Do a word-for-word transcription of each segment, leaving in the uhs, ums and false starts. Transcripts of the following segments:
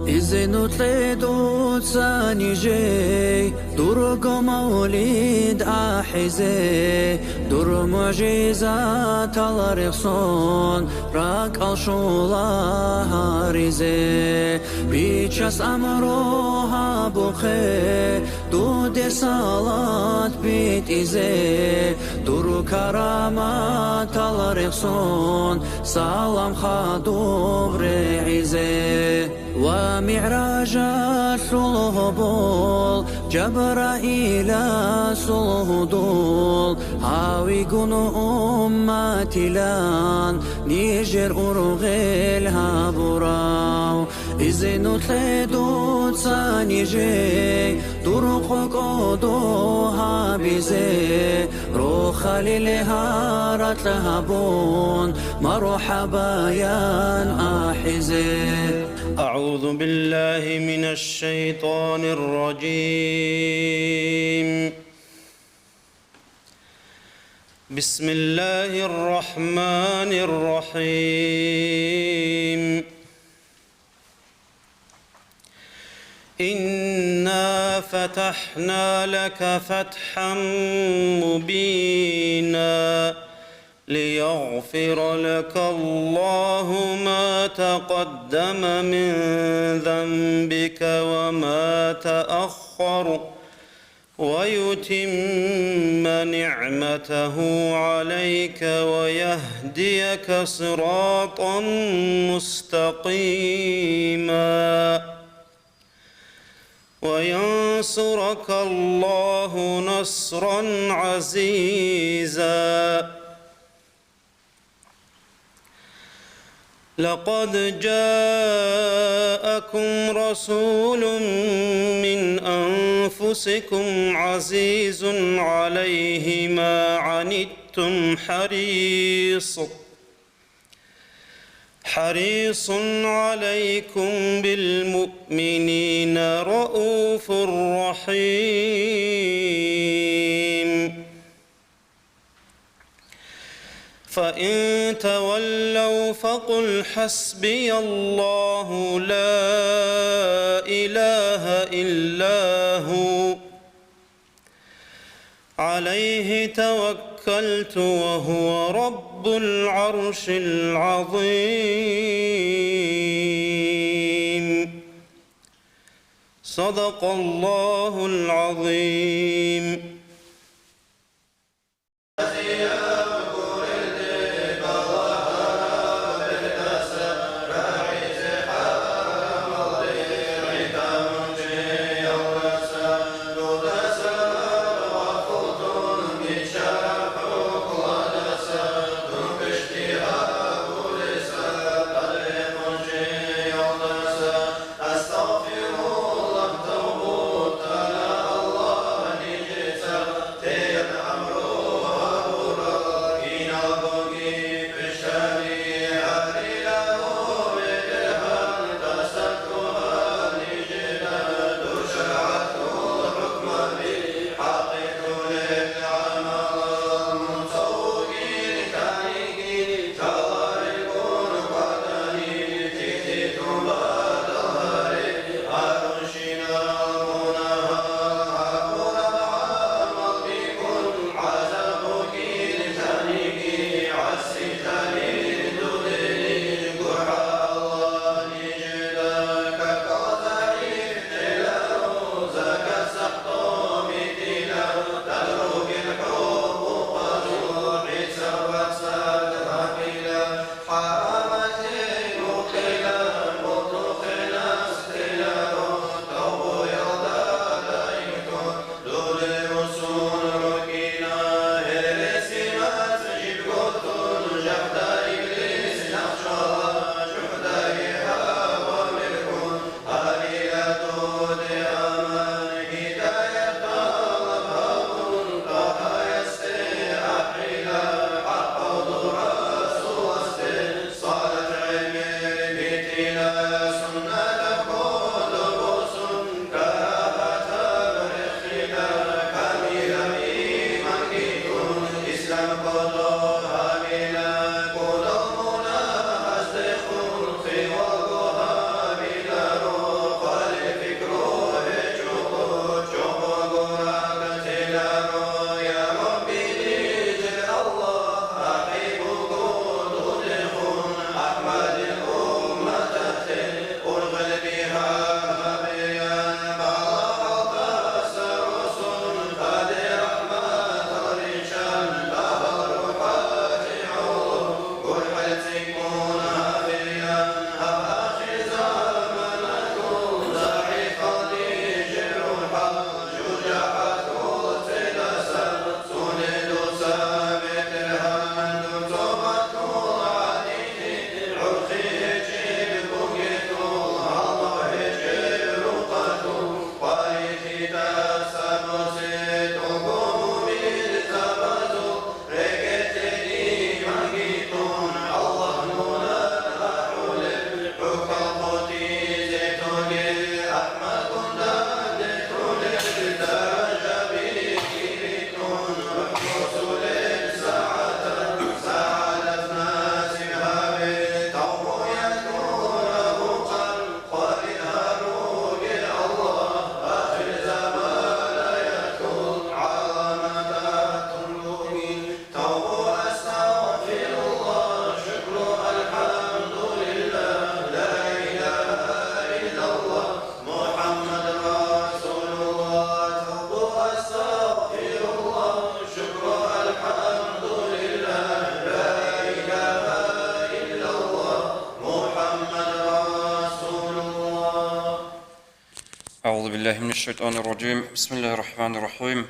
Изину кье дуца нижей, дурго мавлид ахӀизе, дур мугӀжизатал рехсон ракӀал щула гьаризе. Бичас амру гьабухъе, дуде салат битӀизе, дур караматал рехсон салам хадуб регӀизе. Ва МигӀражалъул гьобол, Жабраиласул гьудул, гьавигун умматилан нижер ургъел гьабурав. Изину кье дуца нижей, дур къокъодо гьабизе, рохалил гьаракь гьабун, мархӀабаян ахӀизе. أعوذ بالله من الشيطان الرجيم. بسم الله الرحمن الرحيم. إنا فتحنا لك فتحا مبينا ليغفر لك الله ما تقدم من ذنبك وما تأخر ويتم نعمته عليك ويهديك صراطا مستقيما. وينصرك الله نصرا عزيزا. لقد جاءكم رسول من أنفسكم عزيز عليه ما عنتم حريص، حريص عليكم بالمؤمنين رءوف رحيم. فإن تولوا فقل حسبي الله لا إله إلا هو عليه توكلت وهو رب العرش العظيم. صدق الله العظيم. أعوذ بالله من الشيطان الرجيم. بسم الله الرحمن الرحيم.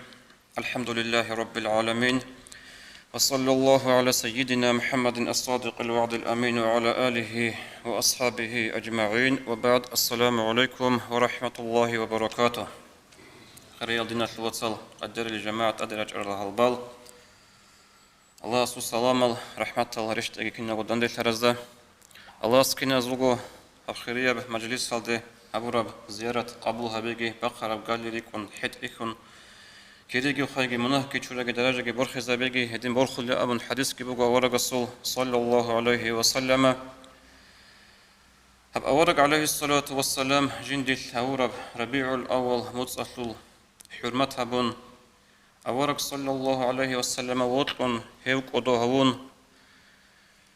الحمد لله رب العالمين. وصلى الله على سيدنا محمد الصادق الوعد الأمين وعلى آله وأصحابه أجمعين. وبعد. السلام عليكم ورحمة الله وبركاته. Хириял диналъул вацал, къадирил жамагӀат, тӀаде рачӀарал гьалбал. Аллагьасул саламал, рахӀматал гьарищтӀаги киналго данделъаразда. Аллагьас киназулго гьаб хирияб мажлисалде гьабураб зиярат къабул гьабеги, бахъараб гали рикӀкӀун хӀетӀихьун, кириги хвайги, мунагьги чураги, даражаги борхизабеги, гьедин борхулеб абун хӀадисги буго аварагасул, саллаллагьу гӀалайгьи ва саллама. Гьаб авараг, гӀалайгьиссалату вассалам, жиндилъ гьавураб РабигӀул-аввал муцӀалъул хӀурмат гьабун, авараг, саллаллагьу гӀалайгьи ва саллама, вокьун, гьев кӀодо гьавун,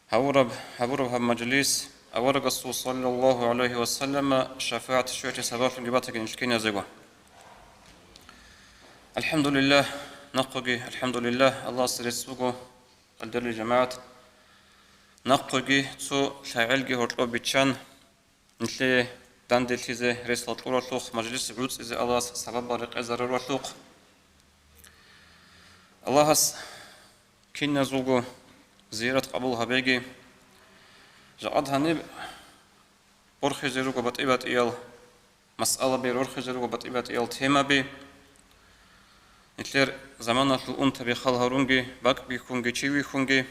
гьавураб, гьабураб гьаб мажлис аварагасул, саллаллагьу гӀалайгьи ва саллама, шафагӀат щвечӀеб сабаблъунги батаги нилъ киназего. АлхӀамдулиллагь, нахъеги алхӀамдулиллагь, Аллагьасе рецц буго, къадирил жамагӀат. Нахъеги цо лъагӀелги гьоркьоб биччан, нилъее данделъизе рес кьуралъухъ, мажлис гӀуцӀизе Аллагьас сабабал рекъезаруралъухъ. Аллагьас киназулго зиярат къабул гьабеги. Жакъад гьаниб борхизе руго батӀи-батӀиял масъалаби, рорхизе руго батӀи-батӀиял темаби. Нилъер заманалъул унтаби хал гьарунги, бакӀ бихьунги, чи вихьунги.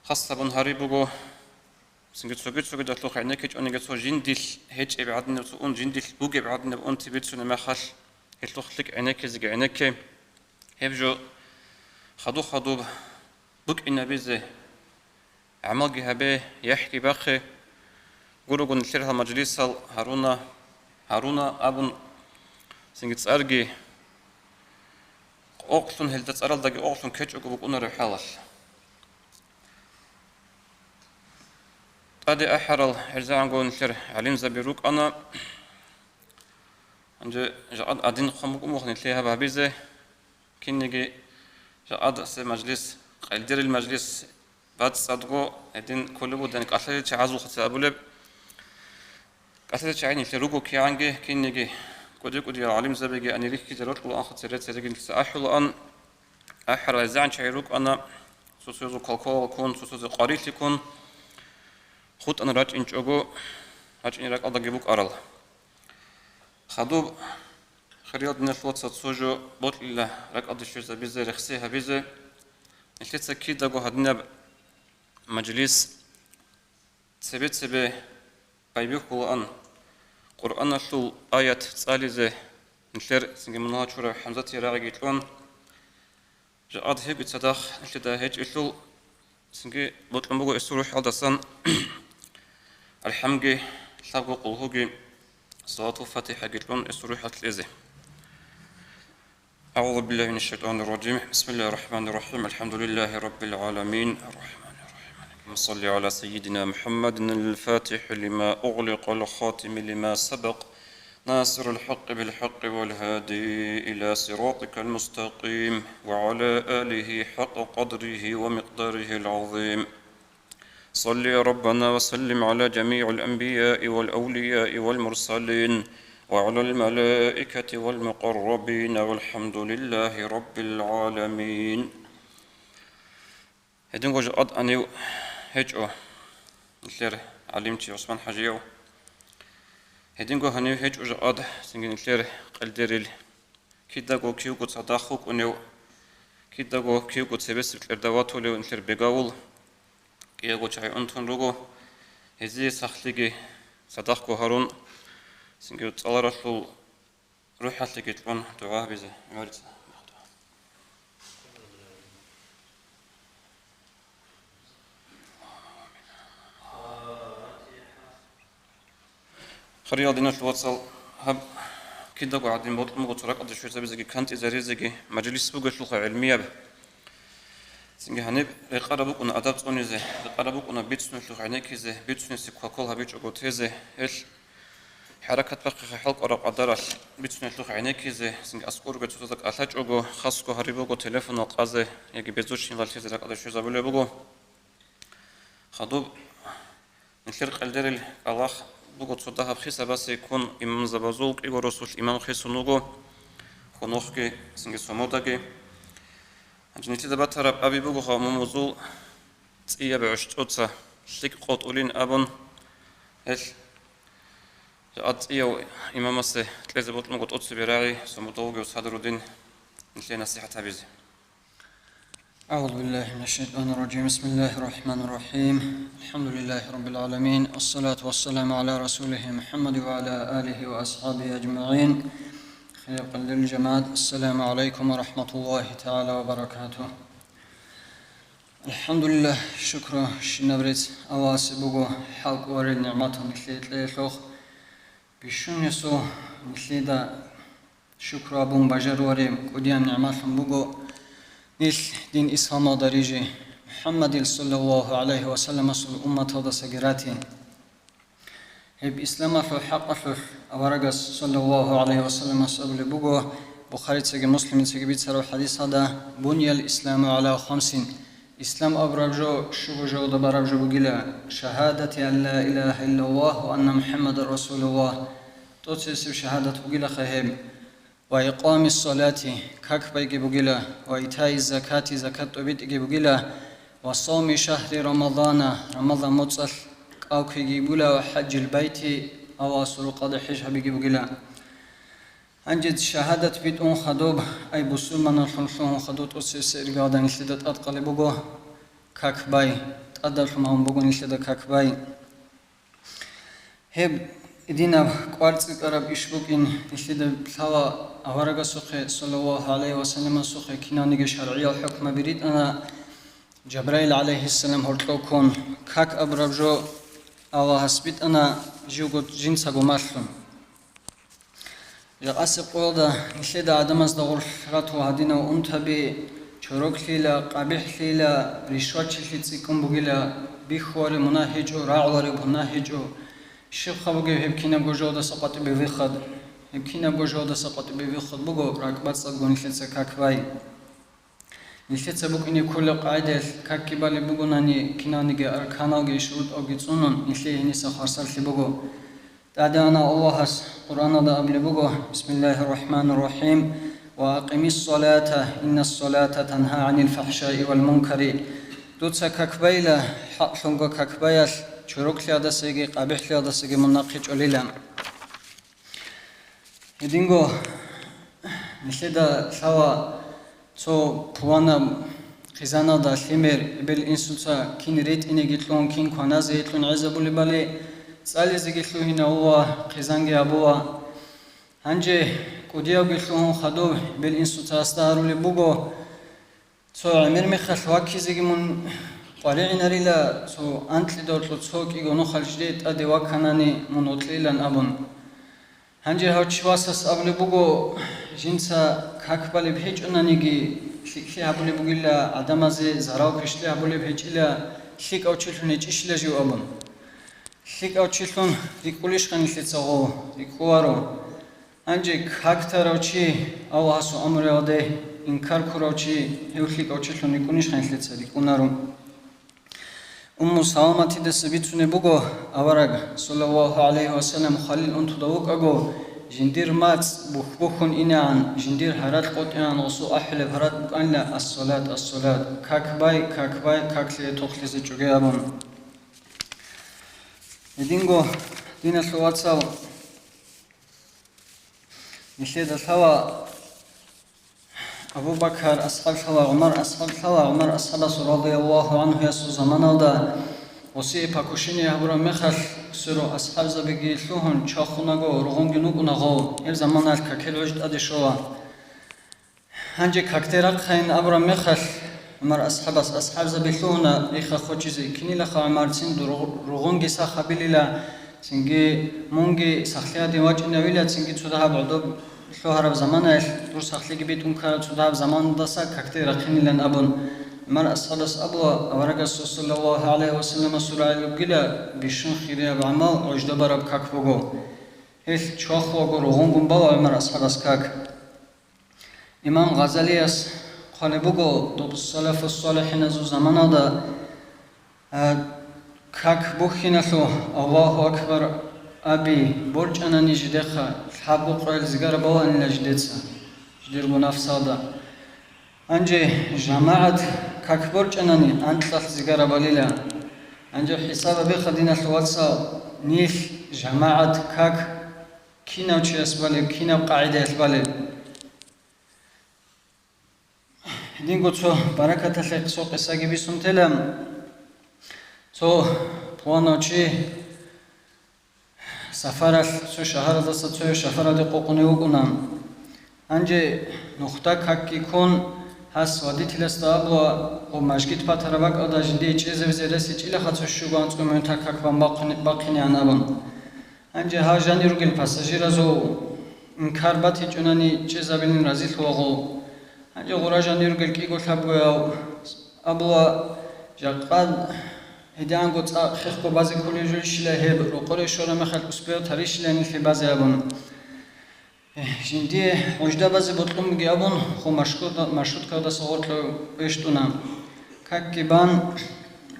Хасабун гьариб буго, цинги цоги-цогидалъухъ гӀенеккичӀониги, цо жиндилъ гьечӀеб гӀадинаб цо ун, жиндилъ бугеб гӀадинаб унти бицунеб мехалъ, гьелъухъ лъикӀ гӀенеккизеги гӀенекке. Гьеб жо хадуб-хадуб букӀинабизе, гӀамалги гьабе, яхӀги бахъе. Гурого нилъер гьал мажлисал гьаруна, гьаруна абун, цинги цӀарги къокълъун, гьелда цӀаралдаги къокълъун ккечӀого букӀунареб хӀалалъ. ТӀаде ахӀарал гӀерзегӀанго нилъер гӀалимзаби рукӀана. Гьанже жакъад гӀадин хъван букӀун буго нилъее гьаб гьабизе. Кинниги жакъадасе мажлис, къелдерил мажлис бацӀцӀадго гьедин кколеб буго, кӀалъалел чагӀазулхъаца абулеб. КӀалъалел чагӀи нилъер руго кигӀанги, кинниги кӀуди-кӀудиял гӀалимзабиги ани рихьизе рокьулаанха, цере-цереги нилъеца ахӀулаан. АхӀарал гӀерзегӀан чагӀи рукӀана, цо-цоязе квалквалал ккун, цо-цоязе къварилъи ккун, хутӀана рачӀинчӀого, рачӀине ракӀалдаги букӀарал. Хадуб, хириял диналъул вацал, цо жо бокьила ракӀалде щвезабизе, рехсей гьабизе. Нилъеца кидаго гьадинаб мажлис цебе-цебе байбихьулаан, Къуръаналъул аят цӀализе, нилъер цинги мунагьал чурав ХӀамзатие рагӀиги кьун, жакъад гьебги цадахъ нилъеда гьечӀелъул, цинги бокьун буго гьесул рухӀалдасан алхӀамги, лъабго къулгьуги, салатул-фатихӀаги кьун гьесул рухӀалъ кьезе. أعوذ بالله من الشيطان الرجيم. بسم الله الرحمن الرحيم. الحمد لله رب العالمين. الرحمن الرحيم. اللهم صل على سيدنا محمد الفاتح لما أغلق الخاتم لما سبق ناصر الحق بالحق والهادي إلى صراطك المستقيم وعلى آله حق قدره ومقداره العظيم. صل يا ربنا وسلم على جميع الأنبياء والأولياء والمرسلين وعلى الملائكة والمقربين والحمد لله رب العالمين. Гьединго жакъад гьанив гьечӀо нилъер гӀалимчи ГӀусман ХӀажияв. Гьединго гьанив гьечӀо жакъад цинги нилъер къелдерил, кидаго кивго цадахъ вукӀунев, кидаго кивго цебесеб кьерда ватулев нилъер бегавул, кӀиявго чагӀи унтун руго, гьезие сахлъиги цадахъго гьарун, цинги цӀаларалъул рухӀалъеги кьун дугӀа гьабизе гӀумарица. Хириял диналъул вацал, гьаб кидаго гӀадин бокьун буго цо ракӀалде щвезабизеги кантӀизаризеги мажлис бугелъулха гӀилмияб. Цинги гьаниб рекъараб букӀуна адаб цӀунизе, рекъараб букӀуна бицунелъухъ гӀенеккизе, бицунесе кваквал гьабичӀого тезе, гьелъ хӀаракат бахъиха хӀалкӀвараб къадаралъ бицунелъухъ гӀенеккизе, цинги аскӀорги цоцазда кӀалъачӀого, хасго гьариб буго телефонал къазе яги безучинал лъезе ракӀалде щвезабулеб буго. Хадуб, нилъер къелдерил кӀалахъ буго цо дагьаб хисабасе ккун имамзабазул, кӀиго росулъ имам хисун вуго, хьунухъги, цинги сомудаги. Гьанже нилъеда батараб аби буго гьав имамазул цӀияб гӀущтӀуца лъикӀ къотӀулин абун, гьелъ жакъа цӀияв имамасе кьезе бокьун буго тӀоцебе рагӀи, сомудав вугев садруздин нилъее насихӀат гьабизе. أعوذ بالله من الشيطان الرجيم. بسم الله الرحمن الرحيم. الحمد لله رب العالمين. والصلاة والسلام على رسوله محمد وعلى آله وأصحابه أجمعين. خير قليل الجماعة. السلام عليكم ورحمة الله تعالى وبركاته. الحمد لله. شكر щинаб рецц Аллагьасе буго, хӀалкӀоларел нигӀматал нилъее кьеялъухъ. Бищун гьесул нилъеда шукру гьабун бажарулареб кӀудияб нигӀматлъун буго нилъ дин исламалда рижи, МухӀаммадил саллаллагьу гӀалайгьи ва салламасул умматалдасаги рати. Гьеб исламалъул хӀакъалъулъ аварагас саллаллагьу гӀалайгьи ва салламас абулеб буго, Бухарицаги Муслимицаги бицараб хӀадисалда: «Буниял исламу гӀала хамсин». Ислам абураб жо щуго жоялда бараб жо бугила: шагьадати ан ла илагьа иллаллагь ва анна МухӀаммадан расулуллагь, тӀоцебесеб шагьадат бугилаха гьеб, ва икъамис салати, как байги бугила, ва итаиз закати, закат тӀобитӀиги бугила, ва савми шагьри Рамадана, Рамадан моцӀалъ кӀал кквеги бугила, ва хӀажил байти, Аллагьасул рукъалда хӀеж гьабиги бугила. Гьанже шагьадат битӀун хадуб, ай бусурманалъун лъугьун хадуб тӀоцебесеб иргаялда нилъеда тӀадкъалеб буго как бай, тӀадалъун гьавун буго нилъеда как бай. Гьеб динаб кӀвар цӀикӀкӀараб иш букӀин нилъеда лъала аварагасухъе, саллаллагьу гӀалайгьи ва салламасухъе, киналниги шаргӀиял хӀукмаби ритӀана, Жабраил гӀалайгьиссалам гьоркьов ккун, как абураб жо Аллагьас битӀана живго жинцаго малъун. Жакъасеб къоялда нилъеда гӀадамазда гъорлъ ратула гьадинал унтаби, чороклъила, къабихӀлъила, ришватчилъи цӀикӀкӀун бугила, бихьулареб мунагь гьечӀо, рагӀулареб гьунагь гьечӀо. Щибха бугеб гьеб кинабго жоялдаса къватӀибе виххад? Гьеб кинабго жоялдаса къватӀибе виххад буго ракӀбацӀцӀадго нилъеца как бай. Нилъеца букӀине кколеб къагӀидаялъ какги балеб бугонани, киналниги арканалги шурутӀалги цӀунун, нилъее гьениса хвасарлъи буго. ТӀадегӀанав Аллагьас Къуръаналда абулеб буго: «Бисмиллагьир рахӀманир рахӀим, ва акъимис салата, иннас салата тангьа гӀанил фахӀшаи вал мункари». Дуца как байила, хӀакълъунго как баялъ, чороклъиялдасаги къабихӀлъиялдасаги мун нахъе чӀолила. Гьединго нилъеда лъала цо пуланаб хъизаналда лъимер, эбел-инсуца кин ретӀинеги кьун, кин кваназе кьун гӀезабулебали, цӀализеги лъугьинавула, хъизанги гьабула. Гьанже кӀудиявги лъугьун хадуб эбел-инсуца гьасда гьарулеб буго: «Цо гӀемер мехалъ ваккизеги мун къваригӀинарила, цо анкьидалъул цо кӀиго нухалъ жидее тӀаде вакканани мун вокьилан», – абун. Гьанже гьав чи васас абулеб буго: «Жинца как балеб гьечӀонаниги, лъикӀлъи гьабулеб бугила, гӀадамазе зарал-квешлъи гьабулеб гьечӀила, лъикӀав чилъун гьечӀищила жив?» – абун. ЛъикӀав чилъун рикӀкӀунищха нилъеца гъов? РикӀкӀунаро. Гьанже как тарав чи, Аллагьасул амруялде инкар ккурав чи, гьев лъикӀав чилъун рикӀкӀунищха нилъеца? РикӀкӀунаро. Умму Саламатидаса бицунеб буго, авараг, саллаллагьу гӀалайгьи ва саллам, хвалил унтуда вукӀаго, жиндир мацӀ бухь-бухьун инегӀан, жиндир гьаракь къотӀинегӀан гъосул ахӀулеб гьаракь букӀанила: «Ас-салат, ас-салат, как бай, как бай, как лъие тохлъизе чӀоге», – абун. Гьединго, диналъул вацал, нилъеда лъала Абу Бакар асхӀаб лъала, ГӀумар асхӀаб лъала. ГӀумар асхӀабас, радияллагьу гӀанхуясул заманалда, гъосие покушение гьабураб мехалъ, сверу асхӀабзабиги лъугьун, чвахунаго, ругъунги нукӀунаго, гьеб заманалъ какил гӀуж тӀаде щола. Гьанже какде рахъайин абураб мехалъ, ГӀумар асхӀабас асхӀабзаби лъугьуна рихха хочизе. Кинилаха ГӀумарцин ругъ-, ругъунги сах гьабилила, цинги мунги сахлъи гьадин вачӀинавила, цинги цо дагьаб гӀодоб лъугьараб заманаялъ дур сахлъиги битӀун ккараб цо дагьаб заманалдаса какде рахъинилан абун. ГӀумар асхӀабас абула, аварагасул саллаллагьу гӀалайгьи ва салламасул рагӀи бугила, бищун хирияб гӀамал гӀужда бараб как буго. Гьелъ чвахулаго ругъунгун бала ГӀумар асхӀабас как. Имам Гъазалияс хъвалеб буго, доб салафу-салихӀиназул заманалда, а, как бухьиналъул, Аллагьу акбар, Аби, борчӀанани жидехъа, лъабго къоял зигара баланила жидеца, жидерго нафсалда. Гьанже жамагӀат как борчӀанани анкьалъ зигара балила. Гьанже хӀисаб гьабеха, диналъул вацал, нилъ жамагӀат как кинав чияс балеб, кинаб къагӀидаялъ балеб? Гьединго цо баракаталъе цо къисаги бицун тела. Цо пуланав чи сафаралъ цо шагьараздаса цояв шагьараде къокъунев вукӀуна. Гьанже нухда какги ккун, гьас водителасда абула, гъо мажгит патараб бакӀалда жиндие чӀезавизе ресичӀилаха цо щуго анцӀго минутал как бан бахъине-, бахъинеан абун. Гьанже гьал жанир ругел пассажиразул инкар батичӀунани чӀезабилин разилъулаго. Гьанже гъура жанир ругел кӀиго лъабгояв абула, жакъа гьединго цӀакъ хехго базе кколел жулищила гьеб, рокъоре щвараб мехалъ успев тарищила нилъе базе абун. Жиндие гӀужда базе бокьун бугеб абун, хъу маршрутка-, маршруткаялдаса гъоркье кӀвештӀуна. Какги бан,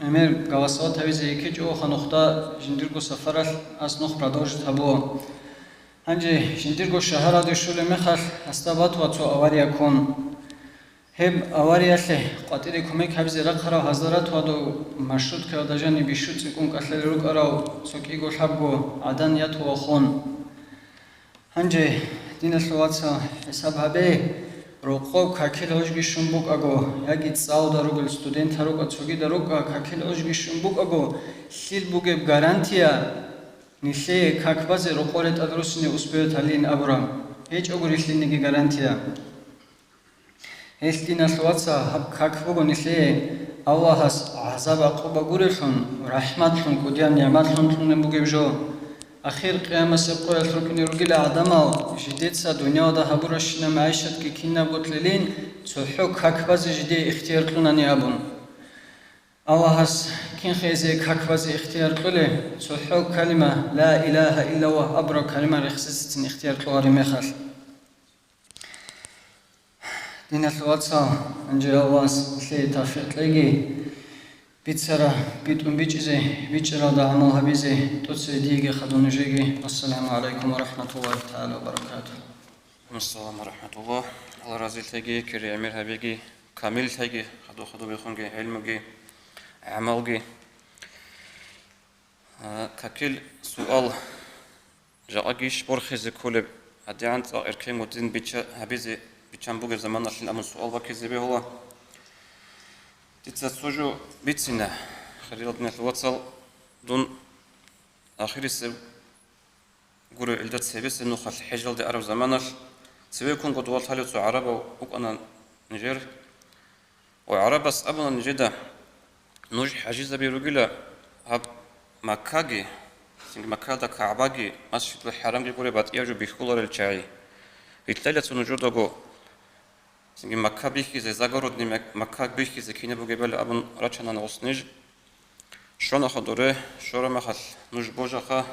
гӀемер голосовать гьавизе йиккичӀого нухда жиндирго сафаралъ гьас нух продолжить гьабуа. Гьанже жиндирго шагьаралде щолеб мехалъ, гьасда батуа цо авария ккун. Гьеб авариялъе къватӀире кумек гьабизе рахъарав гьазда ратуадав маршруткаялда жаниб бищун цӀикӀкӀун кӀалъалел рукӀарав цо кӀиго лъабго гӀадан ятуа хун. Гьанже, диналъул вацал, хӀисаб гьабе, рокъов какил гӀужги щун букӀаго, яги цӀалда ругел студентал рукӀа цогида рукӀа какил гӀужги щун букӀаго, лъил бугеб гарантия нилъее как базе рокъо ретӀал руссине успевать гьалин абураб? ГьечӀого рилълъинеги гарантия. Гьелъ, диналъул вацал, гьаб как буго нилъее Аллагьас гӀазаб-гӀакъуба гурелъун, рахӀматлъун, кӀудияб нигӀматлъун кьунеб бугеб жо. Ахир къиямасеб къоялъ рукӀине ругила гӀадамал, жидеца дуниялда гьабуращинаб магӀишатги кинабго кьелин, цохӀо как базе жидее ихтияр кьунани абун. Аллагьас кинха гьезие как базе ихтияр кьолеб? ЦохӀо калима, ла илагьа иллаллагь абураб калима рехсецин ихтияр кьолареб мехалъ. Диналъул вацал, гьанже Аллагьас нилъее тавфикъ кьеги, бицара битӀун бичӀчӀизе, бичӀчӀаралда гӀамал гьабизе, тӀоцебе диеги хадуб нужееги. Ассаламу гӀалайкум ва рахӀматуллагьи тагӀала ва баракатугь. Ассаламу рахӀматуллагь. Аллагь разилъеги, кири гӀемер гьабеги, камиллъеги, хадуб-хадуб бихунги, гӀилмуги, гӀамалги. А, какил суал. Жакъа гьищ борхизе кколеб, гьадигӀан цӀакъ эркенго дин бича-, гьабизе биччан бугеб заманалъин абун суал бакизе бегьула. Дица цо жо бицина, хириял диналъул вацал, дун ахирисеб гуреб гӀелда цебесеб нухалъ хӀежалде араб заманалъ, цевеккунго дувал лъалев цо гӀарабав вукӀана нижер. Ва гӀарабас абуна нижеда: «Нуж хӀажизаби ругила гьаб Маккаги, цинги Маккада КагӀбаги, Масжидул ХӀарамги гуреб батӀияб жо бихьуларел чагӀи. Рилълъайла цо нужедаго, цинги Макка бихьизе, загородный Мак-, Макка бихьизе кинаб бугебали», — абун рачана гъос ниж. Щвана ха доре, щвараб мехалъ нуж божаха,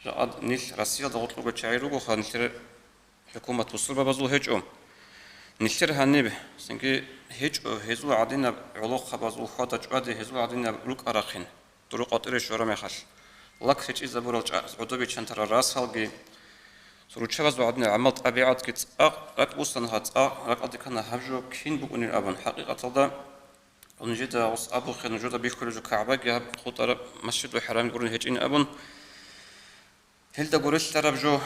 жакъа нилъ Россиялда гъоркього чагӀи ругоха, нилъер хӀукумат бусурбабазул гьечӀо. Нилъер гьаниб, цинги гьечӀо гьезул гӀадинаб гӀолохъабазул хьвада-чӀвади, гьезул гӀадинаб рукӀа-рахъин, дуру къватӀире щвараб мехалъ, лак речӀезабурал чӀа-, гӀодобичантарал расалги, руччабазул гӀадинаб гӀамал-тӀабигӀатги цӀакъ, ракӀ буссанха цӀакъ, ракӀалде ккана гьаб жо кин букӀунин абун. ХӀакъикъаталда, нижеда гъос абухъе, нужеда бихьулеб жо КагӀбаги гьаб хутӀараб Масжидул ХӀарамги гурун гьечӀин абун. Гьелда гурелъараб жо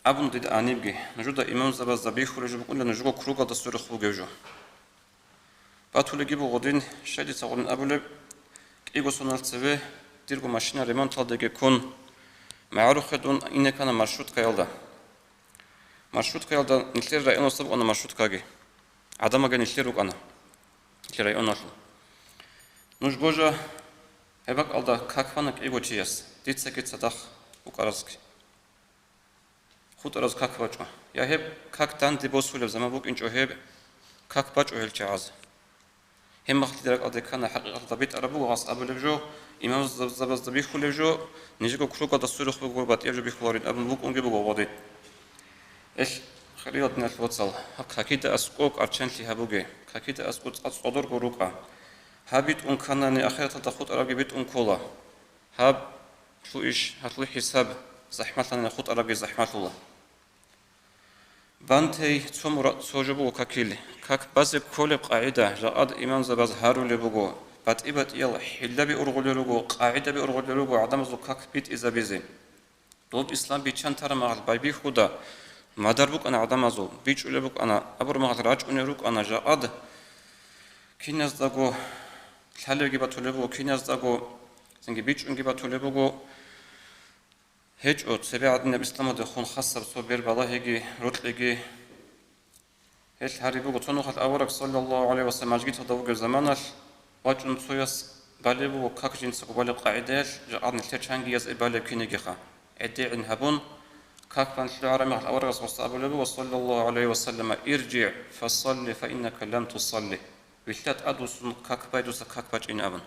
абун дида гьанибги, нужеда имамзабазда бихьулеб жо букӀунила нужего кругалда сверухъ бугеб жо. Батулеги буго дин, щай дица гъурин абулеб, кӀиго сонал цеве дирго машина ремонталдеги ккун, магӀарухъе дун ине ккана маршруткаялда. Маршруткаялда нилъер районалъа букӀана маршруткаги. ГӀадамалги нилъер рукӀана, нилъер районалъул. Нуж божа, гьеб бакӀалда как бана кӀиго чияс, дицаги цадахъ вукӀаразги. ХутӀараз как бачӀо. Я гьеб как данде босулеб заман букӀинчӀо, гьеб как бачӀо гьел чагӀаз. Гьеб мехалъ дида ракӀалде ккана хӀакъикъаталда битӀараб буго гъас абулеб жо, имамзабазда бихьулеб жо, нижего кругалда сверухъ буго батӀияб жо бихьуларин абун букӀунги буго гъодин. Эл, хириял диналъул вацал, гьаб какида аскӀоб кӀарчанлъи гьабуге, какида аскӀоб цӀа-, цӀодорго рукӀа. Гьаб битӀун кканани, ахираталда хутӀарабги битӀун ккола. Гьаб Гьалъул иш, гьалъул хӀисаб захӀмалъани хутӀарабги захӀмалъула. Бантей цо мура-, цо жо буго какил. Как базе кколеб къагӀида, жакъад имамзабаз гьарулеб буго, батӀи-батӀиял хӀиллаби ургъулел руго, къагӀидаби ургъулел руго гӀадамазул как битӀизабизе. Доб ислам биччан тараб мехалъ байбихьуда, мадар букӀана гӀадамазул, бичӀчӀулеб букӀана, абураб мехалъ рачӀунел рукӀана, жакъад киназдаго лъалебги батулеб буго, киназдаго цинги бичӀчӀунги батулеб буго. ГьечӀо, цебе гӀадинаб исламалдехун хасаб цо бер балагьиги, рокьиги. Гьелъ гьариб буго, цо нухалъ авараг, саллаллагьу гӀалайгьи ва саллам, мажгиталда вугеб заманалъ вачӀун цояс балеб буго, как жинцаго балеб къагӀидаялъ, жакъад нилъер чанги яз балеб кинигиха. ГӀедегӀин гьабун, как бан лъугӀараб мехалъ аварагас гъосда абулеб буго, саллаллагьу гӀалайгьи ва саллам: «ИржигӀ фасалли, фа иннака лам тусалли». Вилълъа тӀадвуссун как бай, дуца как бачӀин абун.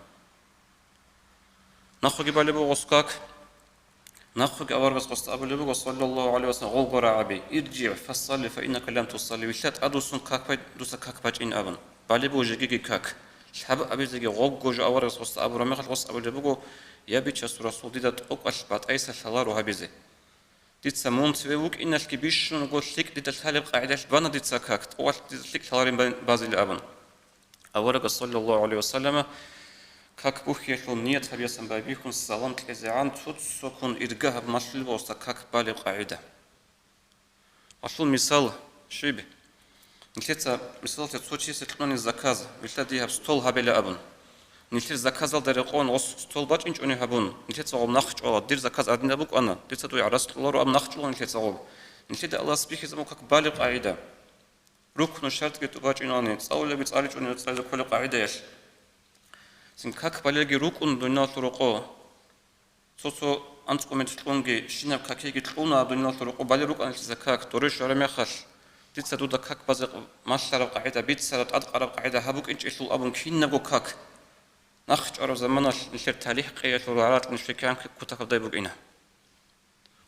Нахъеги балеб буго гъос как. Нахъеги аварагас гъосда абулеб буго, саллаллагьу гӀалайгьи ва саллам, гъолго рагӀаби: «ИржигӀ фасалли, фа иннака лам тусалли», вилълъа тӀадвуссун как бай, дуца как бачӀин абун. Балеб буго жегиги как. Лъабабизеги гъогго жо аварагас гъосда абураб мехалъ гъос абулеб буго: «Я Бичасул Расул, дида тӀокӀалъ батӀайса лъаларо гьабизе. Дица мун цеве вукӀиналъги бищун вуго лъикӀ дида лъалеб къагӀидалъ бана дица как, тӀокӀалъ дида лъикӀ лъаларин ба-, базилан», абун. Аварагас, саллаллагьу гӀалайгьи ва саллама, как бухьиялъул ният гьабиялъан байбихьун салам кьезегӀан цо-цоккун ирга гьаб малъулеб гъосда как балеб къагӀида. Гьалъул мисал щиб? Нилъеца мисалалъе цо чиясе кьуни заказ, вилълъа дие гьаб стол гьабила абун. Нилъер заказалда рекъон гъос стол бачӀинчӀони гьабун, нилъеца гъоб нахъ чӀвала, дир заказ гьадинаб букӀана, дица дуе гӀарац кьоларо абун нахъ чӀвала нилъеца гъоб. Нилъеда Аллагьас бихьизабун как балеб къагӀида. Рукну шартӀги тӀубачӀинани, цӀалулебги цӀаличӀони цӀализе кколеб къагӀидаялъ. Цин как балелги рукӀун дуниялалъул рокъо. Цо-цо анцӀго мет кьунги, щинаб какиги кьуна дуниялалъул рокъо балел рукӀана нилъеца как, доре щвараб мехалъ, дица дуда как базе малъараб къагӀида, бицараб, тӀадкъараб къагӀида гьаб букӀинчӀелъул абун кинабго как. Нахъ чӀвараб заманалъ нилъер талихӀ къеялъул рагӀарал нилъер кигӀан кутакабдай букӀина.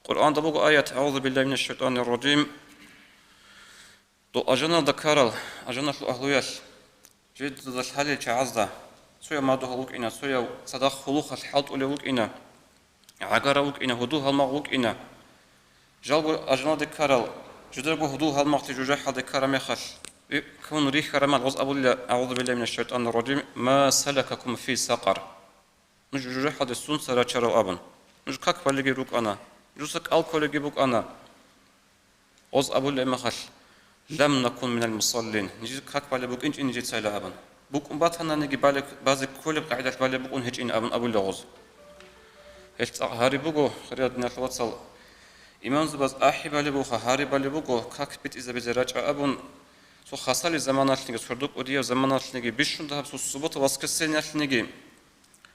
Къуръанда буго аят: «АгӀузу биллагьи минаш шайтӀанир ражим». Дов ажаналда ккарал, ажаналъул агьлуялъ, жидеда лъалел чагӀазда, цояв мадугьал вукӀина, цояв цадахъ хъулухъалъ хӀалтӀулев вукӀина, гӀагарав вукӀина, гьудул-гьалмагъ вукӀина. Жалго ажаналде ккарал, жидерго гьудул-гьалмагълъи жужахӀалде ккараб мехалъ, ккун рихьараб мехалъ гъоз абулила: «АгӀузу биллагьи минаш шайтӀанир ражим, ма салакакум фи сакъар». Нуж жужахӀалде сунца рачарал абун. Нуж как балеги рукӀана, нужеца кӀал кколеги букӀана. Гъоз абулеб мехалъ: «Лам накун минал мусаллин», нижеца как балеб букӀинчӀин нижецайила абун. БукӀун батананиги балеб, базе кколеб къагӀидалъ балеб букӀун гьечӀин абун абулеб гъоз. Гьелъ цӀакъ гьариб буго, хириял диналъул вацал, имамзабаз ахӀи балеб буго, гьари балеб буго, как битӀизабизе рачӀа абун, цо хасалил заманалъниги, сордо кӀудияб заманалъниги, бищун дагьаб суббота-воскресеньялъниги,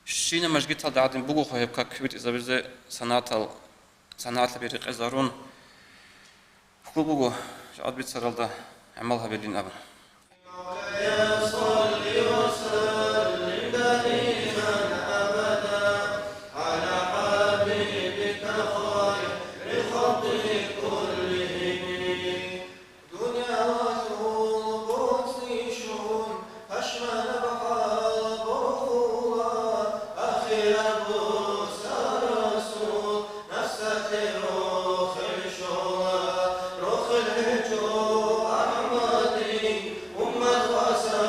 щинаб мажгиталда гӀадин бугоха гьеб как битӀизабизе санагӀатал, санагӀатлъаби рекъезарун, хьул буго жагӀад бицаралда гӀамал гьабилин абун. Дуниялалъул боцӀи щун, пашманаб хӀал борхула, ахират буцарасул, нафсалъе рохел щола, рохел гьечӀо АхӀмадил уммат хваса.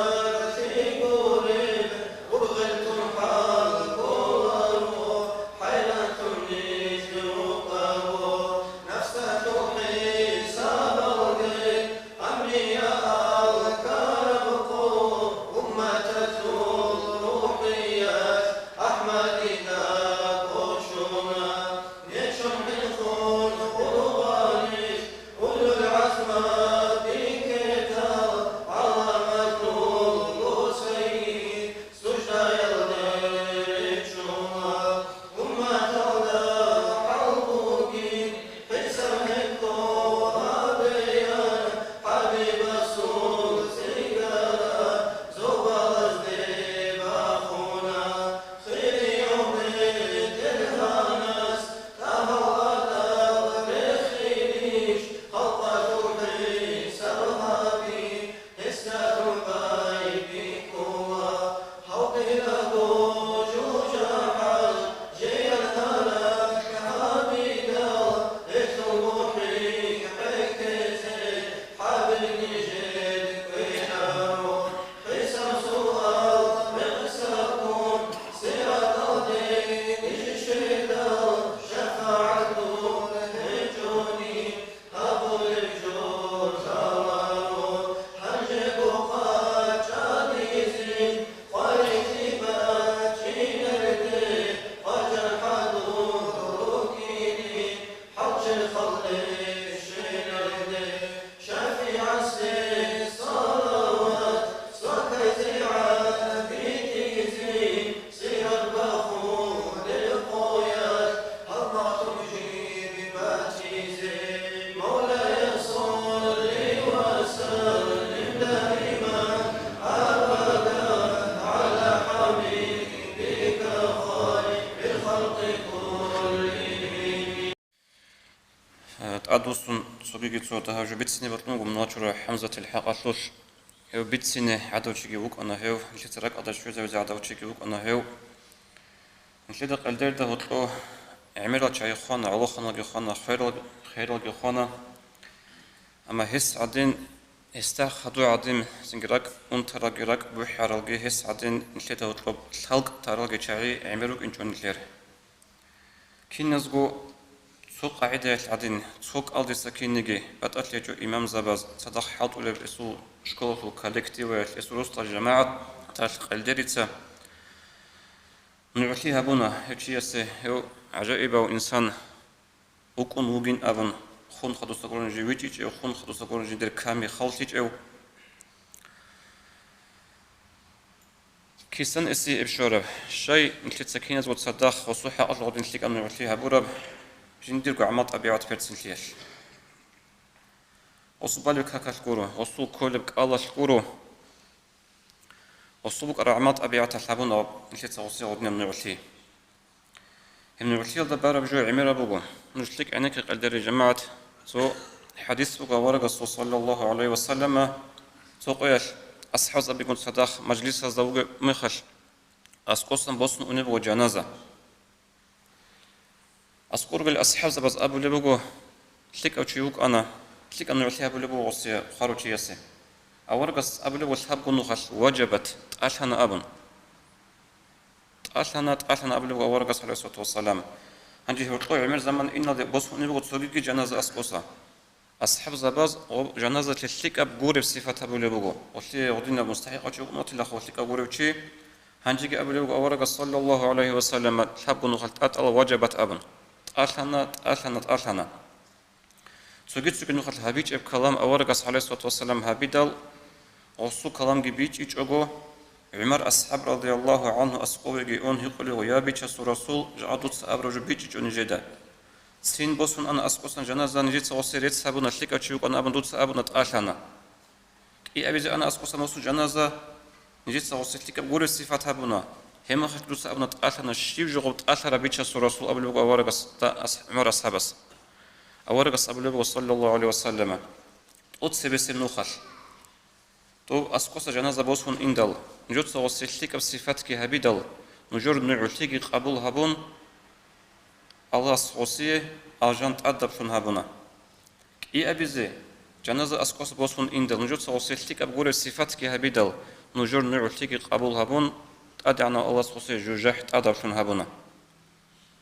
مولاي صل وسلم دائما أبدا على حبيبك خير الخلق كلهم. ТӀадвуссун цогиги цо дагьаб жо бицине бокьун буго муначура ХӀамзатил хӀакъалъулъ. Гьев бицине гӀадав чиги вукӀана гьев, нилъеца ракӀалда щвезавизе гӀадав чиги вукӀана гьев. Нилъеда къелдерда гьоркьо гӀемерал чагӀи хвана, гӀолоханалги хвана, хвел-, хералги хвана. Амма гьес гӀадин, гьесда хадур гӀадин, цинги ракӀ унтаралги, ракӀ бухӀаралги, гьес гӀадин нилъеда гьоркьоб лъалкӀ таралги чагӀи гӀемер рукӀинчӀо нилъер. Киназго цо къагӀидаялъ гӀадин, цо кӀалдиса кинниги батӀалъи гьечӀо имамзабаз, цадахъ хӀалтӀулеб гьесул школалъул коллективаялъ, гьесул росдал жамагӀаталъ къелдерица нугӀлъи гьабуна гьев чиясе, гьев гӀажаибав инсан вукӀун вугин абун, хун хадуса гурун жив вичӀичӀев, хун хадуса гурун жиндир ками халлъичӀев. Кисан эси эб щвараб? Щай нилъеца киназго цадахъ гъосул хӀакъалъулъ гъодин лъикӀаб нугӀлъи гьабураб жиндирго гӀамал-тӀабигӀат берцинлъиялъ? Гъосул балеб какалъ гуро, гъосул кколеб кӀалалъ гуро, гъосул букӀараб гӀамал-тӀабигӀаталъ гьабуна нилъеца гъосие гъодинаб нугӀлъи. Гьеб нугӀлъиялда бараб жо гӀемераб буго. Нуж лъикӀ гӀенекке, къелдери жамагӀат, цо хӀадис буго аварагасул, саллаллагьу гӀалайгьи ва саллама, цо къоялъ асхӀабзабигун цадахъ мажлисазда вугеб мехалъ, аскӀосан босун унеб буго жаназа. АскӀор ругел асхӀабзабаз абулеб буго, лъикӀав чи вукӀана, лъикӀаб нугӀлъи гьабулеб буго гъосие хварав чиясе. Аварагас абулеб буго лъабго нухалъ: «Важабат», тӀалъана абун. ТӀалъана, тӀалъана абулеб буго аварагас, гӀалайгьиссалату вассалам. Гьанже гьоркьо гӀемер заман иналде босун унеб буго цогиги жаназа аскӀоса. АсхӀабзабаз гъо-, жаназалъе лъикӀаб гуреб сифат гьабулеб буго. Гъолъие гъодинаб мустахӀикъав чи вукӀун ватилаха лъикӀаб гурев чи. Гьанжеги абулеб буго аварагас, саллаллагьу гӀалайгьи ва саллама, лъабго нухалъ тӀатӀала: «Важабат», абун. ТӀалъана, тӀалъана, тӀалъана. Цоги-цоги нухалъ гьабичӀеб калам аварагас, гӀалайгьиссалату вассалам, гьабидал, гъосул каламги бичӀчӀичӀого, ГӀумар асхӀаб, радияллагьу гӀангьу, аскӀовеги ун гьикъулев: «Я Бичасул Расул, жакъа дуца абураб жо бичӀчӀичӀо нижеда. Цин босун ана аскӀосан жаназа, нижеца гъосие рецц гьабуна, лъикӀав чи вукӀана абун дуца абуна, тӀалъана. КӀиабизе ана аскӀосан босун жаназа, нижеца гъосие лъикӀаб гуреб сифат гьабуна. Гьеб мехалъ дуца абуна, тӀалъана, щиб жо гъоб тӀалъараб, Бичасул Расул», абулеб буго аварагас, да, ас-, ГӀумар асхӀабас. Аварагас абулеб буго, саллаллагьу гӀалайгьи ва саллама, тӀоцебесеб нухалъ. Дов аскӀоса жаназа босун индал, нужеца гъосие лъикӀаб сифатги гьабидал, нужер нугӀлъиги къабул гьабун, Аллагьас гъосие алжан тӀадаблъун гьабуна. КӀиабизе, жаназа аскӀоса босун индал, нужеца гъосие лъикӀаб гуреб сифатги гьабидал, нужер нугӀлъиги къабул гьабун, ТӀадегӀанав Аллагьас гъосие жужахӀ тӀадаблъун гьабуна.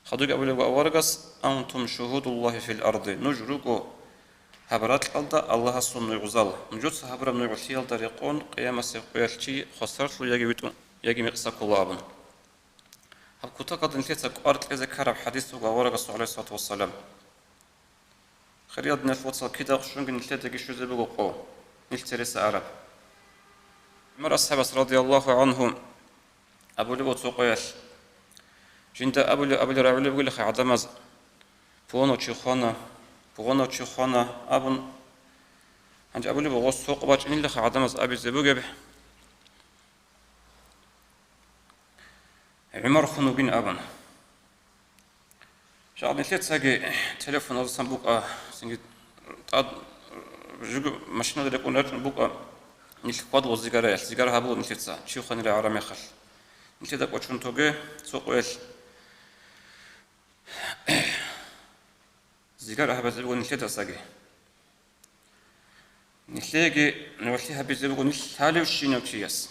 Хадубги абулеб буго аварагас: «Антум шугьудуллагьи фил арди», нуж руго гьаб ракьалда Аллагьасул нугӀзал, нужеца гьабураб нугӀлъиялда рекъон къиямасеб къоялъ чи хвасарлъула яги витӀун, яги мекъса ккола абун. Гьаб кутакалда нилъеца кӀвар кьезе ккараб хӀадис буго аварагасул, гӀалайгьиссалату вассалам. Хириял диналъул вацал, кидаго щунги нилъедаги щвезе буго къо, нилъ цереса араб. ГӀумар асхӀабас, радияллагьу гӀангьу, абулеб буго цо къоялъ, жинда абулеб-абулеб рагӀулеб бугелаха гӀадамаз: «Пуланав чи хвана, пуланав чи хвана», – абун. Гьанже абулеб буго, гъос цо къо бачӀинилаха гӀадамаз абизе бугеб, ГӀумар хун вугин абун. Жал нилъецаги телефоналдасан букӀа, цинги тӀад жугу машиналда рекъон рачӀун букӀа, нилъ хьвадулел зигараялъ, зигара гьабула нилъеца, чи хванила гӀараб мехалъ. Нилъеда кӀочон тоге, цо къоялъ зигара гьабизе буго нилъедасаги. Нилъееги нугӀлъи гьабизе буго нилъ лъалевщинав чияс.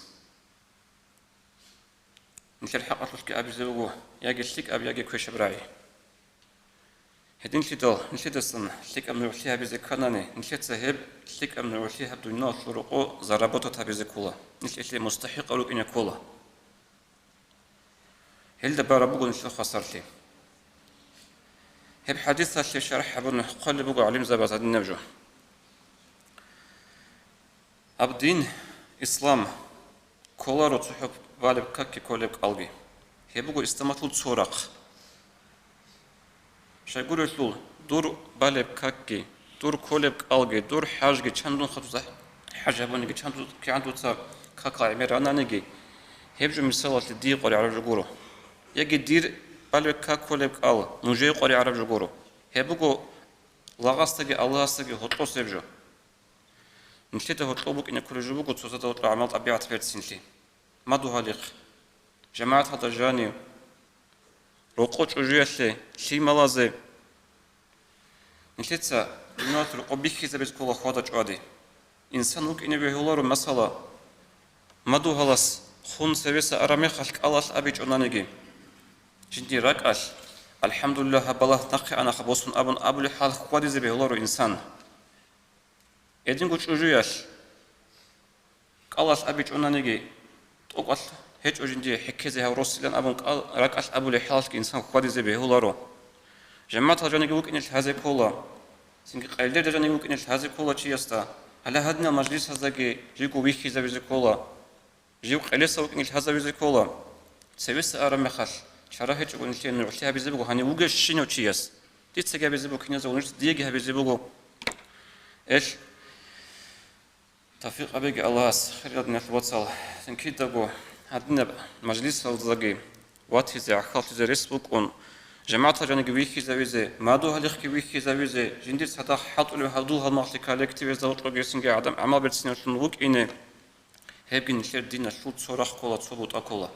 Нилъер хӀакъалъулъги абизе буго яги лъикӀаб, яги квешаб рагӀи. Гьединлъидал нилъедасан лъикӀаб нугӀлъи гьабизе кканани, нилъеца гьеб лъикӀаб нугӀлъи гьаб дуниялалъул рокъо заработать гьабизе ккола, нилъ гьелъие мустахӀикъал рукӀине ккола. Гьелда бараб буго нилъер хвасарлъи. Гьеб хӀадисалъе шархӀ гьабун хъвалеб буго гӀалимзабаз гьадинаб жо. Гьаб дин, ислам, кколаро цохӀо балеб какги кколеб кӀалги. Гьеб буго исламалъул цо рахъ. Щайгурелъул, Дур балеб какги, дур кколеб кӀалги, дур хӀажги, чан дун хадуца хӀаж гьабуниги, чан ду-, кигӀан дуца какал гӀемер рананиги, гьеб жо мисалалъе дие къваригӀараб жо гуро. Яги дир балеб как кколеб кӀал нужее къваригӀараб жо гуро. Гьеб буго лагъасдаги Аллагьасдаги гьоркьос гьеб жо. Нилъеда гьоркьоб букӀине кколеб жо буго цоцазда гьоркьоб гӀамал-тӀабигӀат берцинлъи. Мадугьалихъ, жамагӀаталда жанив, рокъо чӀужуялъе, лъималазе. Нилъеца дунялалъул рокъоб бихьизабизе ккола хьвада-чӀвади. Инсан вукӀине бегьуларо, масала, мадугьалас хун цевеса араб мехалъ кӀалалъ абичӀонаниги. Жиндир ракӀалъ, «АлхӀамдулиллагь, гьаб балагь нахъе анаха босун», абун абулеб хӀал хьвадизе бегьуларо инсан. Гьединго чӀужуялъ кӀалалъ абичӀонаниги, тӀокӀалъ гьечӀо жиндие хӀеккезе гьав росилан абун кӀал-, ракӀалъ абулеб хӀалалъги инсан хьвадизе бегьуларо. ЖамагӀатал жаниги вукӀине лъазе ккола, цинги къелдерда жаниги вукӀине лъазе ккола чиясда, гьале гьадинал мажлисаздаги живго вихьизабизе ккола. Жив къелеса вукӀине лъазабизе ккола. Цевеса араб мехалъ, чара гьечӀого нилъее нугӀлъи гьабизе буго гьанив вугевщинав чияс. Дицаги гьабизе буго киназего, нужеца диеги гьабизе буго. Эл, тавфикъ гьабеги Аллагьас, хириял диналъул вацал. Цин кидаго гьадинаб мажлисалдаги ватизе, гӀахьаллъизе рес букӀун, жамагӀатал жаниги вихьизавизе, мадугьалихъги вихьизавизе, жиндир цадахъ хӀалтӀулев гьадул гьалмагълъи коллективе завкьогесинги гӀадам гӀамал берцинавлъун вукӀине, гьебги нилъер диналъул цо рахъ ккола, цо бутӀа ккола.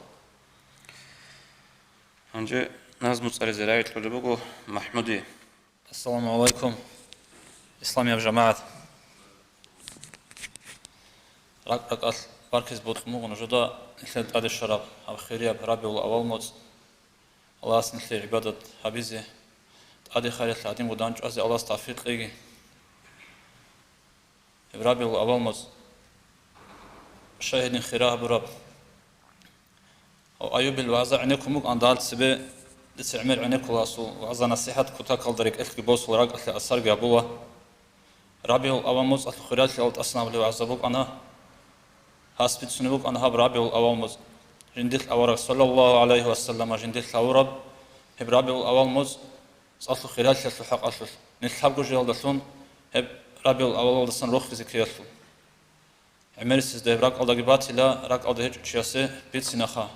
Гьанже назму цӀаризе рагӀи кьолеб буго МахӀмуди. Ассаламу гӀалайкум, исламияб жамагӀат! РакӀ-ракӀалъ баркиз бокьун буго нужеда нилъер тӀаде щвараб гьаб хирияб Рабиул авал моцӀ. Аллагьас нилъее гӀибадат гьабизе, тӀаде хайралъ гӀадинго дандчӀвазе Аллагьас тавфикъ кьеги. Гьеб Рабиул авал моцӀ, щай гьедин хира гьабураб? Гьав Аюбил вагӀза гӀенеккун букӀан, дагьал цебе дица гӀемер гӀенеккула, гьасул вагӀза-насихӀат кутакалда рекӀелъги босула, ракӀалъе асарги гьабула. Рабиул авал моцӀалъул хиралъиялда тӀасан абулеб вагӀза букӀана. Гьас бицунеб букӀана гьаб Рабиул авал моцӀ, жиндилъ авараг саллаллагьу гӀалайгьи вассаллама жиндилъ гьавураб гьеб Рабиул авал моцӀ цӀалъул хиралъиялъул хӀакъалъулъ, нилъ гьабго жоялдалъун гьеб Рабиул авалалдасан рохизе ккеялъул. ГӀемерисезда гьеб ракӀалдаги батила, ракӀалда гьечӀо чиясе бицинаха.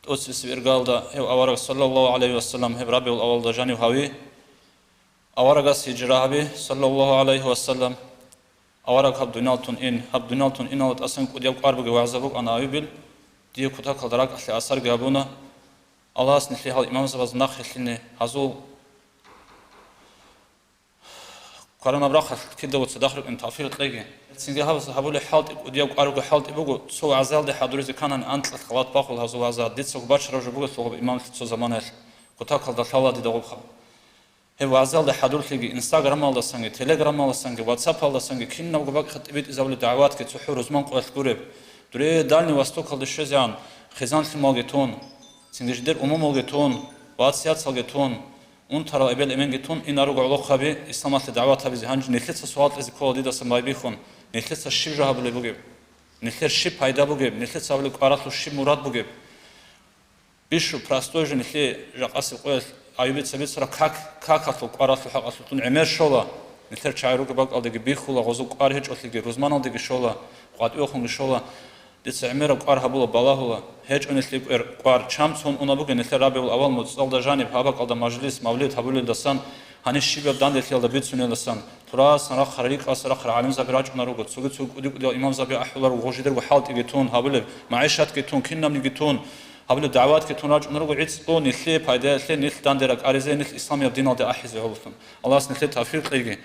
ТӀоцебесеб иргаялда гьев авараг саллаллагьу гӀалайгьи вассаллам гьеб Рабиул авалда жанив гьави, аварагас гьижра гьаби саллаллагьу гӀалайгьи вассаллам, авараг гьаб дуниял тун ин, гьаб дуниял тун иналда тӀасан кӀудияб кӀвар бугеб вагӀза букӀана Аюбил, дие кутакалда ракӀалъе асарги гьабуна. Аллагьас нилъее гьал имамзабаз нахъ гьелъине, гьазул кваранаб рахъалъ кидаго цадахъ рукӀин тавфикъ кьеги. Цинги гьаб-, гьабулеб хӀалтӀи кӀудияб кӀвар буго, хӀалтӀи буго, цо вагӀзаялде хӀадуризе кканани анкьалъ халат бахъула гьазул вагӀза, дица гьеб бачараб жо бугелъул гьаб имамлъи цо заманаялъ кутакалда лъала дида гъобха. Гьеб вагӀзаялда хӀадурлъиги, инстаграмалдасанги, телеграмалдасанги, ватсапалдасанги кинабго бакӀ хатӀибитӀизабулеб дагӀватги цохӀо рузман къоялъ гуреб. Дуре Дальний Востокалде щвезегӀан хизан-лъималги тун, цинги жидер умумулги тун, вац-яцалги тун, унтарал эбел-эменги тун инаруго гӀолохъаби исламалъе дагӀват гьабизе. Гьанже нилъеца суал кьезе ккола дидасан байбихьун, нилъеца щиб жо гьабулеб бугеб? Нилъер щиб пайда бугеб? Нилъеца гьабулеб кӀваралъул щиб мурад бугеб? Бишу простой жо нилъее жакъасеб къоялъ Аюбица бицараб как, какалъул кӀваралъул хӀакъалъулъ тун гӀемер щола. Нилъер чагӀи ругеб бакӀалдеги бихьула, гъозул кӀвар гьечӀолъиги, рузманалдеги щола, къватӀивахунги щола. Дица гӀемераб кӀвар гьабула, балагьула. ГьечӀо нилъее кӀвер-, кӀвар, чам цун уна бугеб нилъер Рабиул авал моцӀалда жаниб гьаб бакӀалда мажлис, мавлид гьабулелдасан, гьаниб щибаб данделъиялда бицунелдасан, турасан рахъарал, рикӀкӀаса рахъарал гӀалимзаби рачӀуна руго, цоги-цоги кӀуди-кӀудиял имамзаби ахӀуларо, гъо жидерго хӀалтӀиги тун гьабулеб, магӀишатги тун, кинабниги тун гьабулеб дагӀватги тун рачӀуна руго, гӀицӀго нилъее пайдаялъе, нилъ данде ракӀаризе, нилъ исламияб диналде ахӀизе гӀололъун. Аллагьас нилъее тавфикъ кьеги.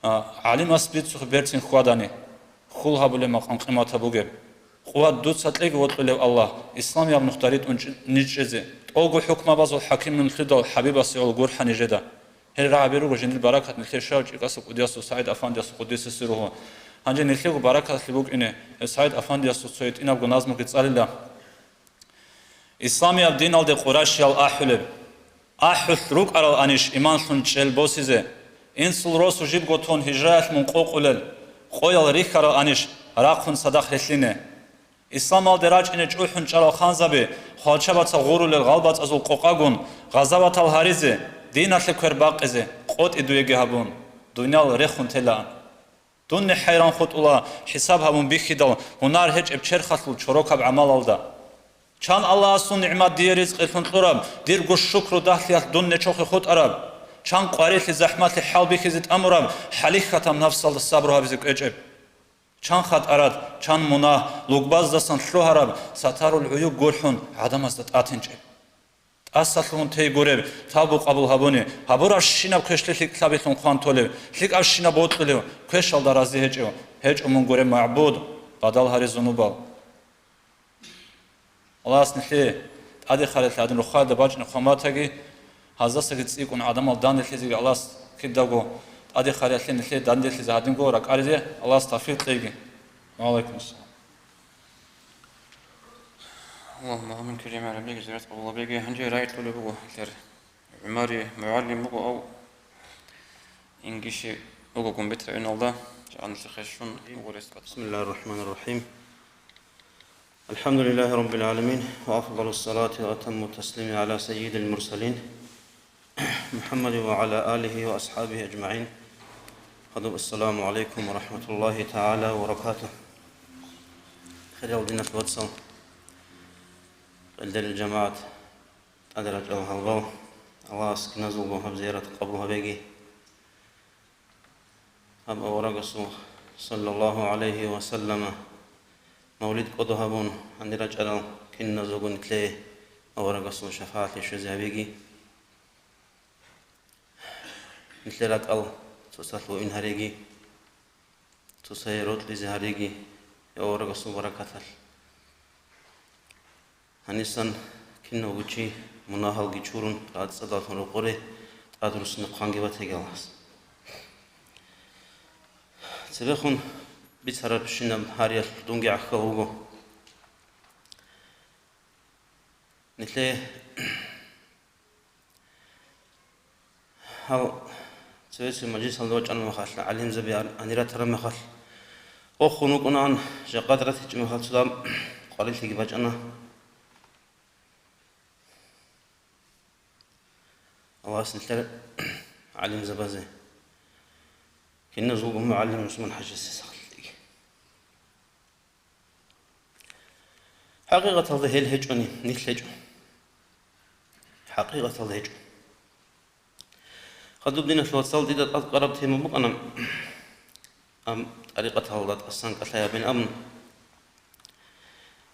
А, гӀалимас бицухъе берцин хьвадани, хьул гьабулеб макъам къиматаб бугеб. Къуват дуца кьеги, вокьулев Аллагь, исламияб нух даритӀун чӀи-, ниж чӀезе, тӀолго хӀукмабазул хӀакимлъидал ХӀабибасе гӀоло гурхӀа нижеда. Гьел рагӀаби руго жиндир баракат нилъер шагьар ЧӀикӀаса кӀудиясул СагӀид Афандиясул къуддиса сирругьу. Гьанже нилъего баракаталъе букӀине гьев СагӀид Афандиясул цо гьитӀинабго назмуги цӀалила. Исламияб диналде къурайшиял ахӀулеб. АхӀулъ рукӀарал аниш иманлъун чӀел босизе, инсул росу жибго тун гьижраялъ мун къокъулел, къоял рихьарал аниш рахъун цадахъ релълъине. Исламалде рачӀине чӀухӀун чӀарал ханзаби хвалчабацал гъурулел гъалбацӀазул къокъагун гъазаватал гьаризе, диналъе квер бакъизе, къотӀи дуеги гьабун, дуниял рехун телаан. Дун хӀайран хутӀула хӀисаб гьабун бихьидал гьунар гьечӀеб черхалъул чорокаб гӀамалалда. Чан Аллагьасул нигӀмат дие ризкъилъун кьураб, дирго шукру дагьлъиялъ дун нечохъе хутӀараб. Чан къварилъи захӀмалъи хӀалбихьизе тӀамураб, хӀалихьатаб нафсалда сабру гьабизе кӀвечӀеб. Чан хатӀарат, чан мунагь, лугбаздасан лъугьараб сатарул гӀуюб гурхӀун гӀадамазда тӀатинчӀеб. ТӀасалъугьун тей гуреб, тавбу къабул гьабуни, гьабурабщинаб квешлъи лъикӀлъабилъун хъван толев, лъикӀабщинаб бокьулев, квешалда рази гьечӀев, гьечӀо мун гуреб магӀбуд, бадал гьари зунубал. Аллагьас нилъее тӀаде хъаралъе гьадин рохалда бачӀунеб хъван батаги, гьаздасаги цӀикӀкӀун гӀадамал данделъизеги Аллагьас кидаго тӀаде хъаралъе нилъее данделъизе гьадинго ракӀаризе Аллагьас тавфикъ кьеги. Ва алейкум ассалам. Аллагьумма амин, Кирим гӀарабиги, зиярат къабулабеги. Гьанже рагӀи кьолеб буго, гьелъар ГӀумари мугӀалим буго, ав ингише буго гумбет районалда, жагьанлъи хешун буго рес батун. بسم الله الرحمن الرحيم. الحمد لله رب العالمين، وأفضل الصلاة وأتم التسليم على سيد المرسلين محمد وعلى آله وأصحابه أجمعين. السلام عليكم ورحمة الله تعالى وبركاته. Хириял диналъ вацал, къилдерил жамагӀат, тӀаде рачӀал гьалбал, Аллагьас киназулго гьаб зиярат къабул гьабеги. Гьаб аварагасул, саллаллагьу гӀалайгьи ва саллама, мавлид кӀодо гьабун, гьанир рачӀарал киназулго нилъее аварагасул шафагӀатлъи щвезе гьабеги. Нилъер ракӀал цоцалъ вуин гьареги, цоцае рокьизе гьареги, я аварагасул баракаталъ. Гьанисан кинавго чи мунагьалги чурун, рацӀцӀадалъун рокъоре тӀад руссине хъванги батеги Аллагьас. Цебехун бицарабщинаб гьариялъ дунги гӀахьал вуго. Нилъее гьал цевесел мажлисалда вачӀана махалъ, гӀалимзаби ан-, анир ратараб махалъ, вохун вукӀунаан, жакъа ратичӀеб махалъ цо дагьаб къварилъиги бачӀана. Аллагьас нилъер гӀалимзабазе, киназулго мугӀалим ГӀусман-хӀажасе сахлъиги. ХӀакъикъаталда гьел гьечӀони, нилъ гьечӀо. ХӀакъикъаталда гьечӀо. Хадуб диналъ вацал, дида тӀадкъараб тема букӀана, ам, тӀарикъаталда тӀасан кӀалъай гьабин абун.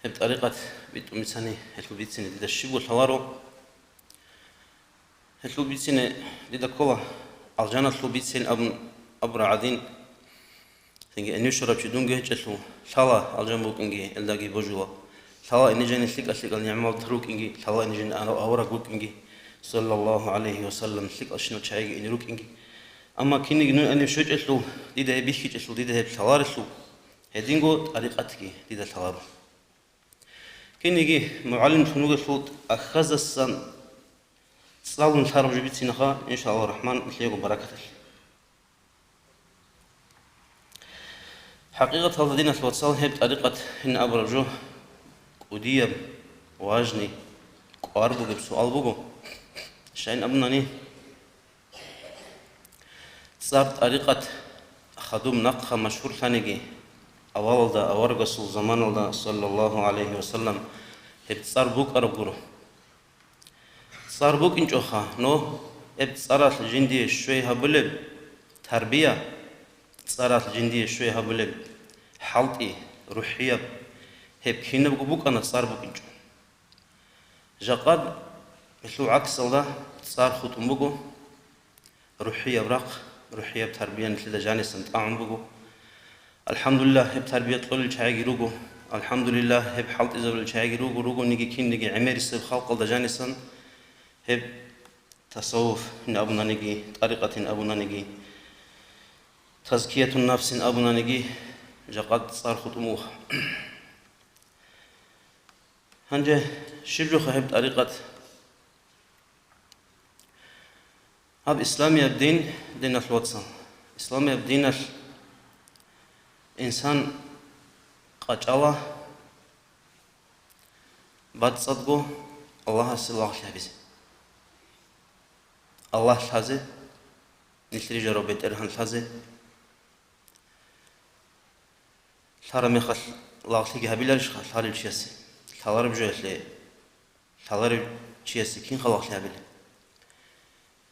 Гьеб тӀарикъат битӀун бицани, гьелъул бицине дида щибго лъаларо. Гьелъул бицине дида ккола, алжаналъул бицин абун абура гӀадин, цинги гьенив щварав чи дунги гьечӀелъул, лъала алжан букӀинги, элдаги божула. Лъала гьенир жани лъикӀа-лъикӀал нигӀмат рукӀинги, лъала гьенир жани ара-, авараг вукӀинги, саллаллагьу гӀалайгьи ва саллам, лъикӀалщинал чагӀиги гьенир рукӀинги. Амма кинниги нун гьенив щвечӀелъул, дида гьеб бихьичӀелъул, дида гьеб лъаларелъул, гьединго тӀарикъатги дида лъаларо. Кинниги мугӀалимлъун вугелъул тӀахьазасан цӀалун лъараб жо бицинаха, иншааллагьу рахӀман, нилъеего баракаталъе. ХӀакъикъаталда диналъ вацал, гьеб тӀарикъат гьин абураб жо кӀудияб, важный, кӀвар бугеб суал буго. Щайин абунани, цӀар-тӀарикъат хадуб нахъа машгьурлъаниги, авалалда, аварагасул заманалда, саллаллагьу гӀалайгьи ва саллам, гьеб цӀар букӀараб гуро. ЦӀар букӀинчӀоха, но гьеб цӀаралъ жиндие щвей гьабулеб тарбия, цӀаралъ жиндие щвей гьабулеб хӀалтӀи, рухӀияб, гьеб кинабго букӀана цӀар букӀинчӀо. Жакъа гьелъул гӀаксалда цӀар хутӀун буго, рухӀияб рахъ, рухӀияб тарбия нилъеда жанисан тӀагӀун буго. АлхӀамдулиллагь, гьеб тарбия кьолел чагӀиги руго. АлхӀамдулиллагь, гьеб хӀалтӀизабулел чагӀиги руго, ругониги кинниги гӀемерисеб халкъалда жанисан гьеб тасаввуф гьин абунаниги, тӀарикъат гьин абунаниги, тазкиятун нафс гьин абунаниги, жакъа цӀар хутӀун буго. Гьанже щиб жоха гьеб тӀарикъат? Гьаб исламияб дин, диналъ вацал. Исламияб диналъ инсан къачӀала бацӀцӀадго Аллагьасе лагълъи гьабизе. Аллагь лъазе, нилъ рижарав БетӀергьан лъазе. Лъараб мехалъ лагълъиги гьабиларищха лъалев чиясе? Лъалареб жоялъе, лъаларев чиясе кинха лагълъи гьабилеб?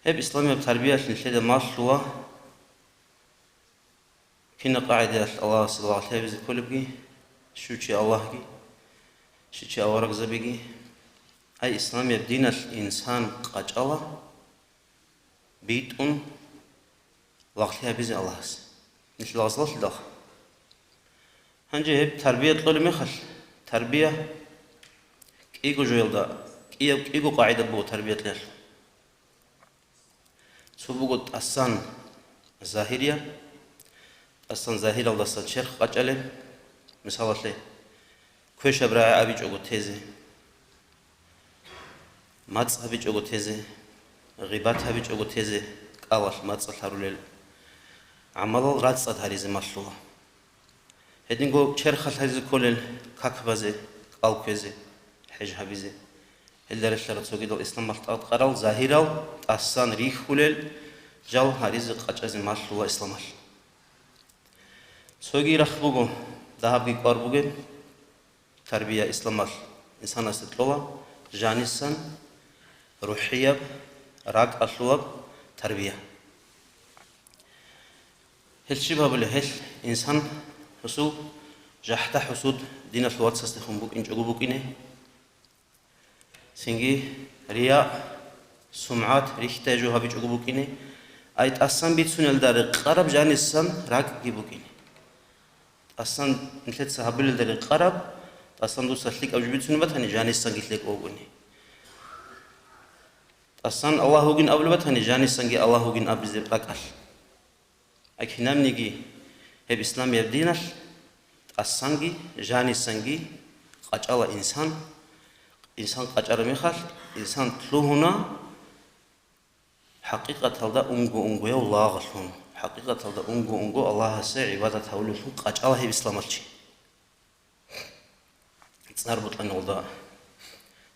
Гьеб исламияб тарбиялъ нилъеда малъула, кинаб къагӀидаялъ Аллагьасе лагълъи гьабизе кколебги, щив чи Аллагьги, щив чи аварагзабиги. Ай, исламияб диналъ инсан къачӀала битӀун лагълъи гьабизе Аллагьасе. Нилъ лагълъи лагълъидал. Гьанже гьеб тарбия кьолеб мехалъ, тарбия кӀиго жоялда, кӀияб, кӀиго къагӀида буго тарбия кьеялъул. Цо буго тӀасан загьирия, тӀасан загьиралдасан черх къачӀалеб, мисалалъе, квешаб рагӀи абичӀого тезе, мацӀ гьабичӀого тезе, гъибат гьабичӀого тезе, кӀалалъ мацӀалъ гьарулел гӀамалал рацӀцӀад гьаризе малъула. Гьединго черхалъ гьаризе кколел как базе, кӀал кквезе, хӀеж гьабизе. Гьелда релълъарал цогидал исламалъ тӀадкъарал загьирал тӀасан рихьулел жал гьаризе къачӀазе малъула исламалъ. Цоги рахъ буго, дагьабги кӀвар бугеб, тарбия исламалъ инсанасде кьола жанисан рухӀияб, ракӀалъулаб тарбия. Гьел щиб гьабулеб? Гьел инсан гьесул жахӀда-хӀусуд диналъул вацасдехун букӀинчӀого букӀине, цинги рия, сумгӀат, рихьдай жо гьабичӀого букӀине, ай тӀасан бицунелда рекъараб жанисан ракӀги букӀине. ТӀасан нилъеца гьабулелда рекъараб, тӀасан дуца лъикӀаб жо бицунеб батани, жанисанги лъикӀ вукӀуни. ТӀасан Аллагь вугин абулеб батани, жанисанги Аллагь вугин абизе ракӀалъ. Ай кинабниги гьеб исламияб диналъ тӀасанги жанисанги къачӀала инсан. Инсан къачӀараб мехалъ, инсан лъугьуна хӀакъикъаталда унго-унгояв лагълъун, хӀакъикъаталда унго-унго Аллагьасе гӀибадат гьавулевлъун къачӀала гьеб исламалъ чи. ЦӀар бокьани гьелда,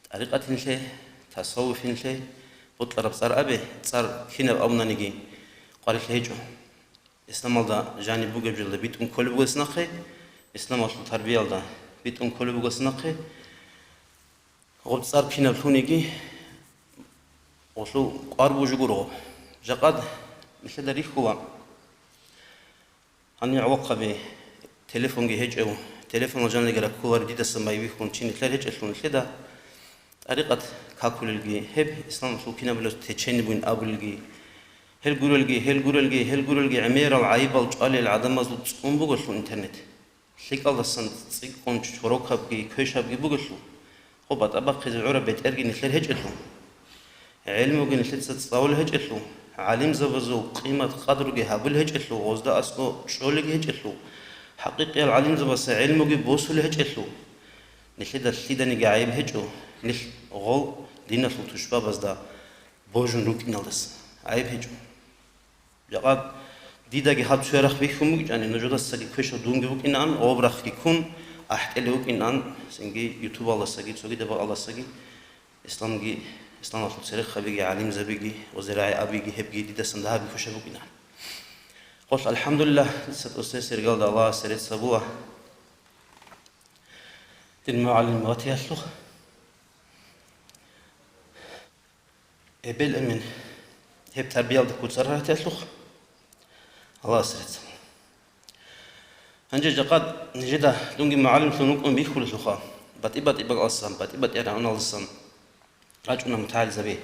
тӀарикъатинлъи, тасаввуфинлъи бокьараб цӀар абе, цӀар кинаб абунаниги къварилъи гьечӀо. Исламалда жаниб бугеб жоялда битӀун кколеб бугес нахъе, исламалъул тарбиялда битӀун кколеб бугес нахъе, гъоб цӀар кинаб лъуниги, гъолъул къвар бужугуро. Жакъад нилъеда рихьула, гьанир гӀолохъаби телефонги гьечӀев, телефонал жаниги раккулари дидасан байбихьун чи нилъер гьечӀелъул нилъеда тӀарикъат какулелги, гьеб исламалъул кинабулеб течение бугин абулелги, гьел гурелги, гьел гурелги, гьел гурелги гӀемерал гӀайибал чӀвалел гӀадамазул цӀун бугелъул интернет. ЛъикӀалдасан цӀикӀкӀун чорокабги, квешабги бугелъул, гъо батӀа бахъизе гӀураб бетӀерги нилъер гьечӀелъул, гӀелмуги нилъеца цӀалулел гьечӀелъул, гӀалимзабазул къимат-къадруги гьабулел гьечӀелъул, гъозда аскӀо чӀолелги гьечӀелъул, хӀакъикъиял гӀалимзабаца гӀелмуги босулел гьечӀелъул, нилъеда лъиданиги гӀайиб гьечӀо, нилъ гъол диналъул тушбабазда божун рукӀиналдаса гӀайиб гьечӀо. Жакъа дидаги гьаб цоярахъ бихьун букӀани, нужедасаги квешав дунги вукӀинаан, гъоб рахъги ккун, ахӀтӀелев вукӀинаан, цинги ютубалдасаги, цогидаб бакӀалдасаги исламги, исламалъул церехъабиги, гӀалимзабиги, ва зирагӀи абиги, гьебги дидасан дагьабги квешаб букӀинаан. Къолъ, алхӀамдулиллагь, дица тӀосе сергалда Аллагьасе рецц гьабула. Дир мугӀалим ватиялъухъ. Эбел-эмен гьеб тарбиялда куцӀарал ратиялъухъ Аллагьас рецц. Гьанже жакъа нижеда дунги мугӀалимлъун вукӀун бихьулелъулха, батӀи-батӀи бакӀалдасан, батӀи-батӀи рагӀуналдасан рачӀуна мутагӀилзаби.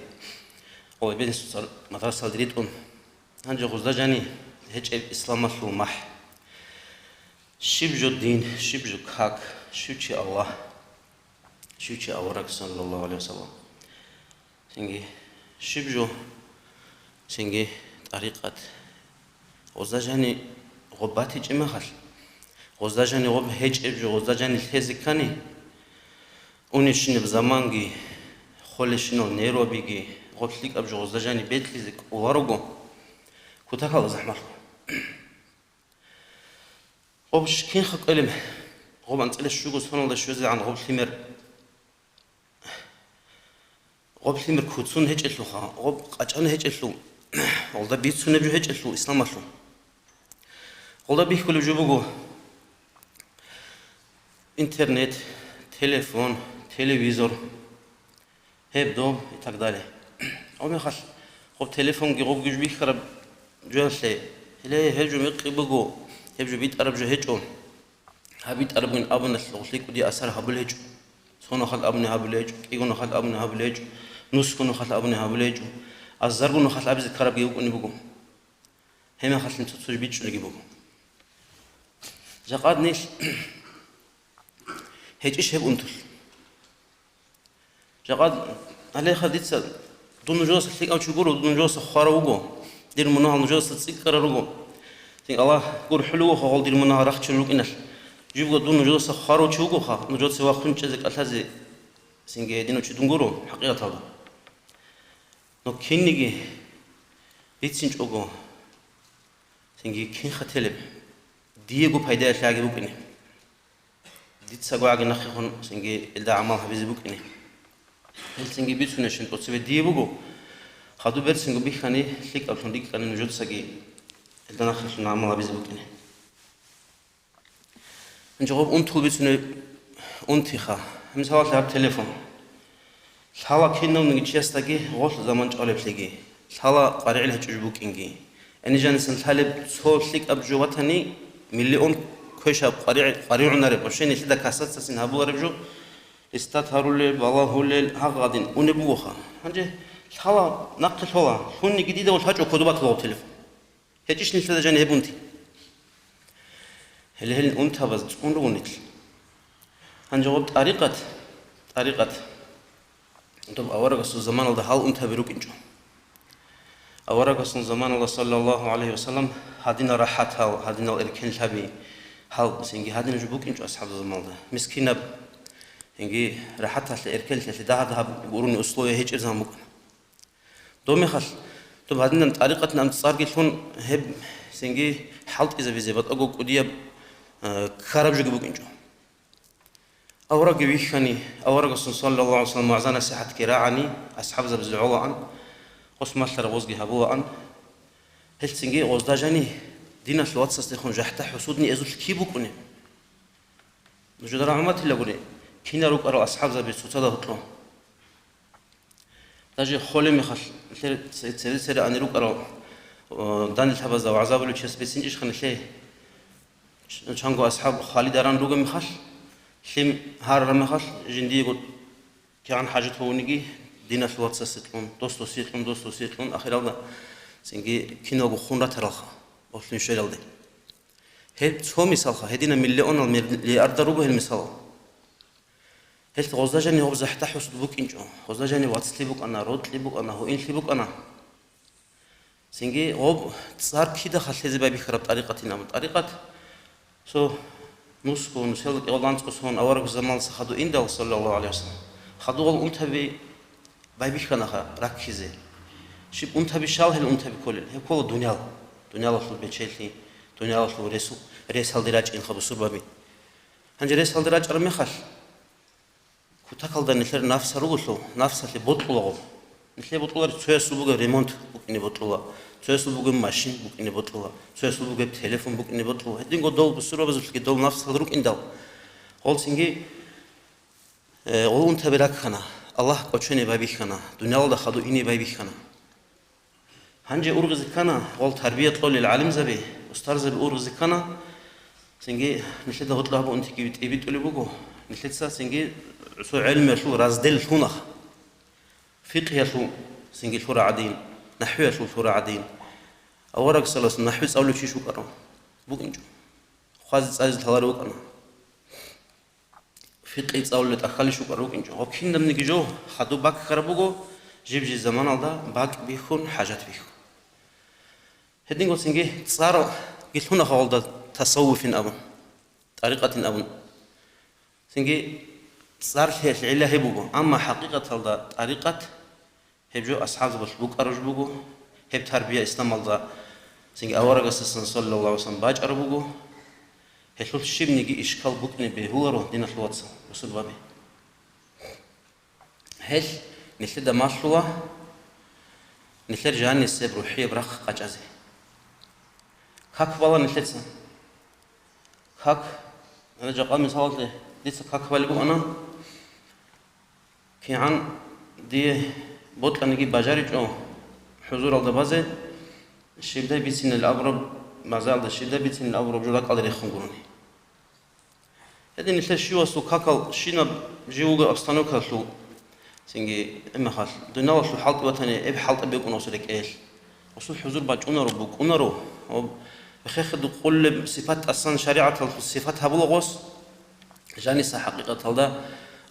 О, эбел-инсуца мадрасалде ритӀун. Гьанже гъузда жани гьечӀеб исламалъул махӀ. Щиб жо дин, щиб жо как, щив чи Аллагь, щив чи авараг, саллаллагьу гӀалайгьи вассалам. Цинги щиб жо, цинги тӀарикъат. Гъозда жани гъоб батичӀеб мехалъ, гъозда жани гъоб гьечӀеб жо, гъозда жани лъезе ккани, унебщинаб заманги, холебщинал нервабиги, гъоб лъикӀаб жо гъозда жани бекьизе кӀоларого, кутакалда захӀмалъула. Гъоб щ-, кинха кӀвелеб? Гъоб анцӀила щуго соналда щвезегӀан гъоб лъимер, гъоб лъимер куцун гьечӀелъулха, гъоб къачӀан гьечӀелъул, гъолда бицунеб жо гьечӀелъул исламалъул. Гъолда бихьулеб жо буго интернет, телефон, телевизор, гьеб доб и так далее. Гьеб мехалъ гъоб телефонги гъобги жо бихьараб жоялъе, гьеле гьеб жо мекъи буго, гьеб жо битӀараб жо гьечӀо. Гьаб битӀарабгин абуналъ гъолъи кӀуди асар гьабулеб гьечӀо. Цо нухалъ абуни гьабулеб гьечӀо, кӀиго нухалъ абуни гьабулеб гьечӀо, нусго нухалъ абуни гьабулеб гьечӀо, азарго нухалъ абизе ккарабги букӀунеб буго. Гьеб мехалъ цо-цо бичӀчӀулебги буго. Жакъа нилъ гьечӀищ гьеб унтулъ? Жакъа гьалеха дица дун нужедаса лъикӀав чи гуро, дун нужедаса хварав вуго, дир мунагьал нужедаса цӀикӀкӀарал руго. Дин Аллагь гурхӀулев вуго гъол дир мунагьал рахчулел рукӀиналъ. Жибго дун нужедаса хварав чи вугоха, нужеца вахъун чӀезе кӀалъазе цинги гьединав чи дун гуро, хӀакъикъаталда. Но кинниги бицинчӀого, цинги кинха телеб, диего пайдаялъе гьаги букӀине. Дицаго гӀаги нахъехун цинги илда гӀамал гьабизе букӀине. Гьел цинги бицунебщин тӀоцебе дие буго, хадуб берцинго бихьани, лъикӀаблъун рикӀкӀани нужецаги илда нахъехун гӀамал гьабизе букӀине. Гьанже гъоб унтул бицунеб унтиха. Мисалалъе, гьаб телефон. Лъала кинавниги чиясдаги гъолъ заман чӀвалеблъиги. Лъала къваригӀел гьечӀеб жо букӀинги. Гьанже жанисан лъалеб цо лъикӀаб жо ватани, миллион квешаб къваригӀ-, къваригӀунареб, вообще нилъеда касацасин гьабулареб жо, истат гьарулел, балагьулел, гьагъадин унеб бугоха. Гьанже лъала, нахъе лъола, лъунниги дида лъачӀо кодобаталъ гъоб телефон. ГьечӀищ нилъеда жаниб гьеб унти? Гьеле гьел унтабаз цӀун руго нилъ. Гьанже гъоб тӀарикъат, тӀарикъат, доб аварагасул заманалда гьал унтаби рукӀинчӀо. Аварагасул заманалда, саллаллагьу гӀалайгьи ва саллам, гьадинал рахӀатал, гьадинал эркенлъаби, гьал цинги гьадинаб жо букӀинчӀо асхӀабзабазул заманалда. Мискинаб, цинги рахӀаталъе, эркенлъиялъе дагьа-дагьаб гурони условия гьечӀеб заман букӀана. Доб мехалъ, доб гьадинаб тӀарикъатин абун цӀарги лъун, гьеб цинги хӀалтӀизабизе батӀаго кӀудияб, э, ккараб жоги букӀинчӀо. Аварагги вихьани, аварагасул, саллаллагьу гӀалайгьи ва саллам, вагӀза-насихӀатги рагӀани, асхӀабзабазул гӀолаан, гъос малъараб гъозги гьабулаан, гьел цинги гъозда жани, диналъ вацасдехун жахӀда-хӀусудни эзулъ киб букӀунеб? Нужеда рагӀматила гури, кинал рукӀарал асхӀабзаби цоцазда гьоркьо. Даже холеб мехалъ, нилъер це-, цере-цере ани рукӀарал, о, данделъабазда вагӀза гьабулев чияс бицинчӀищха нилъее? Ч-, чанго асхӀаб хвалидаран ругеб мехалъ, лъим гьарараб мехалъ, жиндиего кигӀан хӀажат гьавуниги, диналъ вацасе кьун, дос досие кьун, дос досие кьун, ахиралда цинги киналго хун ратаралха, охлин щвелалде. Гьеб цо мисалха, гьединаб миллионал миллиарда руго гьел мисалал. Гьелъ гъозда жанив гъоб жахӀда-хӀусуд букӀинчӀо, гъозда жанив вацлъи букӀана, рокьи букӀана, гьуинлъи букӀана. Цинги гъоб цӀар кида халлъезе байбихьараб тӀарикъатин абун. ТӀарикъат цо нусго, нусиялда кӀикъоялда анцӀго сон авараг заманалдаса хадув индал, саллаллагьу гӀалайгьи ва саллам, хадув гъол унтаби байбихьанаха раккизе. Щиб унтаби щал гьел унтаби кколел? Гьеб ккола дуниял, дуниялалъул бечелъи, дуниялалъул ресу-, ресалде рачӀинха бусурбаби. Гьанже ресалде рачӀараб мехалъ, кутакалда нилъер нафса руголъул, нафсалъе бокьулаго. Нилъее бокьулареб цоясул бугеб ремонт букӀине бокьула, цоясул бугеб машин букӀине бокьула, цоясул бугеб телефон букӀине бокьула. Гьединго дол бусурбабазулъги дол нафсал рукӀиндал, гъол цинги, э, гъол унтаби раккана, Аллагь кӀочоне байбихьана, дуниялалда хадув ине байбихьана. Гьанже ургъизе ккана, гъол тарбия кьолел гӀалимзаби, устарзаби ургъизе ккана, цинги нилъеда гьоркьоб гьаб унтиги тӀибитӀулеб буго, нилъеца цинги цо гӀелмуялъул раздел лъуна. Фикъгьиялъул цинги лъура гӀадин, нахӀвиялъул лъура гӀадин. Авараг саллаллагьу гӀалайгьи ва саллам нахӀви цӀалулев чийищ вукӀарав? БукӀинчӀо. Хъвазе-цӀализе лъаларев вукӀана. Фикъгьи цӀалулел тӀахьалищ вукӀарав вукӀинчӀо. Гьаб кинабниги жо хадуб баккараб буго, жиб-жиб заманалда бакӀ бихьун, хӀажат бихьун. Гьединго цинги цӀарги лъуна гъолда тасаввуфин абун, тӀарикъатин абун. Цинги цӀар лъеялъ гӀилла гьеб буго, амма хӀакъикъаталда тӀарикъат гьеб жо асхӀабзабазулъ букӀараб жо буго, гьеб тарбия исламалда цинги аварагасдасан, саллаллагьу гӀалайгьи ва саллам, бачӀараб буго. Гьелъул щибниги ишкал букӀине бегьуларо, диналъул вацал, бусурбаби. Гьелъ нилъеда малъула, нилъер жанисеб рухӀияб рахъ къачӀазе. Как бала нилъеца. Как, гьанже жакъа мисалалъе, дица как балеб букӀана. КигӀан дие бокьаниги бажаричӀо хӀузуралда базе, щибдай бицинел абураб, базаралда щибдай бицинел абураб жо ракӀалде рехун гурони. Гьедин нилъер щивасул какал щинаб жив вугеб обстановкалъул, цинги гьебмехалъ, дуниялалъул хӀалтӀи ватани гьеб хӀалтӀи бекӀуна гъосул рекӀелъ. Гъосул хӀузур бачӀунаро, букӀунаро, ва бехеха къулеб сипат тӀасан шаригӀаталъул сипат гьабула гъос. Жаниса хӀакъикъаталда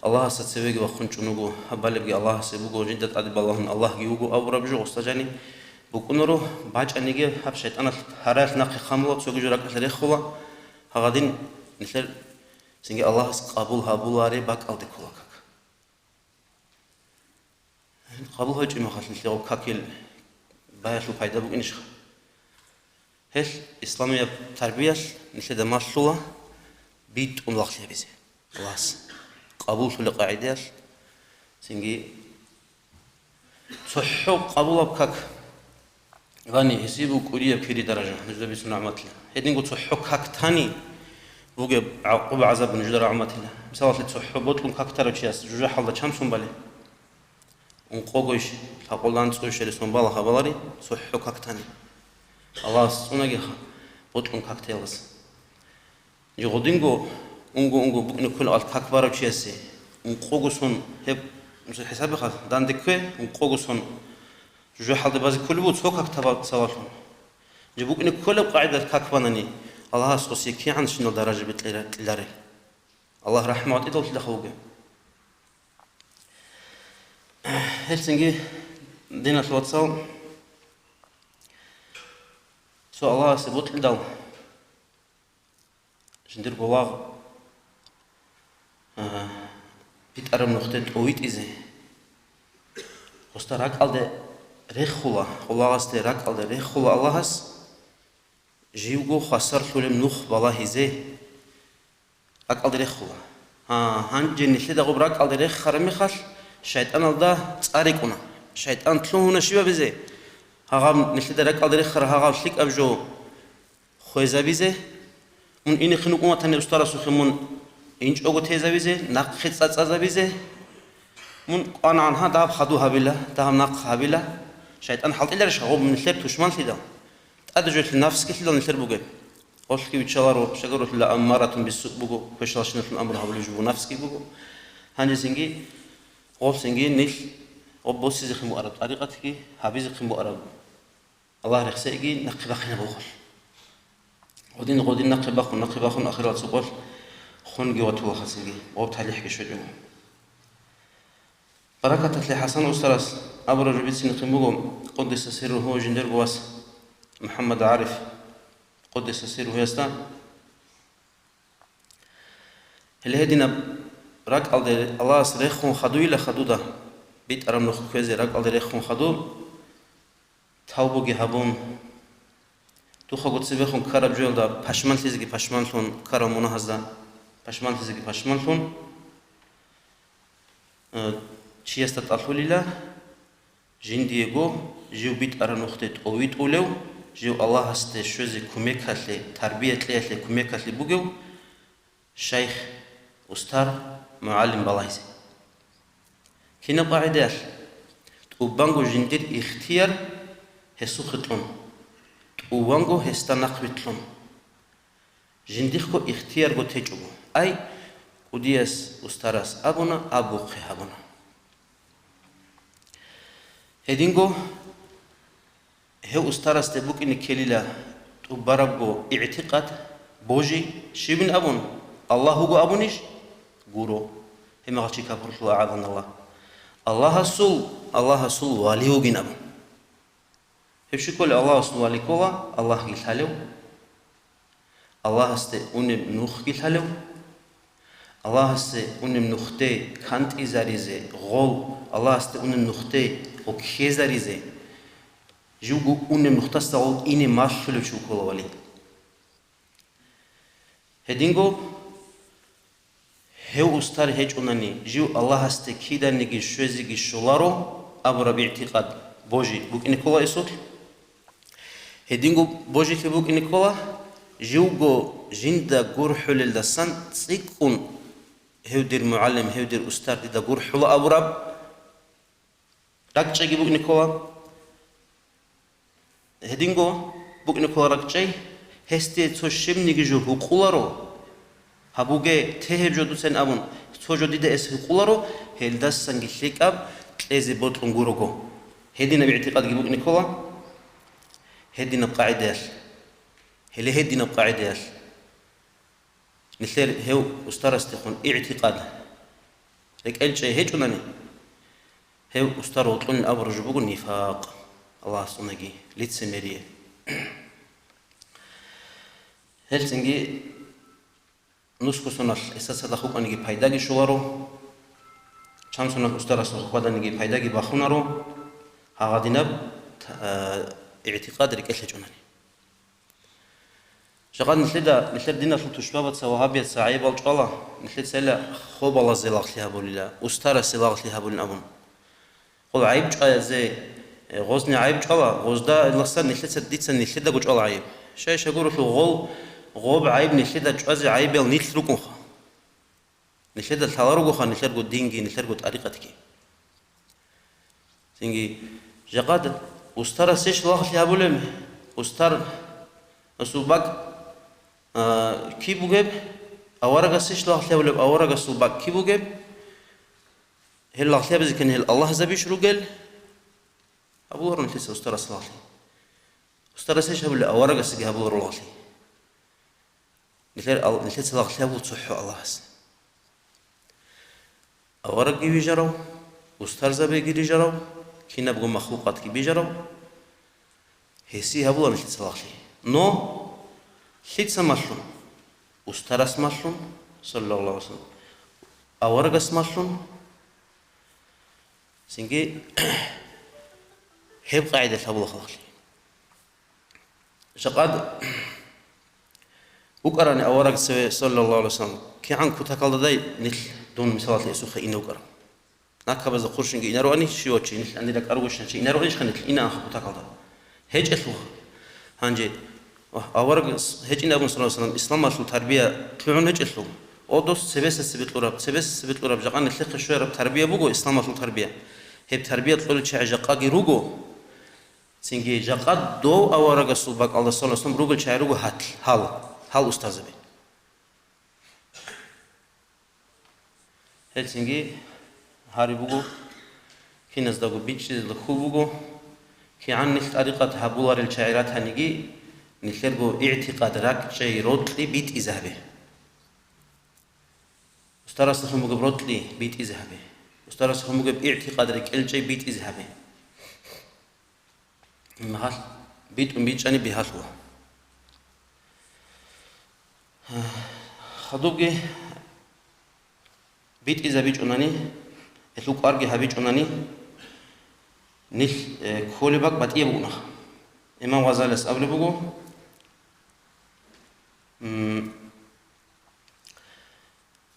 Аллагьасда цевеги вахъун чӀун вуго, гьаб балебги Аллагьасе буго, жинда тӀаде балагьун Аллагьги вуго абураб жо гъосда жани букӀунаро, бачӀаниги гьаб шайтӀаналъ гьараялъ нахъе хъамула, цоги жо ракӀалъе рехула, гьагъадин нилъер цинги Аллагьас къабул гьабулареб бакӀалде ккола как. Къабул гьечӀеб мехалъ нилъер гъоб какил баялъул пайда букӀинищха? Гьелъ исламияб тарбиялъ нилъеда малъула битӀун лагълъи гьабизе, Аллагьас къабуллъулеб къагӀидаялъ, цинги цохӀо къабулаб как вани, гьесие буго кӀудияб кири даража, нужеда бицун рахӀматилла. Гьединго цохӀо как тани бугеб гӀакъуба-гӀазаб нужеда рахӀматилла. Мисалалъе, цохӀо бокьун как тарав чияс жужахӀалда чан сон балеб? Ункъогойищ, лъабкъоялда анцӀгойищ гьеле сон бала гьабалари, цохӀо как тани. Аллагьас цӀунаги бокьун как теялдаса. Жо гъодинго, унго-унго букӀине кколеб как барав чиясе, ункъого сон, гьеб, мисал, хӀисабиха, данде ккве, ункъого сон жужахӀалде базе кколеб буго цо как таба-, сабаблъун. Жо букӀине кколеб къагӀидаялъ как банани, Аллагьас гъосие кигӀан щинал даража бекьила-, кьеларел. Аллагь рахӀму гьатӀидал лъидахъа вугев. Гьелцинги, диналъул вацал, цо Аллагьасе бокьидал, жиндирго лагъ, а, битӀараб нухде тӀовитӀизе, гъосда ракӀалде рехула, гъолагъасде ракӀалде рехула Аллагьас, живго хвасарлъулеб нух балагьизе. РакӀалде рехула. Гьа, гьанже нилъеда гъоб ракӀалде рехараб мехалъ, шайтӀаналда цӀа рекӀуна. ШайтӀан лъугьуна щиб гьабизе? Гьагъаб нилъеда ракӀалде рехараб гьагъаб лъикӀаб жо хвезабизе. Мун инехъин вукӀун ватани устарасухъе мун инчӀого тезабизе, нахъе цӀацӀазабизе. Мун кӀванагӀан гьа, дагьаб хадув гьабила, дагьаб нахъ гьабила. ШайтӀан хӀалтӀиларищ гъоб нилъер тушманлъидал? ТӀаде жолъи нафсгилъидал нилъер бугеб. Гъолъги виччаларо, щагарулъила аммаратун биссуъ буго, квешалщиналъун амру гьабулев жо буго, нафсги буго. Гьанжесинги, гъолъсинги нилъ гъоб босизехъин буараб тӀарикъатги гьабизехъин буараб. Аллагь рехсейги нахъе бахъинаб гъолъ. Гъодин, гъодин нахъе бахъун, нахъе бахъун ахирал цукъолъ хунги ватула хасиги, гъоб талихӀги щвечӀого. Баракаталъе ХӀасан устарас абураб жо бицинехъин буго, къуддиса сирругьу, жиндирго вас МухӀаммад ГӀариф, къуддиса сирругьуясда. Гьеле гьединаб ракӀалде Аллагьас рехун хадуйила хадуда, битӀараб нух кквезе ракӀалде рехун хаду, тавбуги гьабун, духъаго цебехун ккараб жоялда пашманлъизеги пашманлъун, ккарал мунагьазда пашманлъизеги пашманлъун, э, чиясда тӀалъулила, жиндиего жив битӀараб нухде тӀовитӀулев, жив Аллагьасде щвезе кумекалъе, тарбия кьеялъе кумекалъе бугев, шайх, устар, мугӀалим балагьизе. Кинаб къагӀидаялъ? ТӀубанго жиндир ихтияр гьесухъе кьун, тӀубанго гьесда нахъ вилълъун. Жиндихъго ихтиярго течӀого, ай, кӀудияс устарас абуна, абухъе гьабуна. Гьединго гьев устарасде букӀине ккелила тӀубарабго игӀтикъад, божи, щибин абун, Аллагь вуго абунищ? Гуро. Гьеб мехалъ чи капурлъула, агӀазаналлагь. Аллагьасул, Аллагьасул вали вугин абун. Гьеб щикӀулев Аллагьасул вали ккола, Аллагьги лъалев, Аллагьасде унеб нухги лъалев, Аллагьасде унеб нухде кантӀизаризе гъол, Аллагьасде унеб нухде гъо ккезаризе, живго унеб нухдаса гъол ине малъулев чи вуккола вали. Гьединго гьев устар гьечӀунани, жив Аллагьасде киданиги щвезеги щоларо абураб игӀтикъад божи букӀине ккола эсулъ. Гьединго божилъи букӀине ккола, живго жинда гурхӀулелдасан цӀикӀкӀун гьев дир мугӀалим, гьев дир устар дида гурхӀула абураб ракӀчӀейги букӀине ккола. Гьединго букӀине ккола ракӀчӀей, гьесде цо щибниги жо гьукъуларо, гьабуге, те гьеб жо дуцайин абун, цо жо дида эс гьукъуларо, гьелдасанги лъикӀаб кьезе бокьун гурого. Гьединаб игӀтикъадги букӀине ккола, гьединаб къагӀидаялъ. Гьеле гьединаб къагӀидаялъ. Нилъер гьев устарасдехун игӀтикъад рекӀелчӀей гьечӀунани, гьев устар вокьулин абураб жо буго нифакъ, Аллагьас цӀунаги, лицемерие. Гьелцинги нусго соналъ гьесда цадахъ вукӀаниги пайдаги щоларо, чан соналъ устарасда хьваданиги пайдаги бахунаро, гьагъадинаб, а, игӀтикъад рекӀелъ гьечӀунани. Жакъа нилъеда, нилъер диналъул тушбабаца, вагьабияца гӀайибал чӀвала, нилъецайила хобалазе лагълъи гьабулила, устарасе лагълъи гьабулин абун. Гъол гӀайиб чӀвазе, э, гъозни гӀайиб чӀвала, гъозда ласан нилъеца, дица нилъедаго чӀвала гӀайиб. Щай-щай гурелъул гъол, гъоб гӀайиб нилъеда чӀвазе гӀайибал нилъ рукӀунха. Нилъеда лъала ругоха нилъерго динги, нилъерго тӀарикъатги. Цинги, жакъа устарасищ лагълъи гьабулеб? Устар асул бакӀ, а, киб бугеб? Аварагасищ лагълъи гьабулеб? Аварагасул бакӀ киб бугеб? Гьел лагълъи гьабизе ккани гьел аллагьзабищ ругел? Гьабуларо нилъеца устарас лагълъи. Устарасищ гьабулеб? Аварагасеги гьабуларо лагълъи. Нилъер ал-, нилъеца лагълъи гьабула цохӀо Аллагьас. Аварагги вижарав, устарзабиги рижарав, кинабго махлукъатги бижарав, гьесие гьабула нилъеца лагълъи. Но лъица малъун? Устарас малъун, саллаллагьу гӀалайгьи ва саллам, аварагас малъун, цинги гьеб къагӀидалъ гьабула халкълъи. Жакъад вукӀарани авараг цеве, саллаллагьу гӀалайгьи ва саллам, кигӀан кутакалдадай нилъ дун мисалалъе эсухъе ине вукӀарав. Накабазда хъурщинги инароани щивав чи, нилъ гьанир ракӀаргощан чи инароанищха нилъ инаанха кутакалда? ГьечӀелъулха. Гьанже, вагь, авараг с-, гьечӀин абун, саллаллагьу гӀалайгьи ва саллам, исламалъул тарбия лъугӀун гьечӀелъул. О, дос, цебесасебе кьураб, цебесасебе кьураб, жакъа нилъехъе щвараб тарбия буго, исламалъул тарбия. Гьеб тарбия кьолел чагӀи жакъаги руго. Цинги жакъа дов аварагасул бакӀалда, саллаллагьу гӀалайгьи ва саллам, ругел чагӀи руго гьатл, гьал, гьал устарзаби. Гьелцинги гьари буго, киназдаго бичӀчӀизелда хьул буго, кигӀан нилъ тӀарикъат гьабуларел чагӀи ратаниги, нилъерго игӀтикъад, ракӀчӀей, рокьи битӀизе гьабе. Устарасдехун бугеб рокьи битӀизе гьабе. Устарасдехун бугеб игӀтикъад, рекӀелчӀей битӀизе гьабе. Гьалъ битӀун бичӀчӀани бигьалъула. Хадубги битӀизабичӀунани, гьелъул кӀварги гьабичӀунани, нилъ, э, кколеб бакӀ батӀияб букӀунаха. Имам Гъазалияс абулеб буго, м,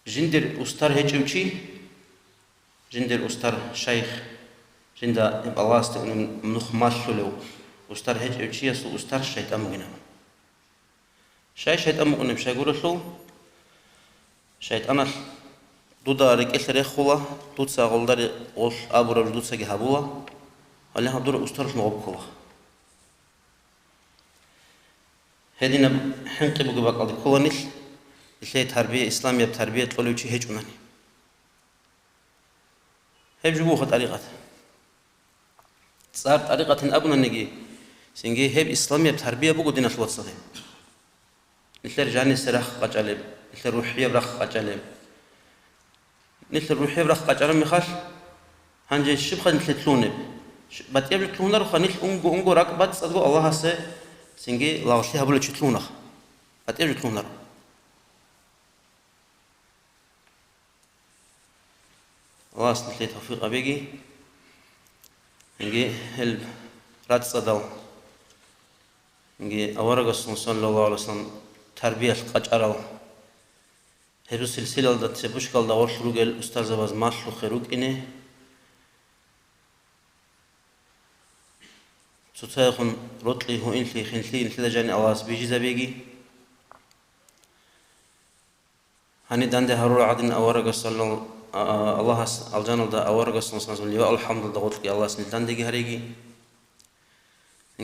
Жиндир устар гьечӀев чи, жиндир устар шайх, жинда гьеб Аллагьасде унеб нух малъулев устар гьечӀев чиясул устар шайтӀан бугин абун. Щай шайтӀан букӀунеб щайгурелъул, шайтӀаналъ дуда рекӀелъ рехула, дуца гъолдари гъолъ абураб жо дуцаги гьабула, гьале гьаб дур устарлъун гъоб ккола. Гьединаб хӀинкъи бугеб бакӀалде ккола нилъ, нилъее тарбия, исламияб тарбия кьолев чи гьечӀунани. Гьеб жо бугоха тӀарикъат. ЦӀар тӀарикъатин абунаниги, цинги гьеб исламияб тарбия буго, диналъул вацал, гьеб. Нилъер жанисе рахъ къачӀалеб, нилъер рухӀияб рахъ къачӀалеб. Нилъер рухӀияб рахъ къачӀараб мехалъ, гьанже щибха нилъер лъугьунеб? Щ-, батӀияб жо лъугьунароха, нилъ унго-унго ракӀ бацӀцӀадго Аллагьасе цинги лагълъи гьабулев чи лъугьунаха. БатӀияб жо лъугьунаро. Аллагьас нилъее тавфикъ гьабеги. Цинги гьел рацӀцӀадал, цинги аварагасул, саллаллагьу гӀалайгьи ва саллам, тарбиялъ къачӀарал, гьезул силсилалда, цепочкалда гъорлъ ругел устарзабаз малъухъе рукӀине. цоцаехун рокьи, гьуинлъи, хинлъи, инлъида жани Аллагьас бижизабеги. Гьаниб данде гьарурал гӀадин аварагасул, а, а, Аллагьас алжаналда аварагасул саллаллагьу гӀалайгьи ва саллам ливаул хӀамдалда гъоркьги Аллагьас нилъ дандеги гьареги.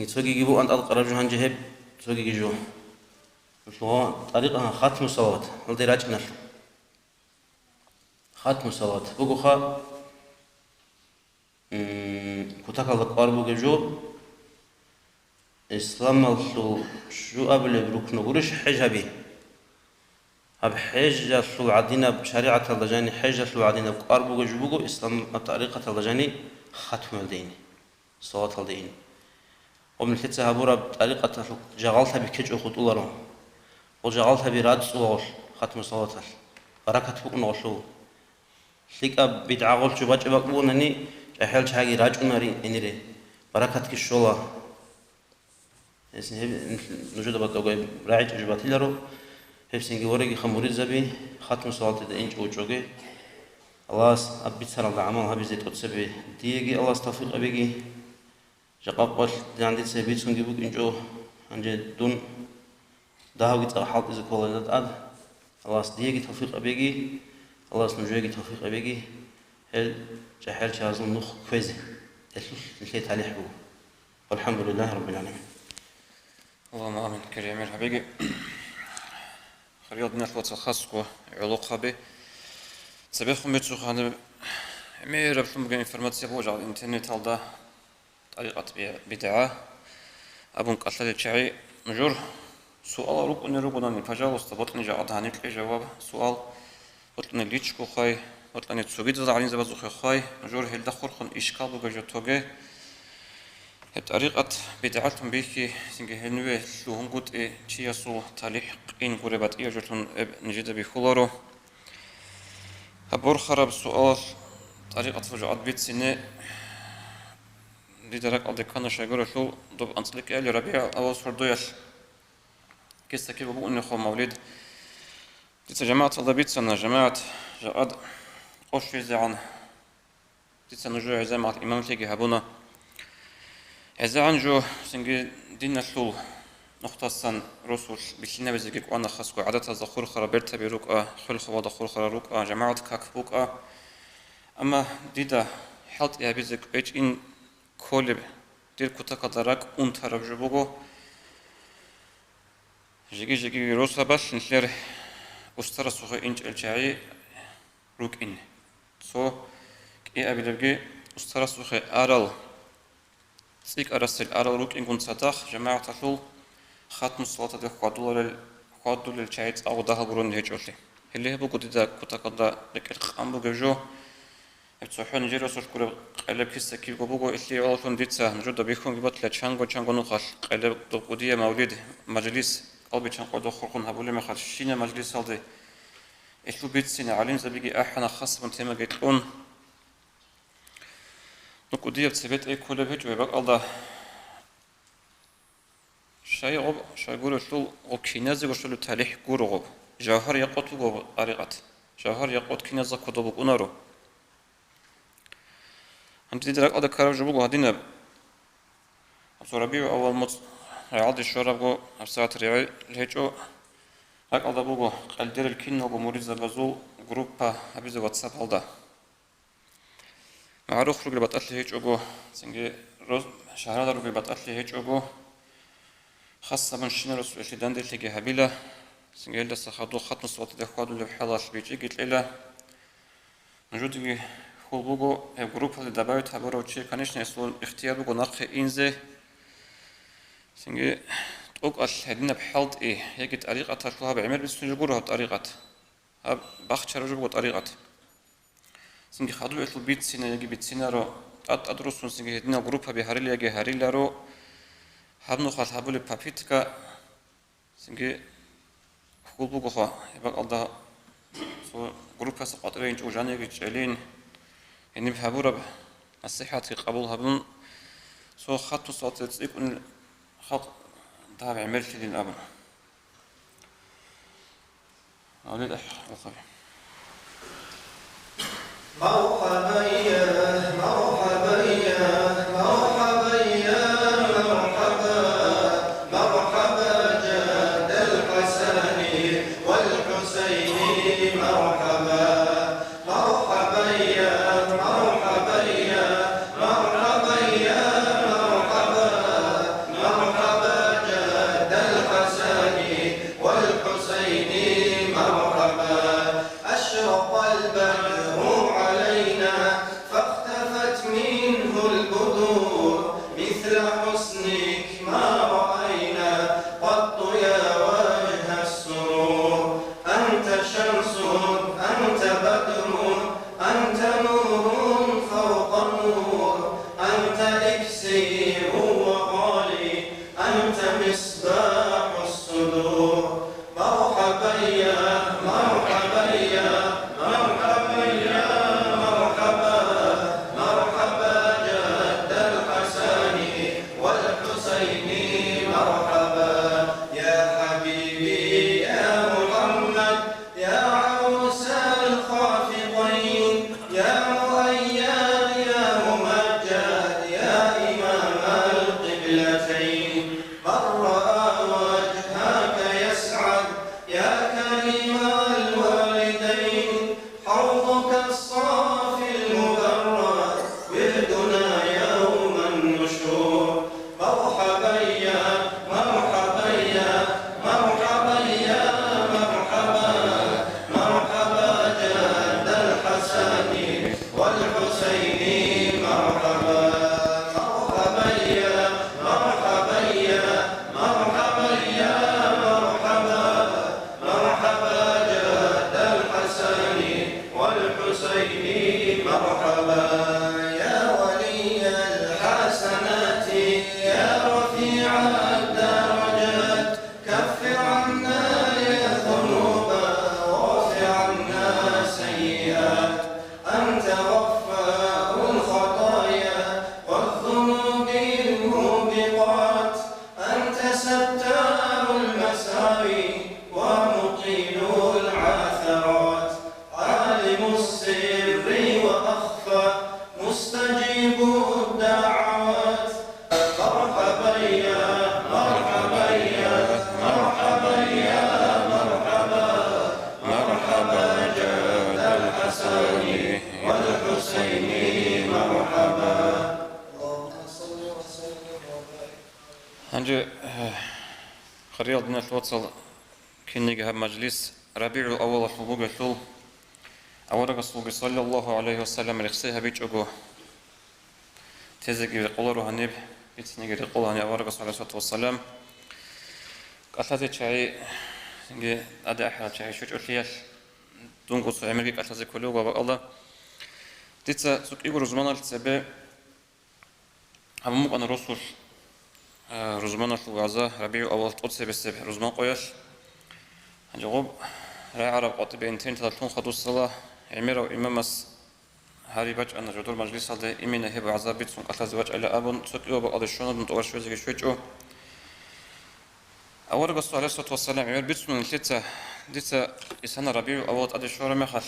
Цогиги буган тӀадкъараб жо гьанже гьеб, цогиги жо. Лъугьа-, тӀарикъа хатму салават, гьалде рачӀиналъул. Хатму салават бугоха, м, кутакалда кӀвар бугеб жо, исламалъул щуабилеб рукну гурищ хӀеж гьаби. Гьаб хӀежалъул гӀадинаб шаригӀаталда жани хӀежалъул гӀадинаб кӀвар бугеб жо буго ислам тӀарикъаталда жани хатмуялде ин, салаваталде ин. Гъоб нилъеца гьабураб тӀарикъаталъул жагъалтаби ккечӀо хутӀуларо. Гъол жагъалтаби рацӀцӀулагъулъ хатму салаваталъ, баракат букӀунаголъул. ЛъикӀаб бидгӀагъулъ жо бачӀа бакӀ бугонани, чӀахӀиял чагӀаги рачӀунари гьенире, баракатги щола. Гьесин гьеб нужеда батӀаго гьеб рагӀичӀеб жо батиларо, гьебсинги вореги ха муридзаби, хатму салатида инчӀо учӀоге. Аллагьас аб бицаралда гӀамал гьабизе тӀоцебе диеги Аллагьас тавфикъ гьабеги. Жакъа къвалъ дандица бицунги букӀинчӀо, гьанже дун дагьавги цӀакъ хӀалтӀизе ккола гьелда тӀад. Аллагьас диеги тавфикъ гьабеги, Аллагьас нужееги тавфикъ гьабеги, гьел чӀахӀиял чагӀазул нух кквезе, гьелъулъ нилъее талихӀ буго. ВалхӀамдулиллагьи раббил гӀаламин. Аллагьумма амин. Кири гӀемер гьабеги. Хириял диналъул вацал, хасго гӀолохъаби. Цебехун бицухъ гьаниб гӀемераблъун бугеб информация божал интернеталда. ТӀарикъат би-, бидгӀа абун кӀалъалел чагӀи нужер суалал рукӀунел ругонани, пожалуйста, бокьани жагьад гьаниб кье жаваб, суал, бокьани личгохъай, бокьани цогидал гӀалимзабазухъехъай, нужер гьелда хурхун ишкал бугеб жо тоге. Гьеб тӀарикъат бидгӀалъун бихьи, цинги гьениве лъугьунгутӀи чиясул талихӀ къин гуреб батӀияб жолъун гьеб нижеда бихьуларо. Гьаб борхараб суалалъ тӀарикъаталъул жаваб бицине. Дида ракӀалде ккана щайгурелъул доб анцӀила кӀиабилеб РабигӀул-аввал сордоялъ киса-киб бугониха мавлид. Дица жамагӀаталда бицана, жамагӀат жакъад къо щвезегӀан. Дица нужее гӀезегӀан имамлъиги гьабуна. ГӀезегӀан жо цинги диналъул нухтасан росулъ бихьинабизеги кӀвана, хасго гӀадатазда хурхарал бертаби рукӀа, хвел-хвалда хурхарал рукӀа, жамагӀат как букӀа. Амма дида хӀалтӀи гьабизе кӀвечӀин кколеб, дир кутакалда ракӀ унтараб жо буго, жеги-жеги росабалъ нилъер устарасухъе инчӀел чагӀи рукӀин. Цо кӀиабилебги устарасухъе арал, цӀикӀкӀарасел арал рукӀингун цадахъ жамагӀаталъул хатму салаталде хьвадуларел, хьвадулел чагӀи цӀакъго дагьал гурони гьечӀолъи. Гьеле гьеб буго дида кутакалда рекӀелъ къан бугеб жо. Гьеб цохӀо нижер росулъ гуреб къелеб киса кибго буго, илъи гӀололъун дица нужеда бихьунги батила, чанго-чанго нухалъ къелеб доб кӀудияб мавлид, мажлис, кӀалбиччан къоялда хурхун гьабулеб мехалъ щинаб мажлисалде. Илъул бицине гӀалимзабиги ахӀана, хасабун темаги кьун. Ну, кӀудияб цебетӀей кколеб гьечӀо гьеб бакӀалда. Щай гъоб, щайгурелъул гъоб киназего щолеб талихӀ гуро гъоб. Жавгьар-якъут буго гъоб тӀарикъат. Жавгьар-якъут киназда кодоб букӀунаро. Гьанже дида ракӀалда ккараб жо буго гьадинаб. Гьаб цо РабигӀул-аввал моцӀ рагӀалде щварабго, гьабсагӀат регӀел гьечӀо, ракӀалда буго къелдерел киналго муридзабазул группа гьабизе ватсапалда. МагӀарух ругел батӀалъи гьечӀого, цинги роз-, шагьаралда ругел батӀалъи гьечӀого, хасабун щинаб росулъе данделъиги гьабила, цинги гьелдаса хадуб хатму салаталде хьвадулеб хӀалалъ бичӀчӀиги кьела. Нужедеги хьул буго, гьеб группалде добавить гьабурав чи, конечно, гьесул ихтияр буго нахъе инзе. Цинги тӀокӀалъ гьединаб хӀалтӀи, яги тӀарикъаталъул гьаб гӀемер бицунеб жо гуро гьаб тӀарикъат. Гьаб бахчараб жо буго тӀарикъат. Цинги хадуб гьелъул бицине яги бицинаро, тӀад-тӀад руссун цинги гьединал группаби гьарила яги гьариларо, гьаб нухалъ гьабулеб попытка, цинги хьул бугоха, гьеб бакӀалда цо группаялъа къватӀире инчӀого жаниги чӀелин, гьениб гьабураб насихӀатги къабул гьабун, цо хатун салаталде цӀикӀкӀунел халкъ дагьаб гӀемерлъилин абун. Гьале, ахӀ, ахъаби. مرحبا يا، مرحبا يا، مرحبا يا Хириял диналъул вацал, кинниги гьаб мажлис РабигӀул-аввалалъул бугелъул, аварагасулги, саллаллагьу гӀалайгьи вассалам, рехсей гьабичӀого, тезеги рекъоларо гьаниб, бицинеги рекъола гьаниб аварагас, гӀалайгьиссалату вассалам, кӀалъазе чагӀи, цинги тӀаде ахӀарал чагӀи щвечӀолъиялъ, дунго цо гӀемерги кӀалъазе кколев вуго бакӀалда. Дица цо кӀиго рузманалъ цебе гьабун букӀана росулъ, а, рузманалъул вагӀза, РабигӀул-аввал тӀоцебесеб рузман къоялъ. Гьанже гъоб рагӀараб къватӀибе интернеталда лъун хадусала, гӀемерав имамас гьари бачӀана жодор мажлисалде, имина гьеб вагӀза бицун кӀалъазе вачӀайилан абун, цо кӀиго бакӀалде щвана, дун тӀубараб щвезеги щвечӀо. Аварагасул, гӀалайгьиссалату вассалам, гӀемер бицуна нилъеца, дица исана РабигӀул-аввал тӀаде щвараб мехалъ,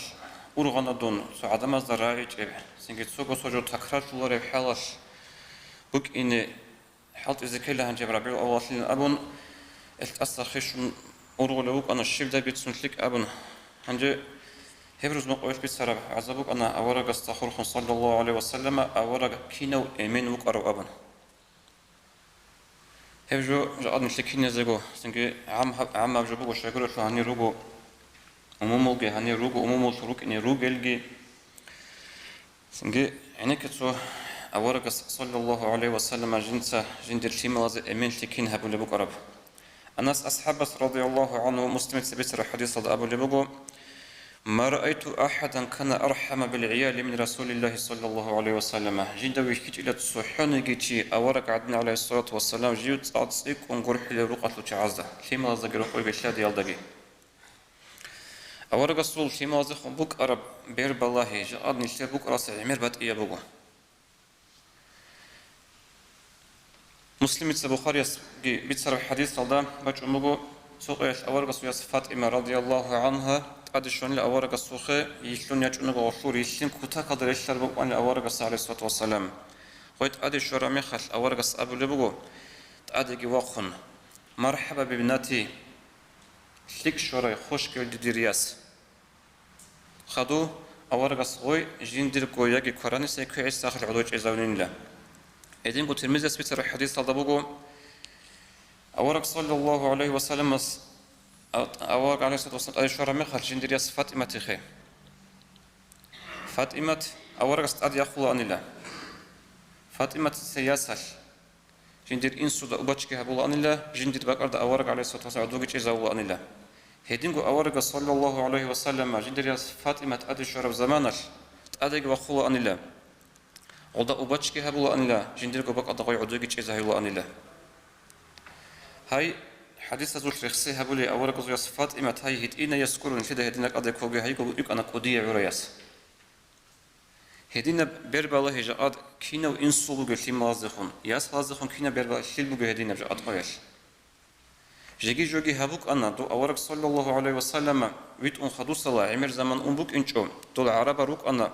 ургъана дун цо гӀадамазда рагӀичӀеб, цинги цого цо жо такрарлъулареб хӀалалъ букӀине хӀалтӀизе ккела гьанже РабигӀул-авваллъилан абун, гьелъ тӀаса хищун ургъулев вукӀана, щибдай бицун лъикӀ абун. Гьанже гьеб рузман къоялъ бицараб вагӀза букӀана аварагасда хурхун, саллаллагьу гӀалайгьи вассалам, авараг кинав эмен вукӀарав абун. Гьеб жо жакъа нилъее киназего, цинги гӀам-, гӀаммаб жо буго, щайгурелъул гьанир руго умумулги, гьанир руго умумулъ рукӀине ругелги. Цинги гӀенекке цо аварагас, саллаллагьу гӀалайгьи вассалам, жинца жиндир лъималазе эменлъи кин гьабулеб букӀараб. Анас асхӀабас, радияллагьу гӀангьу, Муслимица бицараб хӀадисалда абулеб буго: «Ма раайту ахӀадан кана архӀама билгӀияли мин Расулиллагьи, саллаллагьу гӀалайгьи вассалам». Жинда вихьичӀила цохӀониги чи авараг гӀадин, гӀалайгьиссалату вассалам, жив цӀакъ цӀикӀкӀун гурхӀулев рукъалъул чагӀазда, лъималаздаги рокъой белъадиялдаги. Аварагасул лъималазехун букӀараб бербалагьи жакъа нилъер букӀаралдаса гӀемер батӀияб буго. Муслимица Бухариясги бицараб хӀадисалда бачӀун буго, цо къоялъ аварагасул яс ФатӀима, радияллагьу гӀангьа, тӀаде щванила аварагасухъе, йилълъун ячӀунего гъолъул, йилълъин кутакалда релълъараб букӀанила аварагас, гӀалайгьиссалату вассалам. Гъой тӀаде щвараб мехалъ аварагас абулеб буго, тӀадеги вахъун: «МархӀаба бибнати», лъикӀ щварай, хвеш ккелде дир яс. Хадув аварагас гъой жиндирго яги кваранисей квегӀиса ахъи гӀодой чӀезавунила. Гьединго Тирмизияс бицараб хӀадисалда буго, авараг, саллаллагьу гӀалайгьи вассаламас, ав-, авараг, гӀалайгьиссалату вассалам, тӀаде щвараб мехалъ жиндир яс ФатӀиматихъе. ФатӀимат аварагас тӀад яхъулаанила. ФатӀиматица ясалъ жиндир инсуда убачги гьабулаанила, жиндир бакӀалда авараг, гӀалайгьиссалату вассалам, гӀодоги чӀезавулаанила. Гьединго аварагас, саллаллагьу гӀалайгьи вассалам, жиндир яс ФатӀимат тӀаде щвараб заманалъ тӀадеги вахъулаанила. Гъолда убачги гьабулаанила, жиндирго бакӀалда гъой гӀодоги чӀезавулаанила. Гьай, хӀадисазулъ рехсей гьабулей аварагасул яс ФатӀимат, гьай, гьитӀинай яс гуро нилъеда гьедин ракӀалде ккоги, гьайго букӀана кӀудияв гӀурай яс. Гьединаб бербалагьи жакъа кинав инсул бугеб лъималаздехун, ясалаздехун кинаб бербалагьи лъил бугеб гьединаб жакъа къоялъ. Жеги-жоги гьаб букӀана, дов авараг, саллаллагьу гӀалайгьи вассалам, витӀун хадусала, гӀемер заман ун букӀинчӀо, дол гӀарабал рукӀана,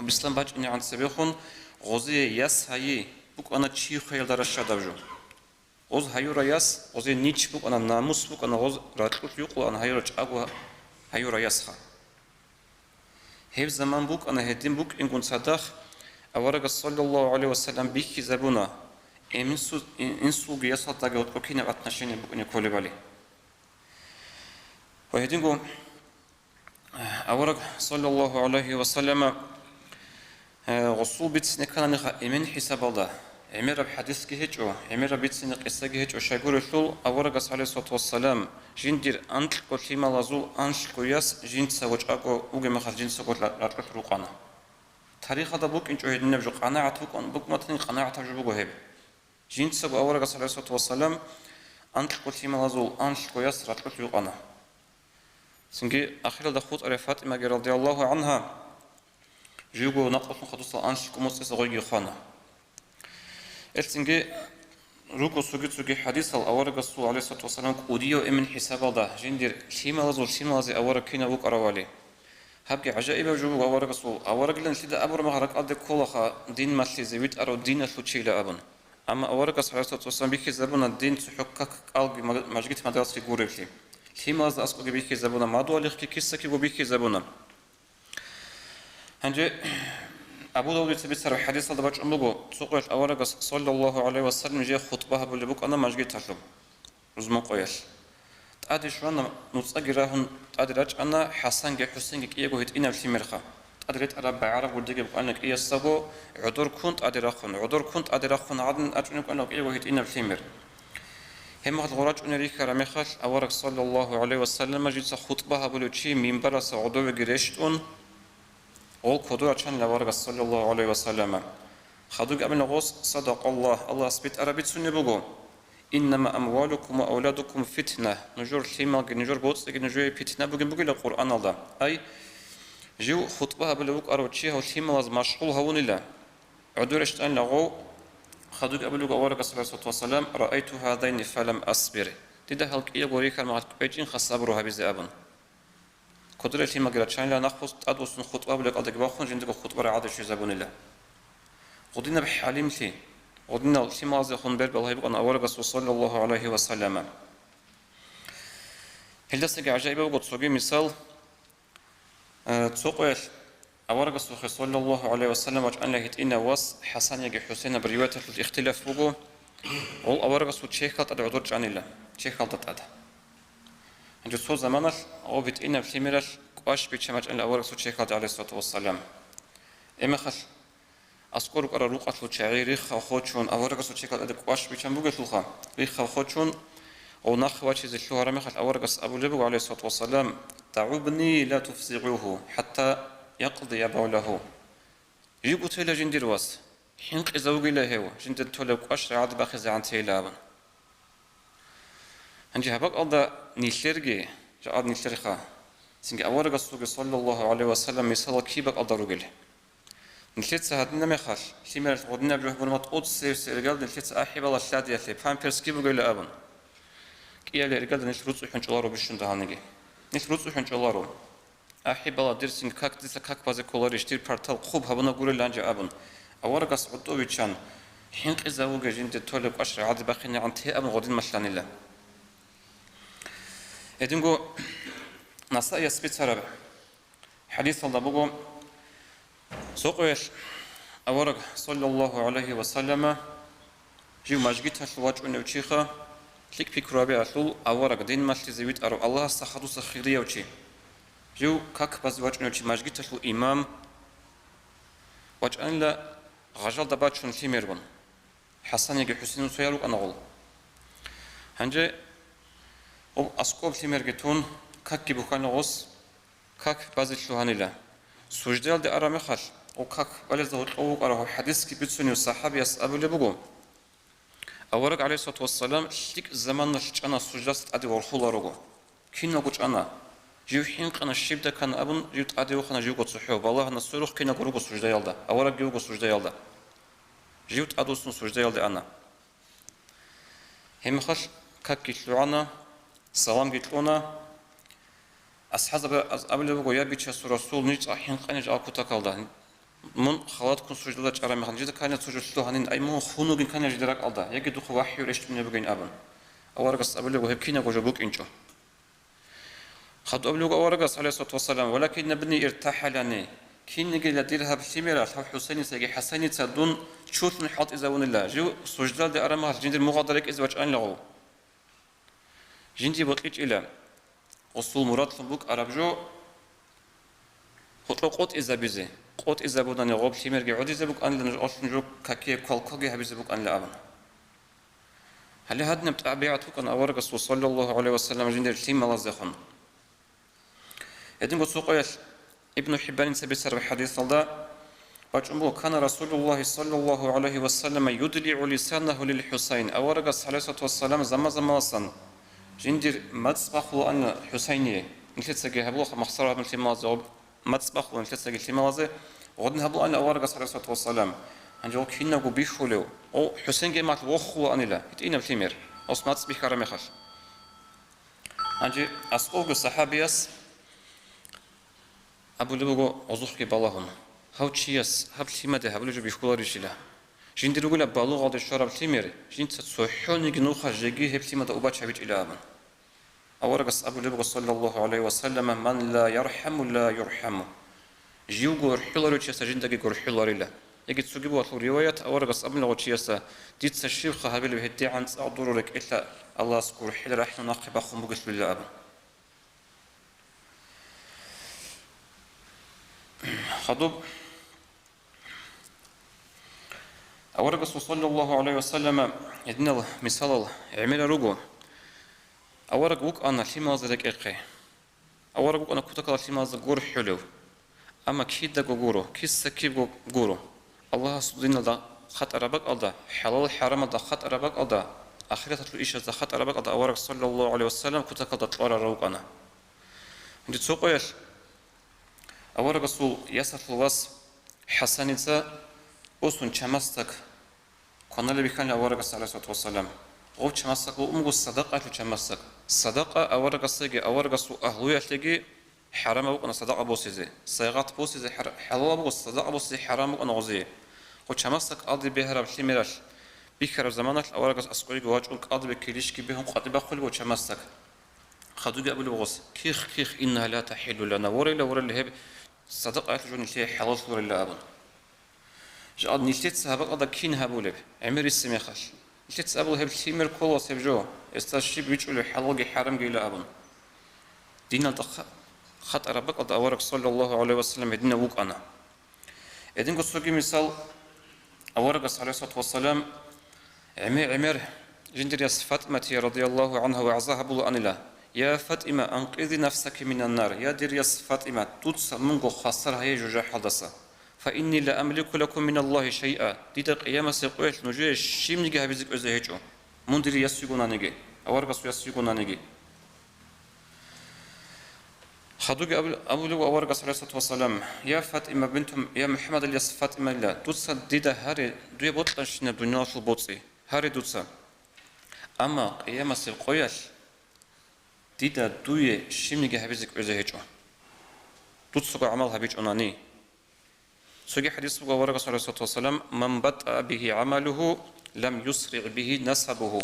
ислам бачӀинегӀан цебехун, гъозие яс гьайи букӀана чи хвеялда ращадаб жо. Гъоз гьаюра яс, гъозие нич букӀана, намус букӀана, гъоз ракьулъ юкъулаан гьаюра чӀаго гьаюра ясха. Гьеб заман букӀана, гьедин букӀингун цадахъ аварагас, саллаллагьу гӀалайгьи вассалам, бихьизабуна, эменсу-, ин-, инсулги ясалдаги гьоркьоб кинаб отношение букӀине кколебали. Ва гьединго авараг, саллаллагьу гӀалайгьи вассалама, э, гъусул бицине ккананиха эмен хӀисабалда. ГӀемераб хӀадисги гьечӀо, гӀемераб бицине къисаги гьечӀо, щайгурелъул аварагас, гӀалайгьиссалату вассалам, жиндир анкьго лъималазул анлъго яс жинца вачӀаго вугеб мехалъ жинцаго ра-, ракьулъ рукъана. Тарихалда букӀинчӀо гьединаб жо, къанагӀат букӀун-, букӀунатани къанагӀатаб жо буго гьеб. Жинцаго аварагас, гӀалайгьиссалату вассалам, анкьго лъималазул анлъго яс ракьулъ юкъана. Цинги ахиралда хутӀарай ФатӀимаги, радияллагьу гӀангьа, живго накъулъун хадусал анлъго моцӀиса гъойги хвана. Гьелъ цинги руго цоги-цоги хӀадисал аварагасул, гӀалайгьиссалату вассалам, кӀудияв эмен хӀисабалда жиндир лъималазул лъималазе авараг кинав вукӀаравали. Гьабги гӀажаибаб жо буго аварагасул. Аварагилан лъида абураб мехалъ ракӀалде кколаха дин малъизе, витӀарав диналъул чийила абун. Амма аварагас, гӀалайгьиссалату вассалам, бихьизабуна дин цохӀо как кӀалги ма-, мажгит-мадрасаги гуреблъи. Лъималазда аскӀоги бихьизабуна, мадугьалихъги киса-киго бихьизабуна. Гьанже Абу Давудица бицараб хӀадисалда бачӀун буго, цо къоялъ аварагас, саллаллагьу гӀалайгьи вассалам, жие хутӀба гьабулеб букӀана мажгиталъуб. рузман къоялъ. ТӀаде щвана, нуцӀаги рагьун тӀаде рачӀана, ХӀасанги ХӀусенги кӀиего гьитӀинаб лъимерха. ТӀад ретӀараб багӀараб гурдеги букӀана кӀиясдаго, гӀодор ккун тӀаде рахъун, гӀодор ккун тӀаде рахъун гӀадин рачӀунеб букӀана кӀиего гьитӀинаб лъимер. Гьеб мехалъ гъо рачӀунел рихьараб мехалъ, авараг саллаллагьу гӀалайгьи васаллама жинца хутӀба гьабулев чи минбаралъа гӀодовеги рещтӀун, гъол кодо рачанила аварагас саллаллагьу гӀалайгьи васаллама. Хадубги абуна гъос: «Садакъаллагь, Аллагьас битӀараб бицунеб буго: „Иннама амвалукум ва авладукум фитна“, нужер лъималги, нужер боцӀиги нужее питна бугин бугила Къуръаналда». Ай, жив хутӀба гьабулев вукӀарав чи гьав лъималаз машгъул гьавунила, гӀодор рещтӀанила гъов. Хадубги абулеб буго аварагас, гӀалайгьиссалату вассалам: «Раайту гьазайни фалам асбир». Дида гьал кӀиего рихьараб мехалъ кӀвечӀинха сабру гьабизе абун. Кодоре лъимаги рачанила, нахъвуссун тӀадвуссун хутӀба гьабулеб кӀалдагиб вахъун жиндирго хутӀба рагӀаде щвезабунила. Гъудинаб хӀалимлъи, гъудинал лъималазе хун бербал гьеб букӀана аварагасул саллаллагьу гӀалайгьи васаллама. Гьелдасаги гӀажаибаб буго цоги мисал. Э, цо къоялъ аварагасухъе саллаллагьу гӀалайгьи васаллам вачӀанила гьитӀинав вас ХӀасан яги ХӀусейнаб риваяталъул ихтилаф буго. Гъол аварагасул чехьал тӀад гӀодор чӀанила, чехьалда тӀад. Гьанже цо заманалъ гъоб гьитӀинаб лъимералъ кӀващ биччан бачӀанила аварагасул чехьалда, гӀалайгьиссалату вассалам. Гьеб мехалъ аскӀор рукӀарал рукъалъул чагӀи риххав хочун, аварагасул чехьалда кӀващ биччан бугелъулха, риххав хочун, гъов нахъе вачизе лъугьараб мехалъ аварагас абулеб буго, гӀалайгьиссалату вассалам: «ДагӀубни ла туфзигӀугьу хӀатта якъдия бавлагьу». Живго тела жиндир вас, хӀинкъизавугила гьев, жиндир толеб кӀващ рагӀаде бахъизегӀан тейила абун. Гьанже гьаб бакӀалда нилъерги, жагӀад нилъерха, цинги аварагасулги саллаллагьу гӀалайгьи васаллам мисалал киб бакӀалда ругел. Нилъеца гьадинаб мехалъ, лъимералъ гъодинаб жо гьабуна тӀоцебесеб иргалда нилъеца ахӀи бала лъади ялъе, памперс киб бугела абун. КӀияле иргалда нилъ руцӀцӀухӀун чӀоларо бищун дагьаниги. Нилъ руцӀцӀухӀун чӀоларо. АхӀи бала, дир цинги как, дица как базе кколарищ, дир партал хъуб гьабуна гурел гьанже абун. Аварагас гӀодов виччан, хӀинкъизавуге жинде толеб кӀващ рагӀаде бахъинегӀан те абун гъодин малъанила. Гьединго Насаияс бицараб хӀадисалда буго, цо къоялъ авараг саллаллагьу гӀалайгьи васаллама жив мажгиталъув вачӀунев чиха, лъикӀ пикру гьабиялъул авараг дин малъизе витӀарав Аллагьасда хадуса хирияв чи. Жив как базе вачӀунев чи, мажгиталъул имам вачӀанила гъажалда бачун лъимергун. ХӀасан яги ХӀусейн цоял рукӀана гъол. Гьанже гъоб аскӀоб лъимерги тун, какги бухьана гъос, как базе лъугьанила. Суждаялде араб мехалъ, гъо как балезда гьоркьов вукӀарав гьав хӀадисги бицунев сахӀабияс абулеб буго, авараг, гӀалайгьиссалату вассалам, лъикӀ заманалъ чӀана суждаса тӀаде ворхуларого. Киналго чӀана. Жив хӀинкъана, щиб дакана абун, жив тӀаде вахана, живго цохӀо, балагьана, сверухъ киналго руго суждаялда, аварагги вуго суждаялда. Жив тӀадвуссун суждаялде ана. Гьеб мехалъ какги лъугӀана, саламги кьуна. АсхӀабзаби абулеб буго: «Я, Бичасул Расул, ниж цӀакъ хӀинкъани жал кутакалда. Мун халатккун суждалда чӀараб мехалъ, нижеда кканила цо жо лъугьанин, ай, мун хунугин кканила жидер ракӀалда, яги духъ вахӀю рещтӀунеб бугин», — абун. Аварагас абулеб буго, гьеб кинабго жо букӀинчӀо. Хадуб абулеб буго аварагас, гӀалайгьиссалату вассалам: «Валакин ибни иртахӀалани». Кинигила дир гьаб лъимералъ, гьав ХӀусейница яги ХӀасаница дун чулъун хӀалтӀизавунила, жив суждалде араб мехалъ жиндир мугъалда рекӀизе вачӀанила гъов. Жинди бокьичӀила. Гъосул мурадлъун букӀараб жо гьоркьо къотӀизабизе. КъотӀизабунани гъоб лъимерги гӀодизе букӀанила, нуж алъун жо какие квалкваги гьабизе букӀанила абун. Гьале гьадинаб тӀабигӀат букӀана аварагасул, саллаллагьу гӀалайгьи вассаллам, жиндир лъималаздехун. Гьединго цо къоялъ Ибну ХӀиббаница бицараб хӀадисалда бачӀун буго: «Кана Расулуллагьи саллаллагьу гӀалайгьи вассаллама юдлигӀу лисанагьу лил ХӀусайн». Аварагас, гӀалайгьиссалату вассалам, заман-заманалъан жиндир мацӀ бахулаанила ХӀусайние. Нилъецаги гьабулаха махсара гьабун лъималазе гъоб мацӀ бахула нилъецаги лъималазе. Гъодин гьабулаанила аварагас, гӀалайгьиссалату вассалам. Гьанже гъо кинабго бихьулев, гъо ХӀусейнги махъ вохулаанила, гьитӀинаб лъимер, гъос мацӀ бихьараб мехалъ. Гьанже аскӀовго сахӀабияс абулеб буго гъозухъги балагьун: «Гьав чияс гьаб лъимаде гьабулеб жо бихьуларищила? Жиндир ругила балугъалде щвараб лъимер, жинца цохӀониги нуха жеги гьеб лъимада убач гьабичӀила», — абун. Аварагас абулеб буго, саллаллагьу гӀалайгьи вассаллама: «Ман ла ярхӀаму, ла юрхӀаму». Жив гурхӀуларев чиясда жиндаги гурхӀуларила. Яги цоги буго гьалъул риваят, аварагас абуна гъов чиясда: «Дица щибха гьабилеб гьедигӀан цӀакъ дуру рекӀелъа Аллагьас гурхӀел рахӀнун нахъе бахун бугелъулила», – абун. Хадуб. Аварагасул саллаллагьу гӀалайгьи ва саллама гьединал мисалал гӀемерал руго. Авараг вукӀана лъималазда рекӀехъе. Авараг вукӀана кутакалда лъималазда гурхӀулев. Амма кидаго гуро, киса-кибго гуро. Аллагьасул диналда хатӀараб бакӀалда, хӀалал-хӀарамалда хатӀараб бакӀалда, ахираталъул ишазда хатӀараб бакӀалда авараг саллаллагьу гӀалайгьи ва саллам кутакалда кьварарав вукӀана. Гьанже цо къоялъ аварагасул ясалъул вас ХӀасаница босун чамасдак кваналеб бихьана аварагас, гӀалайгьиссалату вассалам. Гъов чамасдак букӀун буго садакъаялъул чамасдак. Садакъа аварагасдаги аварагасул агьлуялъеги хӀарамаб букӀана садакъа босизе. Сайгъат босизе хӀар-, хӀалалаб буго, садакъа босизе хӀарам букӀана гъозие. Гъов чамасдак кӀалдиб бегьараб лъимералъ бихьараб заманалъ аварагас аскӀовеги вачӀун кӀалдибе килищги бегьун къватӀиб бахъулеб гъов чамасдак. Хадуги абулеб гъос: «Ких, ких, иннагьа ла тахӀиллу лана, ворейла, ворейла, гьеб садакъаялъул жо нилъее хӀалаллъуларила», – абун. Жал нилъеца гьаб бакӀалда кин гьабулеб, гӀемер риссе мехалъ? Нилъеца абула гьеб лъимер кколас гьеб жо, гьесда щиб бичӀчӀулеб хӀалалги хӀарамгийила абун. Диналда ха-, хатӀараб бакӀалда авараг саллаллагьу гӀалайгьи ва саллам гьединав вукӀана. Гьединго цоги мисал, аварагас, гӀалайгьиссалату вассалам, гӀемер-гӀемер жиндир яс ФатӀиматие радияллагьу гӀангьа вагӀза гьабулаанила: «Я ФатӀима, анкъизи нафсаки минан нар, я дир яс ФатӀима, дуца мунго хвасар гьайе жужахӀалдаса. Фа инни ла амлику лакум миналлагьи шайъа, дида къиямасеб къоялъ нужее щибниги гьабизе кӀвезе гьечӀо. Мун дир яс йигонаниги, аварагасул яс йигонаниги». Хадуги абу-, абулев аварагас, гӀалайгьиссалату вассалам: «Я ФатӀима бинту, я МухӀаммадил яс ФатӀимайила, дуца дида гьаре, дуе бокьанщинаб дуниялалъул боцӀи гьаре дуца. Амма къиямасеб къоялъ дида дуе щибниги гьабизе кӀвезе гьечӀо, дуцаго гӀамал гьабичӀонани». Цоги хӀадис буго аварагас, гӀалайгьиссалату вассалам: «Ман батӀа бигьи гӀамалугьу, лам юсригӀ бигьи насабугьу».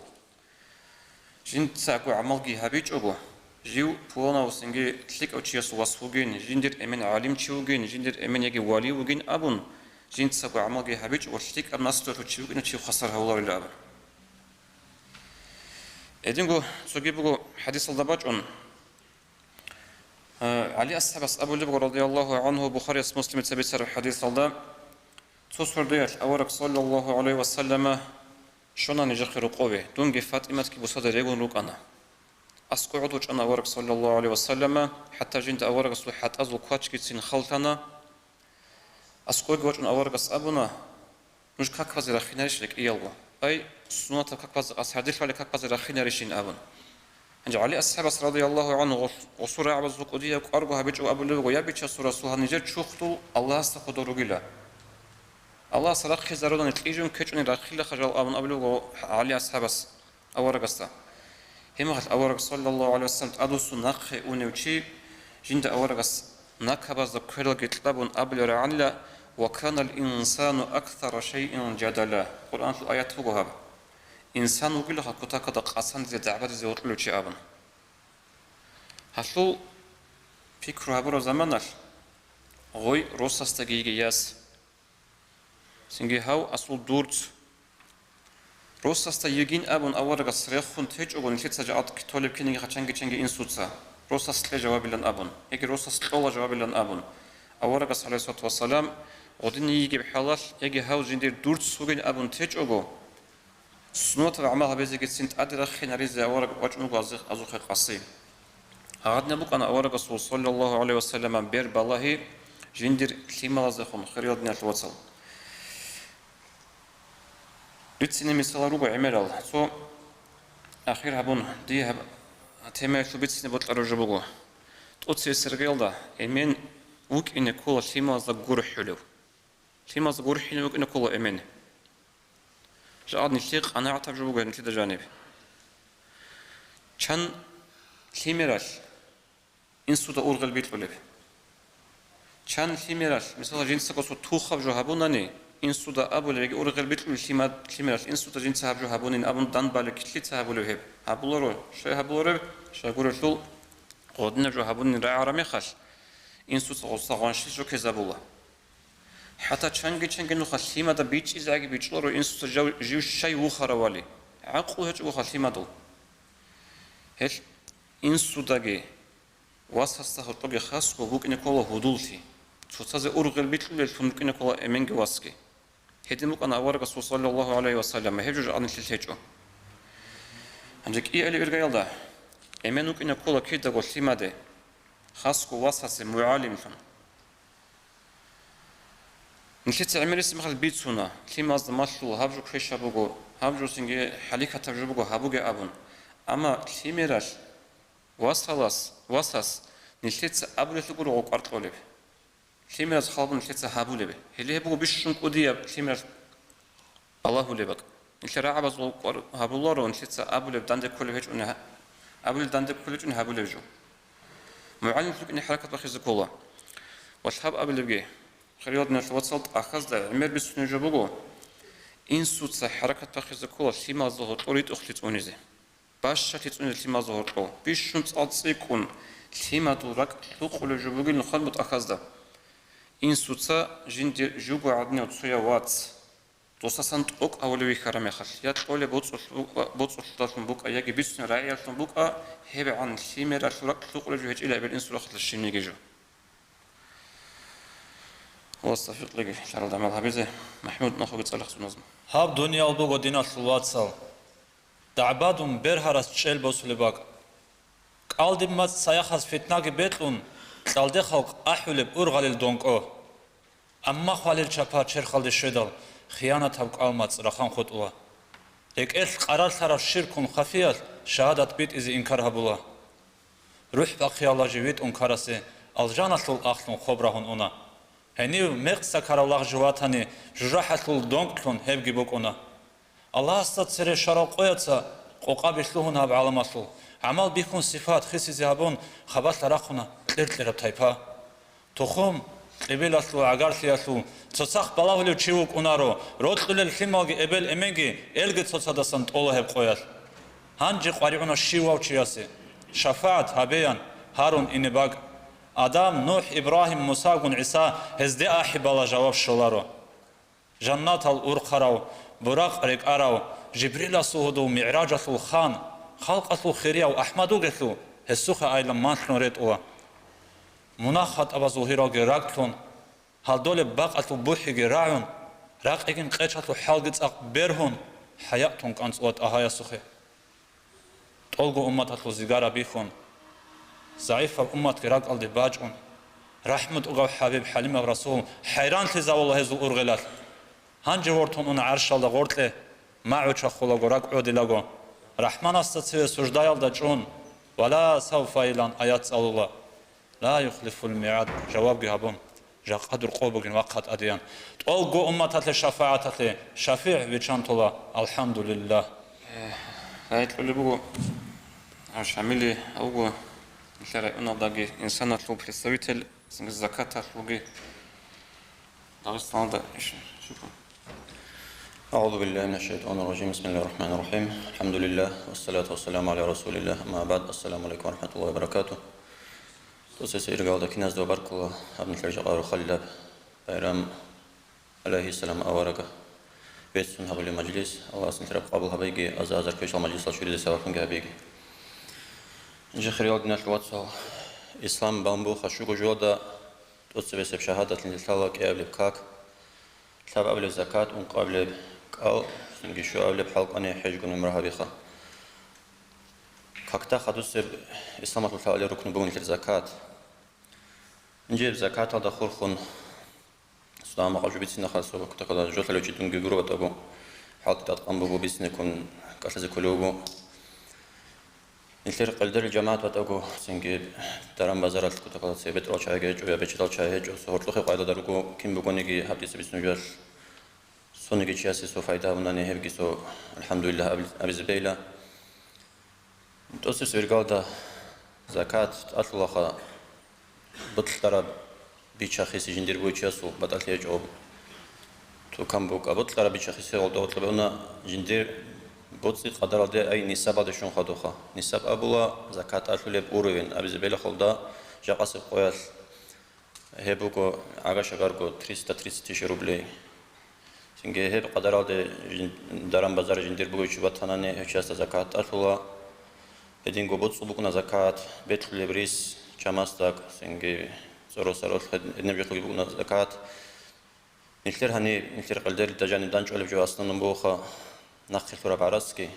Жинцаго гӀамалги гьабичӀого, жив пуланав цинги лъикӀав чиясул вас вугин, жиндир эмен гӀалимчи вугин, жиндир эмен яги вали вугин абун, жинцаго гӀамалги гьабичӀого, лъикӀаб наслуялъул чи вукӀина чи хвасар гьавуларила абун. Гьединго цоги буго хӀадисалда бачӀун, ГӀали асхӀабас абулеб буго, радияллагьу гӀангьу, Бухарияс, Муслимица бицараб хӀадисалда: «Цо сордоялъ авараг саллаллагьу гӀалайгьи ва саллама щвана нижехъе рокъове, дунги ФатӀиматги бусада регун рукӀана. АскӀов гӀодов чӀана авараг саллаллагьу гӀалайгьи ва саллама, хӀатта жинда аварагасул хӀатӀазул квачгицин халлъана». АскӀовеги вачӀун аварагас абуна: «Нуж как базе рахинарищ рекӀиялго? Ай, суннатаб как базе, къас гьардилъ вали как базе рахинарищин», – абун. Гьанже ГӀали асхӀабас, радияллагьу гӀангьу, гъос-, гъосул рагӀабазул кӀудияб кӀварго гьабичӀого абулеб буго: «Я, Бичасул Расул, гьанижер чурхдул Аллагьасда худур ругила. Аллагьас рахъизарунани кьижун ккечӀони рахъилаха жал», – абун абулеб буго ГӀали асхӀабас аварагасда. Гьебмехалъ авараг, саллаллагьу гӀалайгьи вассалам, тӀадвуссун нахъе унев чи жинда аварагас накабазда квералги кьабун абулеб рагӀанила: «Ва канал инсану аксара шайин жадала». Къуръаналъул аят буго гьаб: «Инсан вугилаха кутакалда къасандизе, дагӀбадизе вокьулев чи», – абун. Гьалъул пикру гьабураб заманалъ гъой росасдаги йигей яс. Цинги гьав асул дурц. Росасда йигин абун аварагас рехун течӀого, нилъеца жакъа толеб киниги хъачанги ченги инсуца, росас кье жавабилан абун, яги росас кьола жавабилан абун, аварагас, гӀалайгьиссалату вассалам, гъодин йигеб хӀалалъ, яги гьав жиндир дурц вугин абун течӀого, суннатаб гӀамал гьабизегицин тӀаде рахинаризе авараг вачӀун вуго азих-, азухъе къаси. Гьадинаб букӀана аварагасул, саллаллагьу гӀалайгьи вассаллама, бер балагьи жиндир лъималаздехун, хириял диналъул вацал. Бицине мисалал руго гӀемерал. Цо ахир гьабун, дие гьаб темаялъул бицине бокьараб жо буго. ТӀоцебесеб иргаялда эмен вукӀине ккола лъималазда гурхӀулев. Лъималазда гурхӀине вукӀине ккола эмен. Жагьад нилъее къанагӀатаб жо буго нилъеда жаниб. Чан лъимералъ инсуда ургъел бикьулеб? Чан лъимералъ, мисалда, жинцаго цо тухаб жо гьабунани, инсуда абулеб, яги ургъел бикьулеб лъима-, лъимералъ инсуда жинца гьаб жо гьабунин абун данбалеб, килъица гьабулеб гьеб? Гьабуларо, щай гьабулареб? Щайгурелъул гъодинаб жо гьабунин рагӀараб мехалъ, инсуца гъоса гъваншил жо ккезабула. ХӀатта чанги-чанги нуха лъимада бичӀчӀизеги бичӀчӀуларо инсуца жав-, жив щай вухаравали. ГӀакълу гьечӀо вуха лъимадул. Гьел инсудаги васасда гьоркьоги хасго букӀине ккола гьудуллъи, цоцазе ургъел бикьулеллъун букӀине ккола эменги васги. Гьедин букӀана аварагасул саллаллагьу гӀалайгьи ва саллам, гьеб жо жакъа нилъелъ гьечӀо. Гьанже кӀиабилеб иргаялда, эмен вукӀине ккола кидаго лъимаде, хасго васасе мугӀалимлъун. Нилъеца гӀемерисеб мехалъ бицуна, лъималазда малъула, гьаб жо квешаб буго, гьаб жо цинги хӀалихьатаб жо буго гьабуге абун. Амма лъимералъ васалас, васас нилъеца абулелъул гуро гъокӀ кӀвар кьолеб. Лъимераз халбун нилъеца гьабулеб. Гьеле гьеб буго бищун кӀудияб лъимералъ балагьулеб бакӀ. Нилъер рагӀабазул къвар-, гьабуларо нилъеца абулеб данде кколеб гьечӀони гьа-, абулеб данде кколеб гьечӀони гьабулеб жо. МугӀалимлъукӀине хӀаракат бахизе ккола. Ва лъаб абулебги, хириял диналъул вацал, тӀахьазда гӀемер бицунеб жо буго, инсуца хӀаракат бахизе ккола лъималазда гьоркьор ритӀухълъи цӀунизе. Бащалъи цӀунизе лъималазда гьоркьор. Бищун цӀалцӀикӀкӀун лъимадул ракӀ лъукъулеб жо бугин нухалбу тӀахьазда. Инсуца жинде жуго гӀадинав цояв вац, досасан тӀокӀ гьавулев вихьараб мехалъ, я кьолеб боцӀулъ букӀа-, боцӀулъалъун букӀа, яги бицунеб рагӀиялъун букӀа, гьебгӀан лъимералъул ракӀ лъукъулеб жо гьечӀила эбел-инсул рахъалъа щибниги жо. Аллагьас тавфикъ кьеги, лъаралда гӀамал гьабизе. МахӀмуд, нахъеги цӀалахъ цӀуназма. Гьаб дуниялалда буго, диналъул вацал, дагӀбадун бергьарас чӀел босулеб бакӀ. КӀалдиб мацӀ цаяхъаз фитнаги бекьун, кьалде халкъ ахӀулеб ургъалил донкӀо. Амма хвалил чапа черхалде щведал, хиянатаб кӀалмацӀ рахан хутӀула. РекӀелъ къарарлъараб ширкун хафиялъ шагьадат битӀизе инкар гьабула. РухӀ бахъиялда жив витӀун ккарасе алжаналъул ахълъун хоб рагьун уна. Гьенив мекъ цакарав лагъ жо ватани, жужахӀалъул донкьлъун гьебги букӀуна. Аллагьасда цере щварал къояца къокъаби лъугьун гьаб гӀаламалъул, гӀамал бихьун сипат хисизе гьабун, хабалъа рахъуна кьер-кьераб тайпа. Тухум, къибилалъул, гӀагарлъиялъул цоцахъ балагьулев чи вукӀунаро, рокьулел лъималги эбел-эменги элги цоцадасан тӀола гьеб къоялъ. Гьанже къваригӀуна щивав чиясе, шафагӀат гьабеян, гьарун ине бакӀ. Адам, НухӀ, Ибрагьим, Мусагун ГӀиса, гьезде ахӀи бала жаваб щоларо. Жаннатал урхъарав, Буракъ рекӀарав, Жибриласул гьудул МигӀражалъул хан, халкъалъул хирияв АхӀмад вугелъул, гьесухъе айилан малъун ретӀула. Мунагь-хатӀабазул гьиралги ракӀлъун, гьалдолеб бакъалъул бухӀиги рагӀун, ракъигин къечалъул хӀалги цӀакъ бергьун, хӀаятун кӀанцӀула ТӀагьаясухъе. ТӀолго умматалъул зигара бихьун, загӀипаб умматги ракӀалде бачӀун, рахӀму тӀугав ХӀабиб ХӀалимаб Расул хӀайранлъизавула гьезул ургъелалъ. Гьанже вортун уна гӀаршалда гъоркье, магӀу чахулаго ракӀ гӀодилаго, РахӀманасда цеве суждаялда чӀун, «Ва ла савфа» илан аят цӀалула. «Ла юхлифул мигӀад», жавабги гьабун, жакъа дур къо бугин вахъа тӀадеян. ТӀолго умматалъе шафагӀаталъе шафигӀ виччан тола, алхӀамдулиллагь. Э, райкьулеб буго, гьав Шамили авго, нилъер районалдаги инсаналъул представитель, закаталъулги Дагъистаналда иш. Шукран. أعوذ بالله من الشيطان الرجيم. بسم الله الرحمن الرحيم. الحمد لله والصلاة والسلام على رسول الله. أما بعد. السلام عليكم ورحمة الله وبركاته. ТӀоцебесеб иргалда киназда баркула гьаб нилъер жакъа рохалилаб Байрам алейхиссалам аварага беццун гьабулеб мажлис. Аллагьас нилъераб къабул гьабейги, аза-азар квешал мажлисал чуризе сабаблъунги гьабейги. Жи, хириял диналъул вацал, ислам бамбуха щуго жолда тӀоцебесеб шагьадат нилъ лъала кӀиабилеб как, лъабабилеб закат, ункъабилеб кӀал, цинги щуабилеб хӀалкӀани хӀежгун гӀумра гьабиха. Какда хадусеб исламалъул лъабабилеб рукну буго нилъер закат. Гьанже закаталда хурхун, цо дагьа макъа жо бицина хасаб кутакалда, жолъалев чи дунги гуро батӀаго, хӀалтӀи тӀадкъан буго, бицинеккун кӀалъазе кколев вуго. Нилъер къелдерил жамагӀат батӀаго, цинги даран-базаралъ кутакалда цебетӀерал чагӀи гьечӀо я бечедал чагӀи гьечӀо, цо гьоркьохъеб къайдаялда руго, кин бугониги гьаб дица бицунеб жоялъ цониги чиясе цо пайда гьабунани, гьебги цо, алхӀамдулиллагь, абил-, абизе бейла. ТӀоцебесеб иргалда закат тӀалъулаха, бокьараб бича-хиси жиндир бугев чиясул батӀалъи гьечӀо. Тукан букӀа, бокьараб бича-хиси гъолда гъоркье бегьуна, жиндир боцӀи къадаралде, ай, нисабалде щун хадуха. Нисаб абула закат тӀалъулеб уровень, абизе бейла холда жакъасеб къоялъ. Гьеб буго гӀага-шагарго триста тридцать тысяч рублей. Цинги гьеб къадаралде жин-, даран-базар жиндир бугев чи батанани, гьев чиясда закат тӀалъула. Гьединго боцӀул букӀуна закат, бекьулеб рис, чамасдак, цинги цӀоросаролъ гьед-, гьединаб жоялъулги букӀуна закат. Нилъер гьаниб, нилъер къелдерда жаниб данчӀвалеб жо асланун бугоха нахъе лъураб гӀарацги,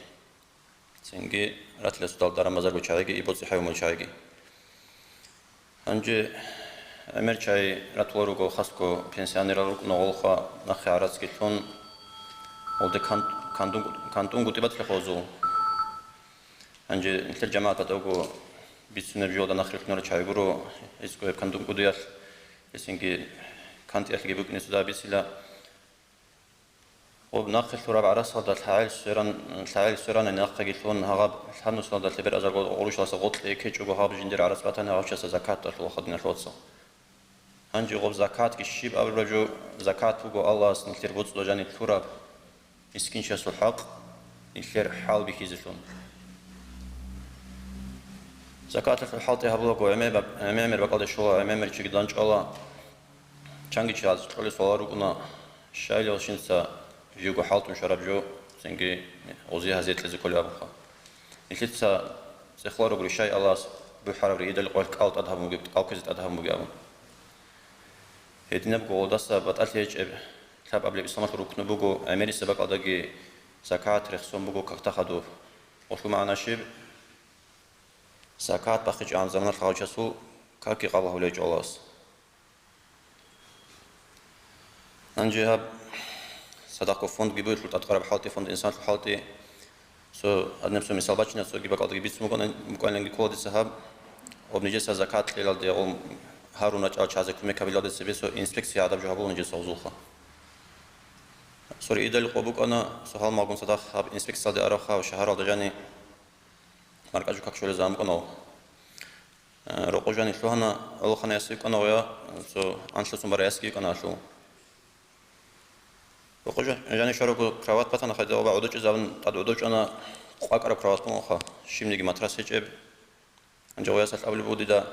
цинги ратила судал даран-базарго чагӀиги, и боцӀи хӀайбун бугел чагӀиги. Гьанже гӀемер чагӀи ратулел руго, хасго пенсионерал рукӀуна гъолха нахъе гӀарацги лъун, гъолде кан-, кантӀун-, кантӀунгутӀи батила гъозул. Гьанже нилъер жамагӀат батӀаго бицунеб жоялда нахъе лъунарел чагӀи гуро, гьесго гьеб кантӀунгутӀиялъ, гьесинги кантӀиялъги букӀине цода бицила. Гъоб нахъе лъураб гӀарасалда лъагӀел сверан-, лъагӀел сверани нахъеги лъун, гьагъаб лъабнусалда лъебераб азарго гъурущалдаса гъоркье ккечӀого гьаб жиндир гӀарац батани гьав чиясда закат тӀалъула хадиналъ вацал. Гьанже гъоб закатги щиб абураб жо, закат буго Аллагьас нилъер боцӀуда жаниб лъураб мискинчиясул хӀакъ, нилъер хӀал бихьизелъун. Закаталъул хӀалтӀи гьабулаго гӀемер бак-, гӀемер бакӀалде щола, гӀемер чиги данчӀвала. Чанги чи гьаз кьолеб суалал рукӀуна, щайилал щинца живго хӀалтӀун щвараб жо, цинги гъози гьазе кьезе кколеб абунха. Нилъеца цӀехоларо гури, щай Аллагьас бухӀараб ригьидал къоялъ кӀал тӀад гьабун бугеб, кӀал кквезе тӀад гьабун бугеб абун. Гьединабго гъолдаса батӀалъи гьечӀеб лъабабилеб исламалъул рукну буго, гӀемерисеб бакӀалдаги закат рехсон буго какда хадуб. Гъолъул магӀна щиб? Закат бахъичӀогӀан заманалъ гьав чиясул какги къабул гьабулеб гьечӀо Аллагьас. Гьанже гьаб садакъго фондги бугелъул, тӀадкъараб хӀалтӀи, фонд, инсанлъул хӀалтӀи, цо гьадинаб цо мисал бачина, цоги бакӀалдаги бицун букӀана-, букӀаниланги ккола дица гьаб, гьаб нижеца закат кьелалде гъол гьарун рачӀал чиязе кумек гьабилалде цебе цо инспекция гӀадаб жо гьабула нижеца гъозулха. Цо ригьидал къо букӀана, цо гьалмагъгун цадахъ гьаб инспекциялде аравха ва шагьаралда жани маркӀачӀул как щолел заман букӀана гъов. Э, рокъо жани лъугьана, гӀолохъанай яс йикӀана гъоя, цо анлъуцун бара ясги йикӀана гьалъул. Рокъо жа-, жани щварабго кровать батана, хайда гъоба гӀодочӀезабун тӀад гӀодочӀана, къвакӀараб кровать бугоха, щибниги матрас гьечӀеб. Гьанже гъоясалъ абулеб буго дида,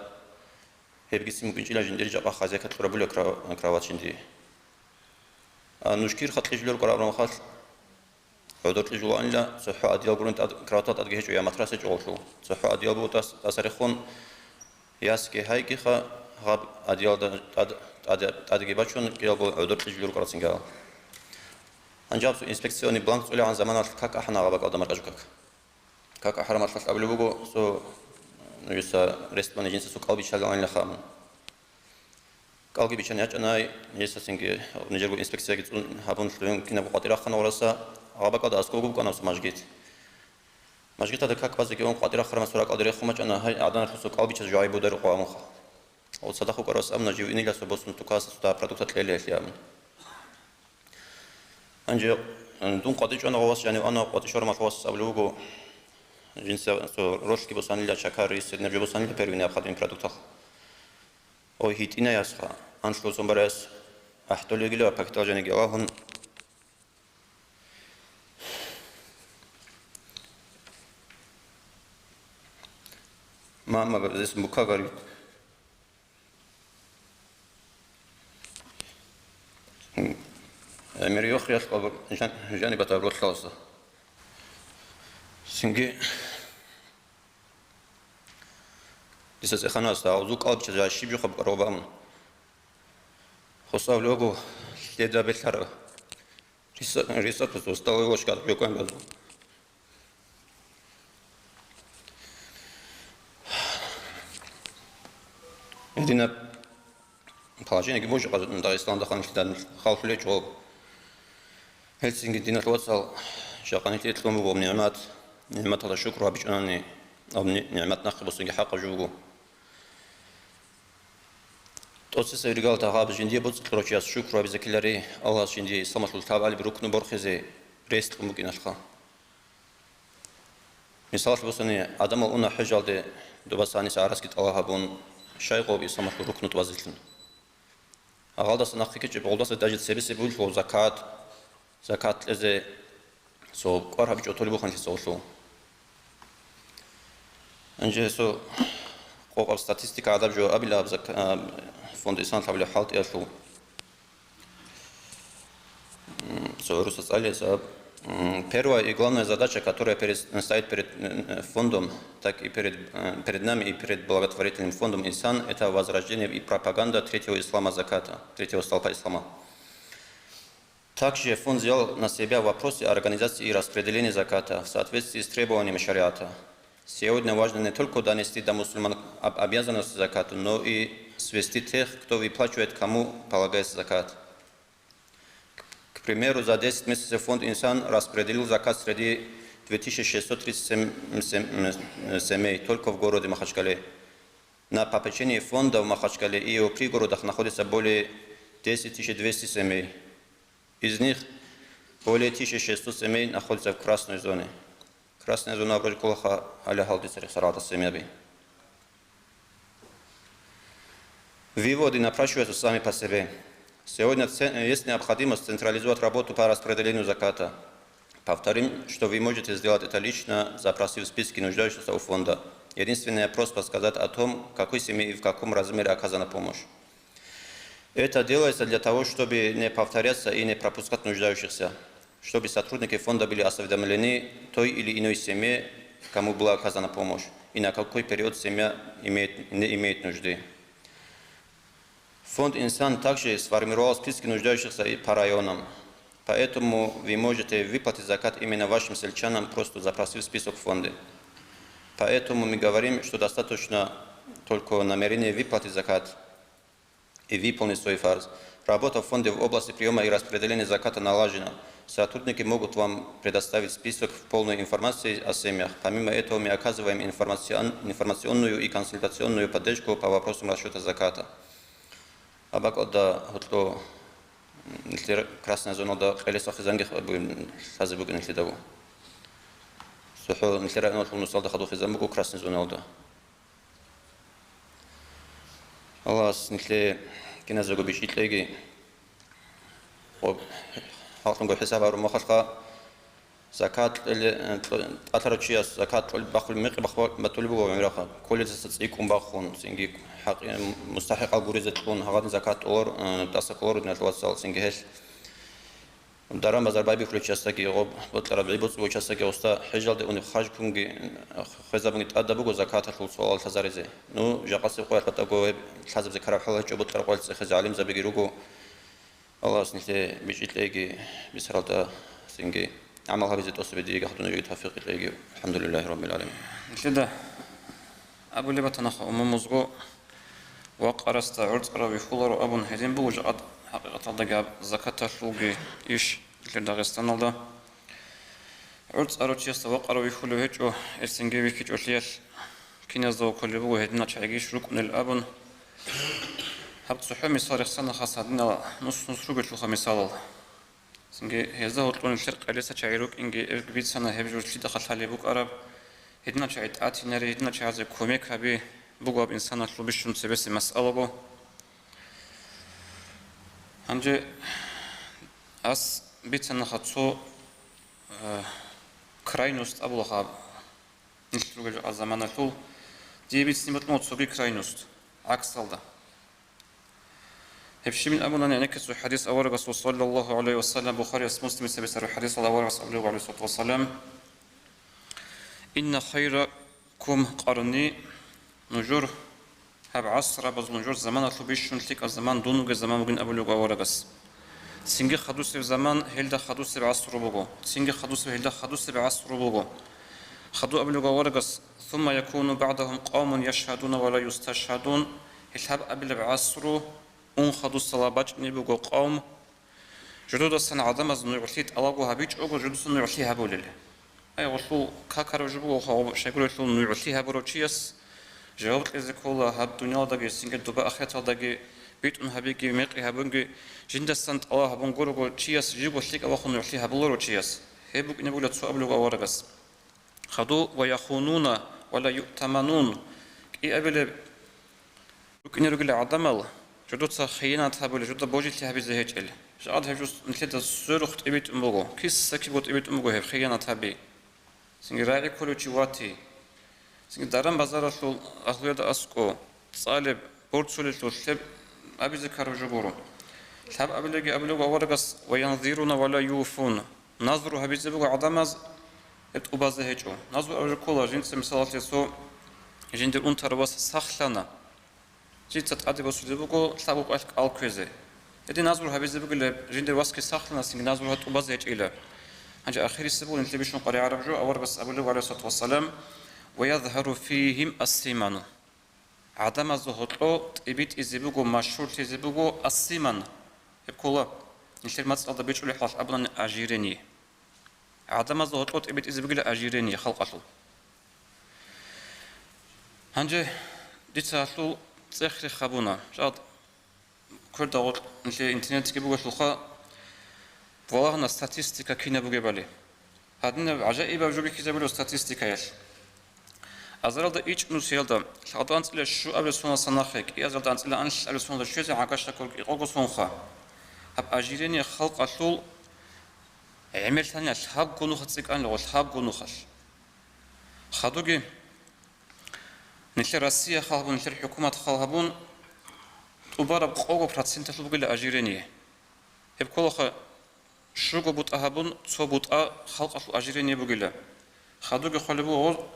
гьебгицин букӀинчӀила жиндир жакъа хозяйка кьурабулеб кров-, кровать жиндие. А нуж кир хатӀ кьижулел рукӀараб абураб мехалъ, гӀодор кьижулаанила, цохӀо одеял гурони тӀад, кроватал тӀадги гьечӀо, я матрас гьечӀо гъолъул. ЦохӀо одеял буго тӀас-, тӀаса рехун, ясги гьайгиха, гьаб одеялда тӀад, тӀад, тӀадги бачун, кӀиялго гӀодор кьижулел рукӀарал цинги гьал. Гьанже гьаб цо инспекционный бланк цӀолегӀан заманалъ как ахӀана гьаб бакӀалда маркӀачӀул как. Как ахӀараб мехалъ абулеб буго, цо, нужеца рестмани жинца цо кӀал биччалиланилаха абун. КӀалги биччан ячӀанай, гьесацинги нижерго инспекцияги цӀун гьабун лъугӀин кинабго къватӀир рахъана гъораса, гьаб бакӀалда аскӀобго букӀана гъоса мажгит. Мажгиталда как базеги ун къватӀир рахъараб мехалъ ракӀалде рехун бачӀана, гьай, гӀаданалъул цо кӀал биччазе жо гьайбударо къо абунха. Гъов цадахъ вукӀарав ас абуна, жив иниласа босун тукаса цо продукт кьела гьелъи абун. Гьанже, м, дун къватӀичӀвана гъов ас, жанив ана, къватӀи щвараб мехалъ гъов ас абулеб буго, жинца цо ролъги босанила, чакар, рис, гьединаб жо босанила первинаб хадуб продукталъ. Ой, гьитӀинай асха, анлъго цо барай ас ахӀдолеб йигила ва пакетал жаниги алагьун. Мама, здесь мука горит. ГӀемер йохиялъ къабур жан-, жаниб батаб ролъаласа. Цинги дица цӀеханасда гьавзул кӀалбичӀаз жай щиб жо хаб кӀараб абун. Хосав лего лъеда белъара. Риса-, рисатус усталой ложка бекӀван базу. Гьединаб положениеги божи Дагъистанда ханлъидан халкъ лечӀо. Гьелцинги диналъ вацал, жакъа нилъее лъун буго нигӀмат, нигӀматалда шукру гьабичӀунани, аб ни-, нигӀмат нахъе босиги хӀакъаб жо буго. ТӀоцесеб иргалда гьаб жиндие боцӀи кьурав чияс шукру гьабизе ккелари, Аллагьас жиндие исламалъул лъабали рукну борхизе рес кьун букӀиналъха. Мисалалъ босани, адамал уна хӀежалде, добаса гьаниса гӀарацги тӀалаб гьабун, щай гъоб исламалъул рукну тӀубазелъун. Гьалдаса нахъе ккечӀеб гъолдаса даже цебесеб бугелъул закат, закат кьезе цо кӀвар гьабичӀо толеб буханлъи цо гъолъул. Гьанже гьесул Къокъаб статистика гӀадаб жо абила аб зак-, а, фонд Инсан лъабилеб хӀалтӀиялъул. М, цо гӀуруса цӀалияб сабаб. М, первая и главная задача, которая перед, стоит перед, э, фондом, так и перед, э, перед нами и перед благотворительным фондом Инсан, это возрождение и пропаганда третьего ислама заката, третьего столпа ислама. Также фонд взял на себя вопросы организации и распределения заката в соответствии с требованиями шариата. Сегодня важно не только донести до мусульман об-, обязанности заката, но и свести тех, кто выплачивает, кому полагается закат. К, к примеру, за десять месяцев фонд Инсан распределил закат среди две тысячи шестьсот тридцать семь сем-, семей только в городе Махачкале. На попечении фонда в Махачкале и его пригородах находится более десять тысяч двести семей. Из них более тысячи шестьсот семей находится в красной зоне. Красная зона вроде ккола гьале гьалде церехъ сарагӀатал семьяби. Выводы напрашиваются сами по себе. Сегодня ц-, есть необходимость централизовать работу по распределению заката. Повторим, что вы можете сделать это лично, запросив списки нуждающихся у фонда. Единственная просьба сказать о том, какой семье и в каком размере оказана помощь. Это делается для того, чтобы не повторяться и не пропускать нуждающихся, чтобы сотрудники фонда были осведомлены той или иной семье, кому была оказана помощь, и на какой период семья имеет, не имеет нужды. Фонд Инсан также сформировал списки нуждающихся и по районам. Поэтому вы можете выплатить закат именно вашим сельчанам, просто запросив список в фонде. Поэтому мы говорим, что достаточно только намерения выплатить закат и выполнить свой фарз. Работа в фонде в области приёма и распределения заката налажена. Сотрудники могут вам предоставить список в полной информации о семьях. Помимо этого, мы оказываем информацион-, информационную и консультационную поддержку по вопросам расчёта заката. Абакьалда гьоркьо нилъер красная зоналда къелеса хизанги лъазе бугин нилъедаго. ЦохӀо нилъер районалъул нусалда хадуб хизан буго красная зоналда. Аллагьас нилъее киназего бичӀчӀи кьеги. Гъоб, халкъунго хӀисаб гьарун махалъха, закат кьеле-, кьо-, тӀалъарав чияс закат кьолеб бахулеб мекъи баху-, батулеб буго гӀумрахъа, кколезаса цӀикӀкӀун бахун, цинги хӀакъи-, мустахӀикъал гуризе кьун, гьагъадин закат тӀолар-, э, тӀаса кколаро диналъул вацал, цинги гьелъ даран-базар байбихьулев чиясдаги, гъоб, бокьараб гӀи боцӀулев чиясдаги гъосда хӀежалде унеб харжкунги, э, хвезабунги тӀадаб буго закаталъул суалал лъазаризе. Ну, жакъасеб къоялъ батӀаго гьеб лъазабизе ккараб хӀал гьечӀо, бокьараб къоялъ цӀехезе гӀалимзабиги руго. Аллагьас нилъее бичӀчӀи кьеги, бицаралда цинги гӀамал гьабизе тӀаса бедиги гьадунаги тавфикъ кьеги. АлхӀамдулиллагьи раббил гӀаламин. Нилъеда абулеб батанаха умумузго, вакъарасда гӀорцӀарав вихьуларо абун гьедин буго жакъа хӀакъикъаталдаги гьаб закаталъулги иш нилъер Дагъистаналда. ГӀорцӀарав чиясда вакъарав вихьулев гьечӀо, гьесинги вихьичӀолъиялъ киназда воккулеб буго гьединал чагӀигищ рукӀунел абун. Гьаб цохӀо мисал рехсана хас гьадинал нус-нус ругелъулха мисалал. Цинги гьезда гьоркьун нилъер къелеса чагӀи рукӀинги ирг бицана гьеб жо лъидахъа лъалеб букӀараб, гьединал чагӀи тӀатинаре, гьединал чагӀазе кумек гьаби буго гьаб инсаналъул бищун цебесеб масъалаго. Гьанже ас бицанаха цо, э, крайность абулаха гьаб. Нилъ ругел заманалъул дие бицни букӀун цоги крайность, гӀаксалда. Гьеб щибин абунани, гӀенекке цо хӀадис аварагасул, саллаллагьу гӀалайгьи ва саллам, Бухарияс, Муслимица бицараб хӀадисалда аварагас абулеб, гӀалайгьи ссалату вассалам: «Инна хайракум къарни», нужер гьаб гӀасрабазул, нужер заманалъул бищун лъикӀаб заман дун вугеб заман бугин абулеб аварагас. Цинги хадусеб заман, гьелда хадусеб гӀасру буго. Цинги хадусеб, гьелда хадусеб гӀасру буго. Хадуб абулеб аварагас: «Сумма якуну багӀдагьум къавмун яшгьадуна ва ла юсташгьадун». Гьел гьаб абилеб гӀасру ун хадусала бачӀунеб буго къавм, жудудасан гӀадамаз нугӀлъи тӀалабго гьабичӀого, жудусан нугӀлъи гьабулел. Ай, гъолъул какараб жо буго, гъоб щайгурелъул нугӀлъи гьабурав чияс жаваб кьезе ккола, гьаб дуниялалдаги, цинги доба ахираталдаги битӀун гьабиги, мекъи гьабунги, жиндасан тӀалаб гьабун гурого чияс, живго лъикӀав вахун нугӀлъи гьабуларо чияс. Гьеб букӀине була цо абулеб аварагас. Хаду ва яхунуна ва ла юътаманун. КӀиабилеб рукӀине ругел гӀадамал, жодоца хиянат гьабулел, жодо божилъи гьабизе гьечӀел. Жагьад гьеб жо нилъеда сверухъ тӀибитӀун буго, киса-кибго тӀибитӀун буго гьеб хиянат гьаби. Цинги рагӀи кколев чи вати, Цинги даран-базаралъул агьлуялда аскӀов, цӀалеб, борцулелъул лъеб абизе ккараб жо гуро. Лъаб абилеги абулеб аварагас: «Ва янзируна ва ла юфун». Назру гьабизе буго гӀадамаз, гьеб тӀубазе гьечӀо. Назру абулеб ккола, жинца, мисалалъе, цо жиндир унтарав вас сахлъана. Жинца тӀаде босулеб буго лъабго кӀалъ кӀал кквезе. Гьедин назру гьабизе бугила, жиндир васги сахлъана, цинги назру гьаб тӀубазе гьечӀила. Гьанже ахирисеб буго нилъер бищун къваригӀараб жо, аварагас абулеб, гӀалайгьиссалату вассалам: «Ва язгьару фигьим ассиману». ГӀадамазда гьоркьоб тӀибитӀизе буго, машгьурлъизе буго ассиман. Гьеб ккола, нилъер мацӀалда бичӀчӀулеб хӀалалъ абунани, ожирение. ГӀадамазда гьоркьоб тӀибитӀизе бугила ожирение халкъалъул. Гьанже дица гьалъул цӀех-рех гьабуна. Жал кверда гъоркь нилъее интернетги бугелъулха, балагьана статистика кинаб бугебали. Гьадинаб гӀажаибаб жо бихьизабулеб статистикаялъ. Азаралда ичӀнусиялда, лъабазда анцӀила щуабилеб соналдаса нахъе, кӀиазаралда анцӀила анлъабилеб соналда щвезе гӀагарлъа ккола кӀикъого сонха. Гьаб ожирение халкъалъул гӀемерлъанила лъабго нухалъ цӀикӀкӀанила, лъабго нухалъ. Хадуги нилъер Россия хал гьабун, нилъер хӀукумат хал гьабун, тӀубараб къого проценталъул бугила ожирение. Гьеб кколаха, щуго бутӀа гьабун, цо бутӀа халкъалъул ожирение бугила. Хадуги хъвалеб буго,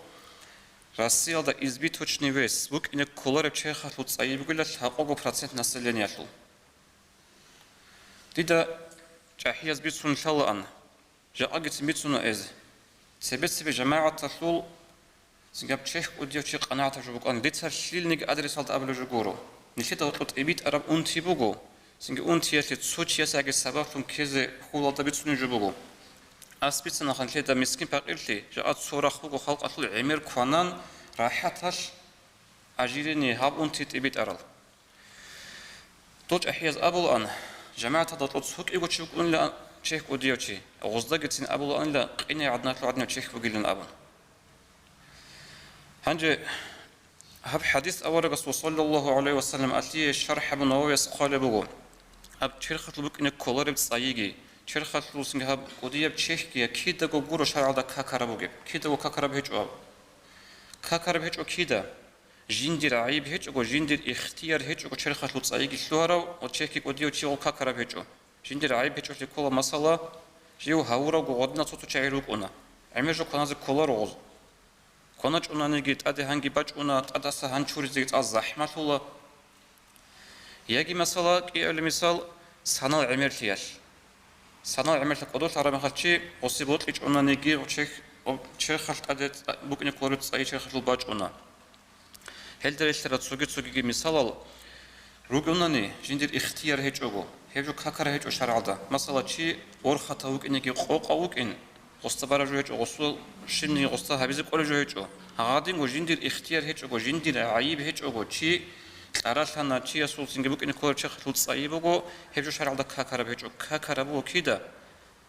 Россиялда избыточный вес букӀине кколареб черхалъул цӀайи бугила лъабкъого процент населениялъул. Дида чӀахӀияз бицун лъалаан, жакъагицин бицуна эз. Цебе-цебе жамагӀаталъул цинги гьаб черх кӀудияв чи къанагӀатаб жо букӀана. Дица лъилниги адресалда абулеб жо гуро. Нилъеда гьоркьоб тӀибитӀараб унти буго, цинги унтиялъе цо чиясаги сабаблъун ккезе хьулалда бицунеб жо буго. Ас бицанаха нилъеда мискин-пакъирлъи, жакъа цо рахъ буго халкъалъул гӀемер кванан рахӀаталъ ожирение гьаб унти тӀибитӀарал. Дол чӀахӀияз абулаан, жамагӀаталда гьоркьоб цо кӀиго чи вукӀунилаан черх кӀудияв чи, гъоздагицин абулаанила къине гӀадналъул гӀадинав черх бугилан абун. Гьанже гьаб хӀадис аварагас, саллаллагьу гӀалайгьи ва саллам, алъие шархӀ гьабун Нававияс хъвалеб буго: гьаб черхалъул букӀине кколареб цӀайиги, черхалъул цинги гьаб кӀудияб черхги я кидаго гуро шаргӀалда какараб бугеб, кидаго какараб гьечӀо гьаб. Какараб гьечӀо кида? Жиндир гӀайиб гьечӀого, жиндир ихтияр гьечӀого черхалъул цӀайиги лъугьарав ва черхги кӀудияв чи гъов какараб гьечӀо. Жиндир гӀайиб гьечӀолъи ккола масала, жив гьавуравго гъодинал цо-цо чагӀи рукӀуна. ГӀемер жо кваназе кколаро гъоз. КваначӀунаниги, тӀаде гьанги бачӀуна, тӀадаса гьан чуризеги цӀакъ захӀмалъула. Яги масала, кӀиабилеб мисал, санал гӀемерлъиялъ. Санал гӀемерлъа кӀодолъараб мехалъ чи гъоси бокьичӀонаниги, черх-, черхалъ тӀаде цӀа-, букӀине кколареб цӀайи черхалъул бачӀуна. Гьелда релълъарал цоги-цогиги мисалал ругонани, жиндир ихтияр гьечӀого, гьеб жо какараб гьечӀо шаргӀалда. Масала, чи борхатав вукӀинеги къокъав вукӀин, гъосда бараб жо гьечӀо, гъосул щибниги гъосда гьабизе кӀолеб жо гьечӀо. Гьадинго жиндир ихтияр гьечӀого, жиндир гӀайиб гьечӀого, чи кьаралъана, чиясул цинги букӀине кколареб черхалъул цӀайи буго, гьеб жо шаргӀалда какараб гьечӀо. Какараб буго кида?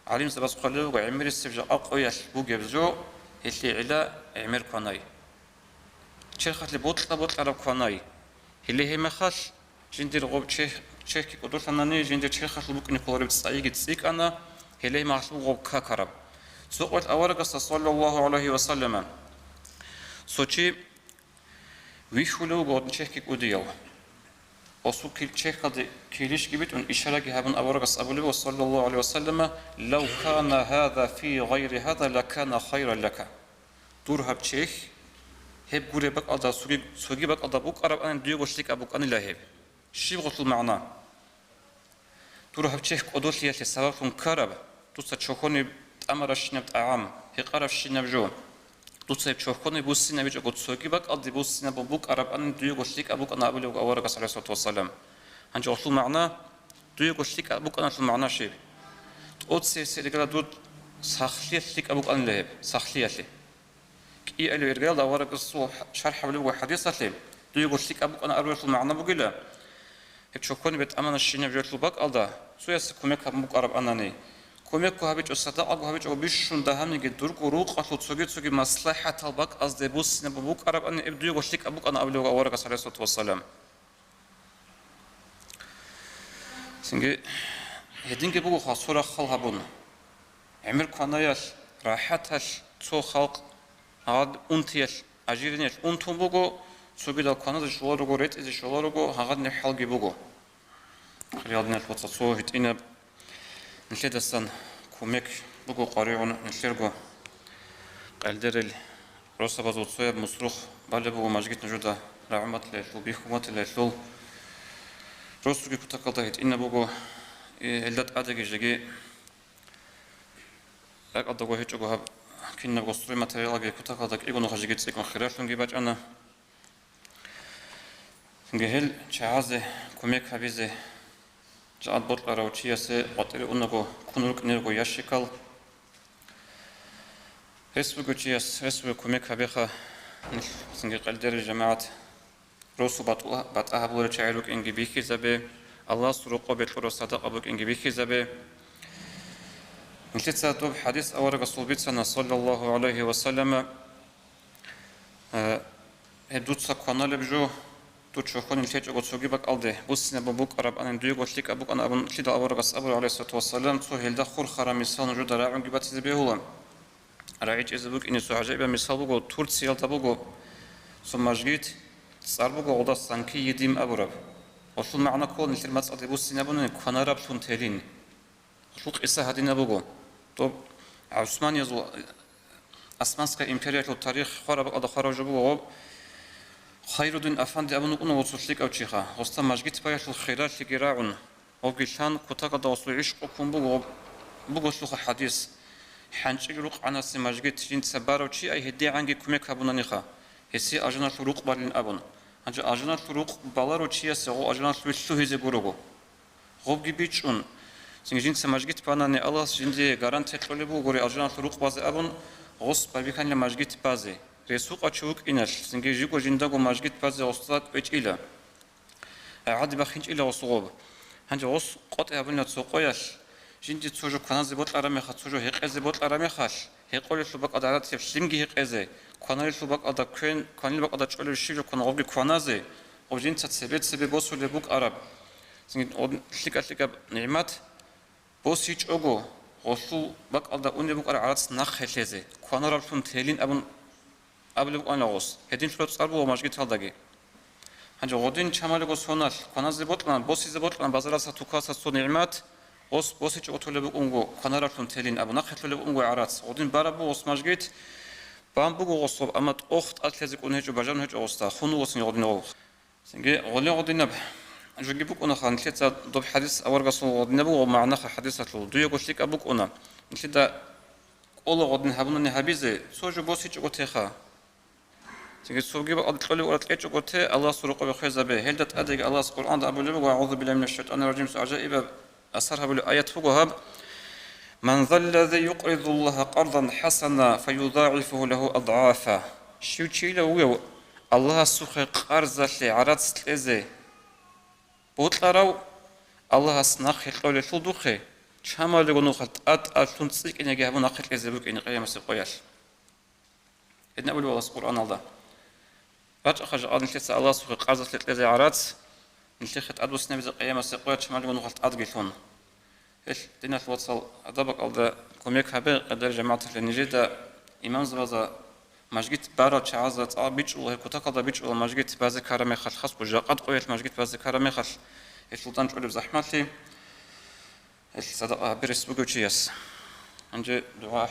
ГӀалимзабаз хъвалеб буго, гӀемерисеб жакъа къоялъ бугеб жо, гьелъие гӀилла гӀемер кванай. Черхалъе бокьа-бокьараб кванай. Гьеле гьеб мехалъ жиндир гъоб черх-, черхги кӀодолъанани, жиндир черхалъул букӀине кколареб цӀайиги цӀикӀкӀана, гьеле гьеб мехалъ буго гъоб какараб. Цо къоялъ аварагасда, саллаллагьу гӀалайгьи ва саллама, цо чи вихьулев вуго гъодин черхги кӀудияв. Гъосул кил-, черхалде килищги битӀун, ишараги гьабун, аварагас абулеб, саллаллагьу гӀалайгьи ва саллама: «Лав кана гьаза фи гъайри гьаза лакана хайран лака». Дур гьаб черх гьеб гуреб бакӀалда цоги, цоги бакӀалда букӀарабани, дуего лъикӀаб букӀанила гьеб. Щиб гъолъул магӀна? Дур гьаб черх кӀодолъиялъе сабаблъун ккараб, дуца чохьониб тӀамарабщинаб тӀагӀам, гьекъарабщинаб жо, дуца гьеб чохьониб буссинабичӀого, цоги бакӀалде буссинабун букӀарабани, дуего лъикӀаб букӀана абулеб аварагас, гӀалайгьиссалату вассалам. Гьанже гъолъул магӀна, дуего лъикӀаб букӀаналъул магӀна щиб? ТӀоцебесеб иргалда дур сахлъиялъ лъикӀаб букӀанила гьеб, сахлъиялъе. КӀиабилеб иргалда аварагасул шархӀ гьабулеб буго хӀадисалъе, дуего лъикӀаб букӀана абулелъул магӀна бугила, гьеб чохьониб тӀамарабщинаб жоялъул бакӀалда цоясе кумек гьабун букӀарабани, кумекго гьабичӀо, садакъаго гьабичӀого бищун дагьабниги, дурго рукъалъул цоги-цоги маслахӀатал бакӀазде буссинабун букӀарабани, гьеб дуего лъикӀаб букӀана абулеб буго аварагас, гӀалайгьиссалату вассалам. Цинги гьединги буго хасура хал гьабун. ГӀемер кванаялъ, рахӀаталъ цо халкъ гьаб унтиялъ ажиринелъ унтун буго, цогидал кваназе щоларуго, ретӀизе щоларуго, гьагъадинаб хӀалги буго. Хириял диналъул вацал, цо гьитӀинаб нилъедасан кумек буго къваригӀун нилъерго къелдерил росабазул цояб мусрухъ балеб буго мажгит нужеда рагӀуматилелъул, бихьуматилелъул. Росуги кутакалда гьитӀинаб буго, э, гьелда тӀадеги жеги ракӀалдаго гьечӀого гьаб кинабго стройматериалги кутакалда кӀиго нуха жеги цӀикӀкӀун хиралъунги бачӀана. Цинги гьел чагӀазе кумек гьабизе жагӀад бокьарав чиясе къватӀире унаго ккун рукӀинерго ящикал. Рес буго чияс, рес буго кумек гьабеха, нилъ цинги къелдерил жамагӀат, росу батӀа-, батӀа гьабуларел чагӀи рукӀинги бихьизабе, Аллагьасул рокъоб бекьураб садакъа букӀинги бихьизабе. Нилъеца доб хӀадис аварагасул бицана, саллаллагьу гӀалайгьи ва саллама, Э, гьеб дуца кваналеб жо, дур чорхолин лъечӀого цоги бакӀалде, буссинабун букӀарабани дуего лъикӀаб букӀана абун лъидал аварагас абура, гӀалайгьиссалату вассалам, цо гьелда хурхараб мисал нужеда рагӀунги батизе бегьула. РагӀичӀезе букӀине цо гӀажаибаб мисал буго, Турциялда буго цо мажгит, цӀар буго гъолда Санки Едим абураб. Гъолъул магӀна ккола нилъер мацӀалде буссинабуни кванараблъун телин. Гьелъул къиса гьадинаб буго. Доб ГӀусманиязул, Османская империялъул тарих хвараб бакӀалда хварав жо буго гъоб. Хайруддин Афанди абун вукӀуна гъосул лъикӀав чиха. Гъосда мажгит баялъул хиралъиги рагӀун, гъобги лъан, кутакалда гъосул гӀишкъу ккун буго, буголъулха хӀадис. ХӀанчӀил рукъ гӀанасе мажгит жинца барав чи ай гьедигӀанги кумек гьабунаниха, гьесие алжаналъул рукъ балин абун. Гьанже алжаналъул рукъ баларав чиясе гъов алжаналъуве лъугьизе гурого. Гъобги бичӀчӀун, цинги жинца мажгит банани, Аллагьас жиндие гарантия кьолеб бугоре алжаналъул рукъ базе абун, гъос байбихьанила мажгит базе. Ресукъав чи вукӀиналъ, цинги живго жиндаго мажгит базе гъосда кӀвечӀила. ГӀади бахинчӀила гъос гъоб. Гьанже гъос къотӀи гьабунила цо къоялъ, жинде цо жо кваназе бокьараб мехалъ, цо жо гьекъезе бокьараб мехалъ, гьекъолелъул бакӀалда гӀаратияб лъимги гьекъезе, кваналелъул бакӀалда квен-, кванил бакӀалда чӀолеб щиб жо кван гъобги кваназе, гъоб жинца цебе-цебе босулеб букӀараб, цинги гъоб лъикӀа-лъикӀаб нигӀмат босичӀого, гъолъул бакӀалда унеб букӀараб гӀарац нахъе лъезе, кванараблъун телин абун абулеб букӀана гъос. Гьединлъураб цӀар буго мажгиталдаги. Гьанже гъодин чамалиго соналъ кваназе бокьан, босизе бокьан базараса тукаса цо нигӀмат, гъос босичӀого толеб букӀунго, кванараблъун телин абун нахъе лъолеб букӀунго гӀарац. Гъодин бараб буго гъос мажгит, бан буго гъос гъоб, амма тӀох тӀад лъезе кӀун гьечӀо, бажан гьечӀо гъосда, хун вугосин гъодин гъов. Цинги гъоле гъодинаб жоги букӀунаха, нилъеца доб хӀадис аварагасул гъодинаб буго магӀнаха хӀадисалъул, дуего лъикӀаб букӀуна. Нилъеда кӀола гъодин гьабунани гьабизе, цо жо босичӀого теха. Цинги цоги бакӀалда кьолеб урал кьечӀого те, Аллагьасул рокъобе хвезабе. Гьелда тӀадеги Аллагьас Къуръанда абулеб буго, «АгӀузу биллагьи минаш шайтӀанир ражим», цо гӀажаибаб асар гьабулеб аят буго гьаб, «Ман заллази юкъридуллагьа къардан хӀасана фаюдагӀифугьу лагьу адгӀафа». Щив чийила вугев Аллагьасухъе къарзалъе гӀарац кьезе бокьарав, Аллагьас нахъе кьолелъул духъе, чамалиго нухалъ тӀад-тӀадлъун цӀикӀкӀинеги гьабун нахъе кьезе букӀине къиямасеб къоялъ. Гьедин абулеб Аллагьас Къуръаналда. РачӀаха жакъа нилъеца Аллагьасухъе къарзалъе кьезе гӀарац, нилъехъе тӀадбуссинабизе къиямасеб къоялъ чамалиго нухалъ тӀадги лъун. Гьелъ, диналъул вацал, гьадаб бакӀалда кумек гьабе, къадар жамагӀаталъе нижеда имамзабаза мажгит барал чагӀазда цӀакъ бичӀчӀула, гьеб кутакалда бичӀчӀула мажгит базе ккараб мехалъ, хасго жакъад къоялъ мажгит базе ккараб мехалъ, гьелъул тӀанчӀолеб захӀмалъи, гьелъ садакъа гьабирес бугев чияс. Гьанже дугӀа.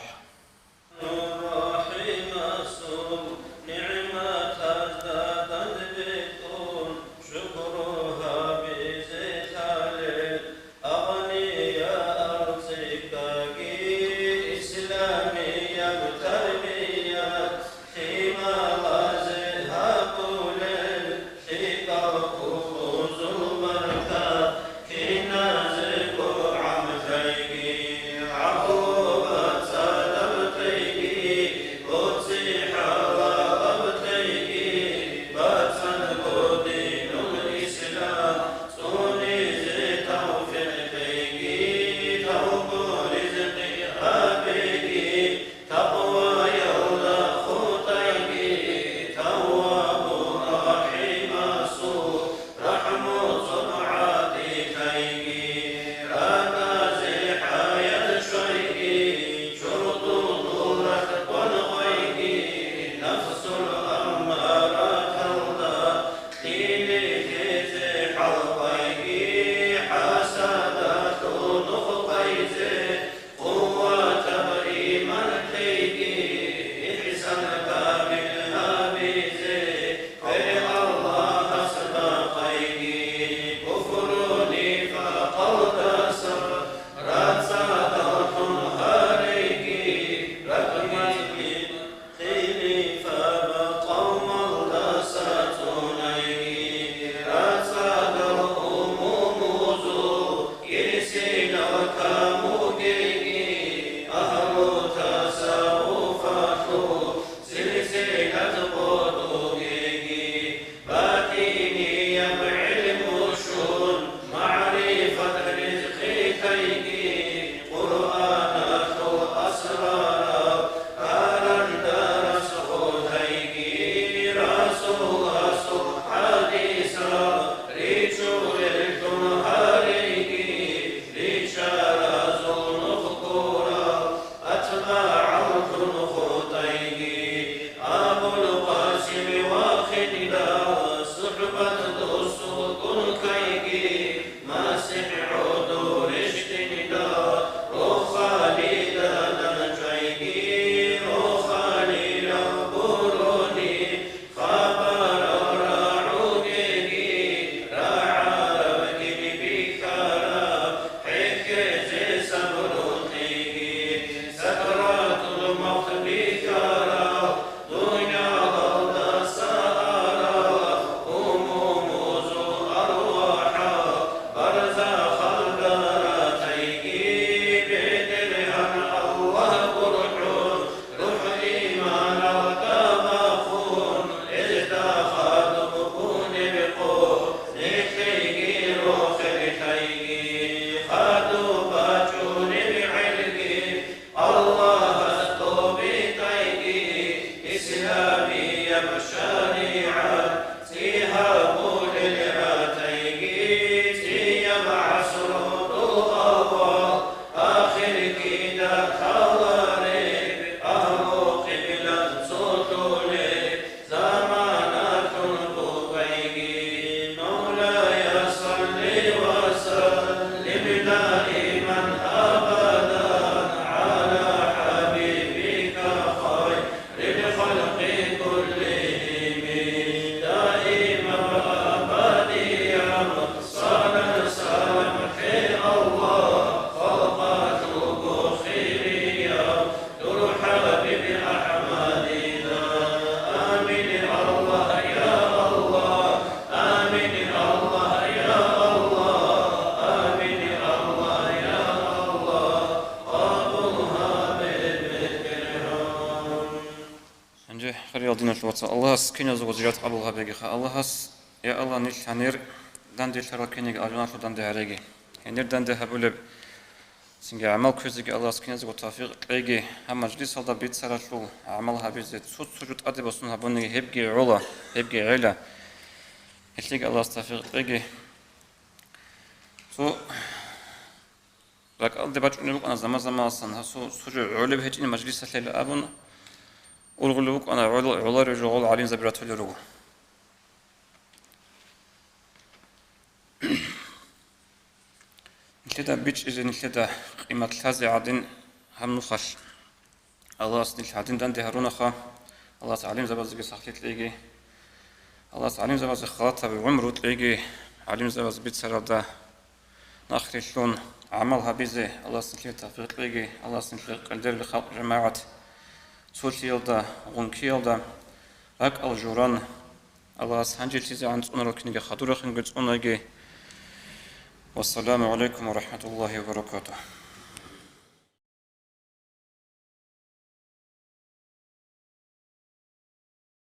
Вацал, Аллагьас киназего зиярат къабул гьабегиха. Аллагьас, я Аллагь, нилъ гьанир данделъарал киниги алжаналъур данде гьареги. Гьенир данде гьабулеб цинги гӀамал кквезеги Аллагьас киназего тавфикъ кьеги, гьаб мажлисалда бицаралъул гӀамал гьабизе цо-цо жо тӀаде босун гьабуниги гьебги гӀола, гьебги гӀела. Гьелъеги Аллагьас тавфикъ кьеги. Цо ракӀалде бачӀунеб букӀана заман-заманалъан, гьасул цо жо гӀолеб гьечӀин мажлисалъе абун, ургъулеб букӀана гӀол-, гӀоларев жо гъол гӀалимзаби ратулел руго. Нилъеда бичӀчӀизе, нилъеда къимат лъазе гӀадин гьаб нухалъ. Аллагьас нилъ гьадин данде гьарунаха, Аллагьас гӀалимзабазеги сахлъи кьеги, Аллагьас гӀалимзабазе халатаб гӀумру кьеги, гӀалимзабаз бицаралда нахърилълъун гӀамал гьабизе Аллагьас нилъее тавфикъ кьеги, Аллагьас нилъее къилдерли халкъ жамагӀат цолъиялда, гъункиялда, ракӀал журан, Аллагьас гьанжелъизегӀан цӀунарал киниги хадурахинги цӀунаги. Вассаламу гӀалайкум ва рахӀматуллагьи ва баракатугь.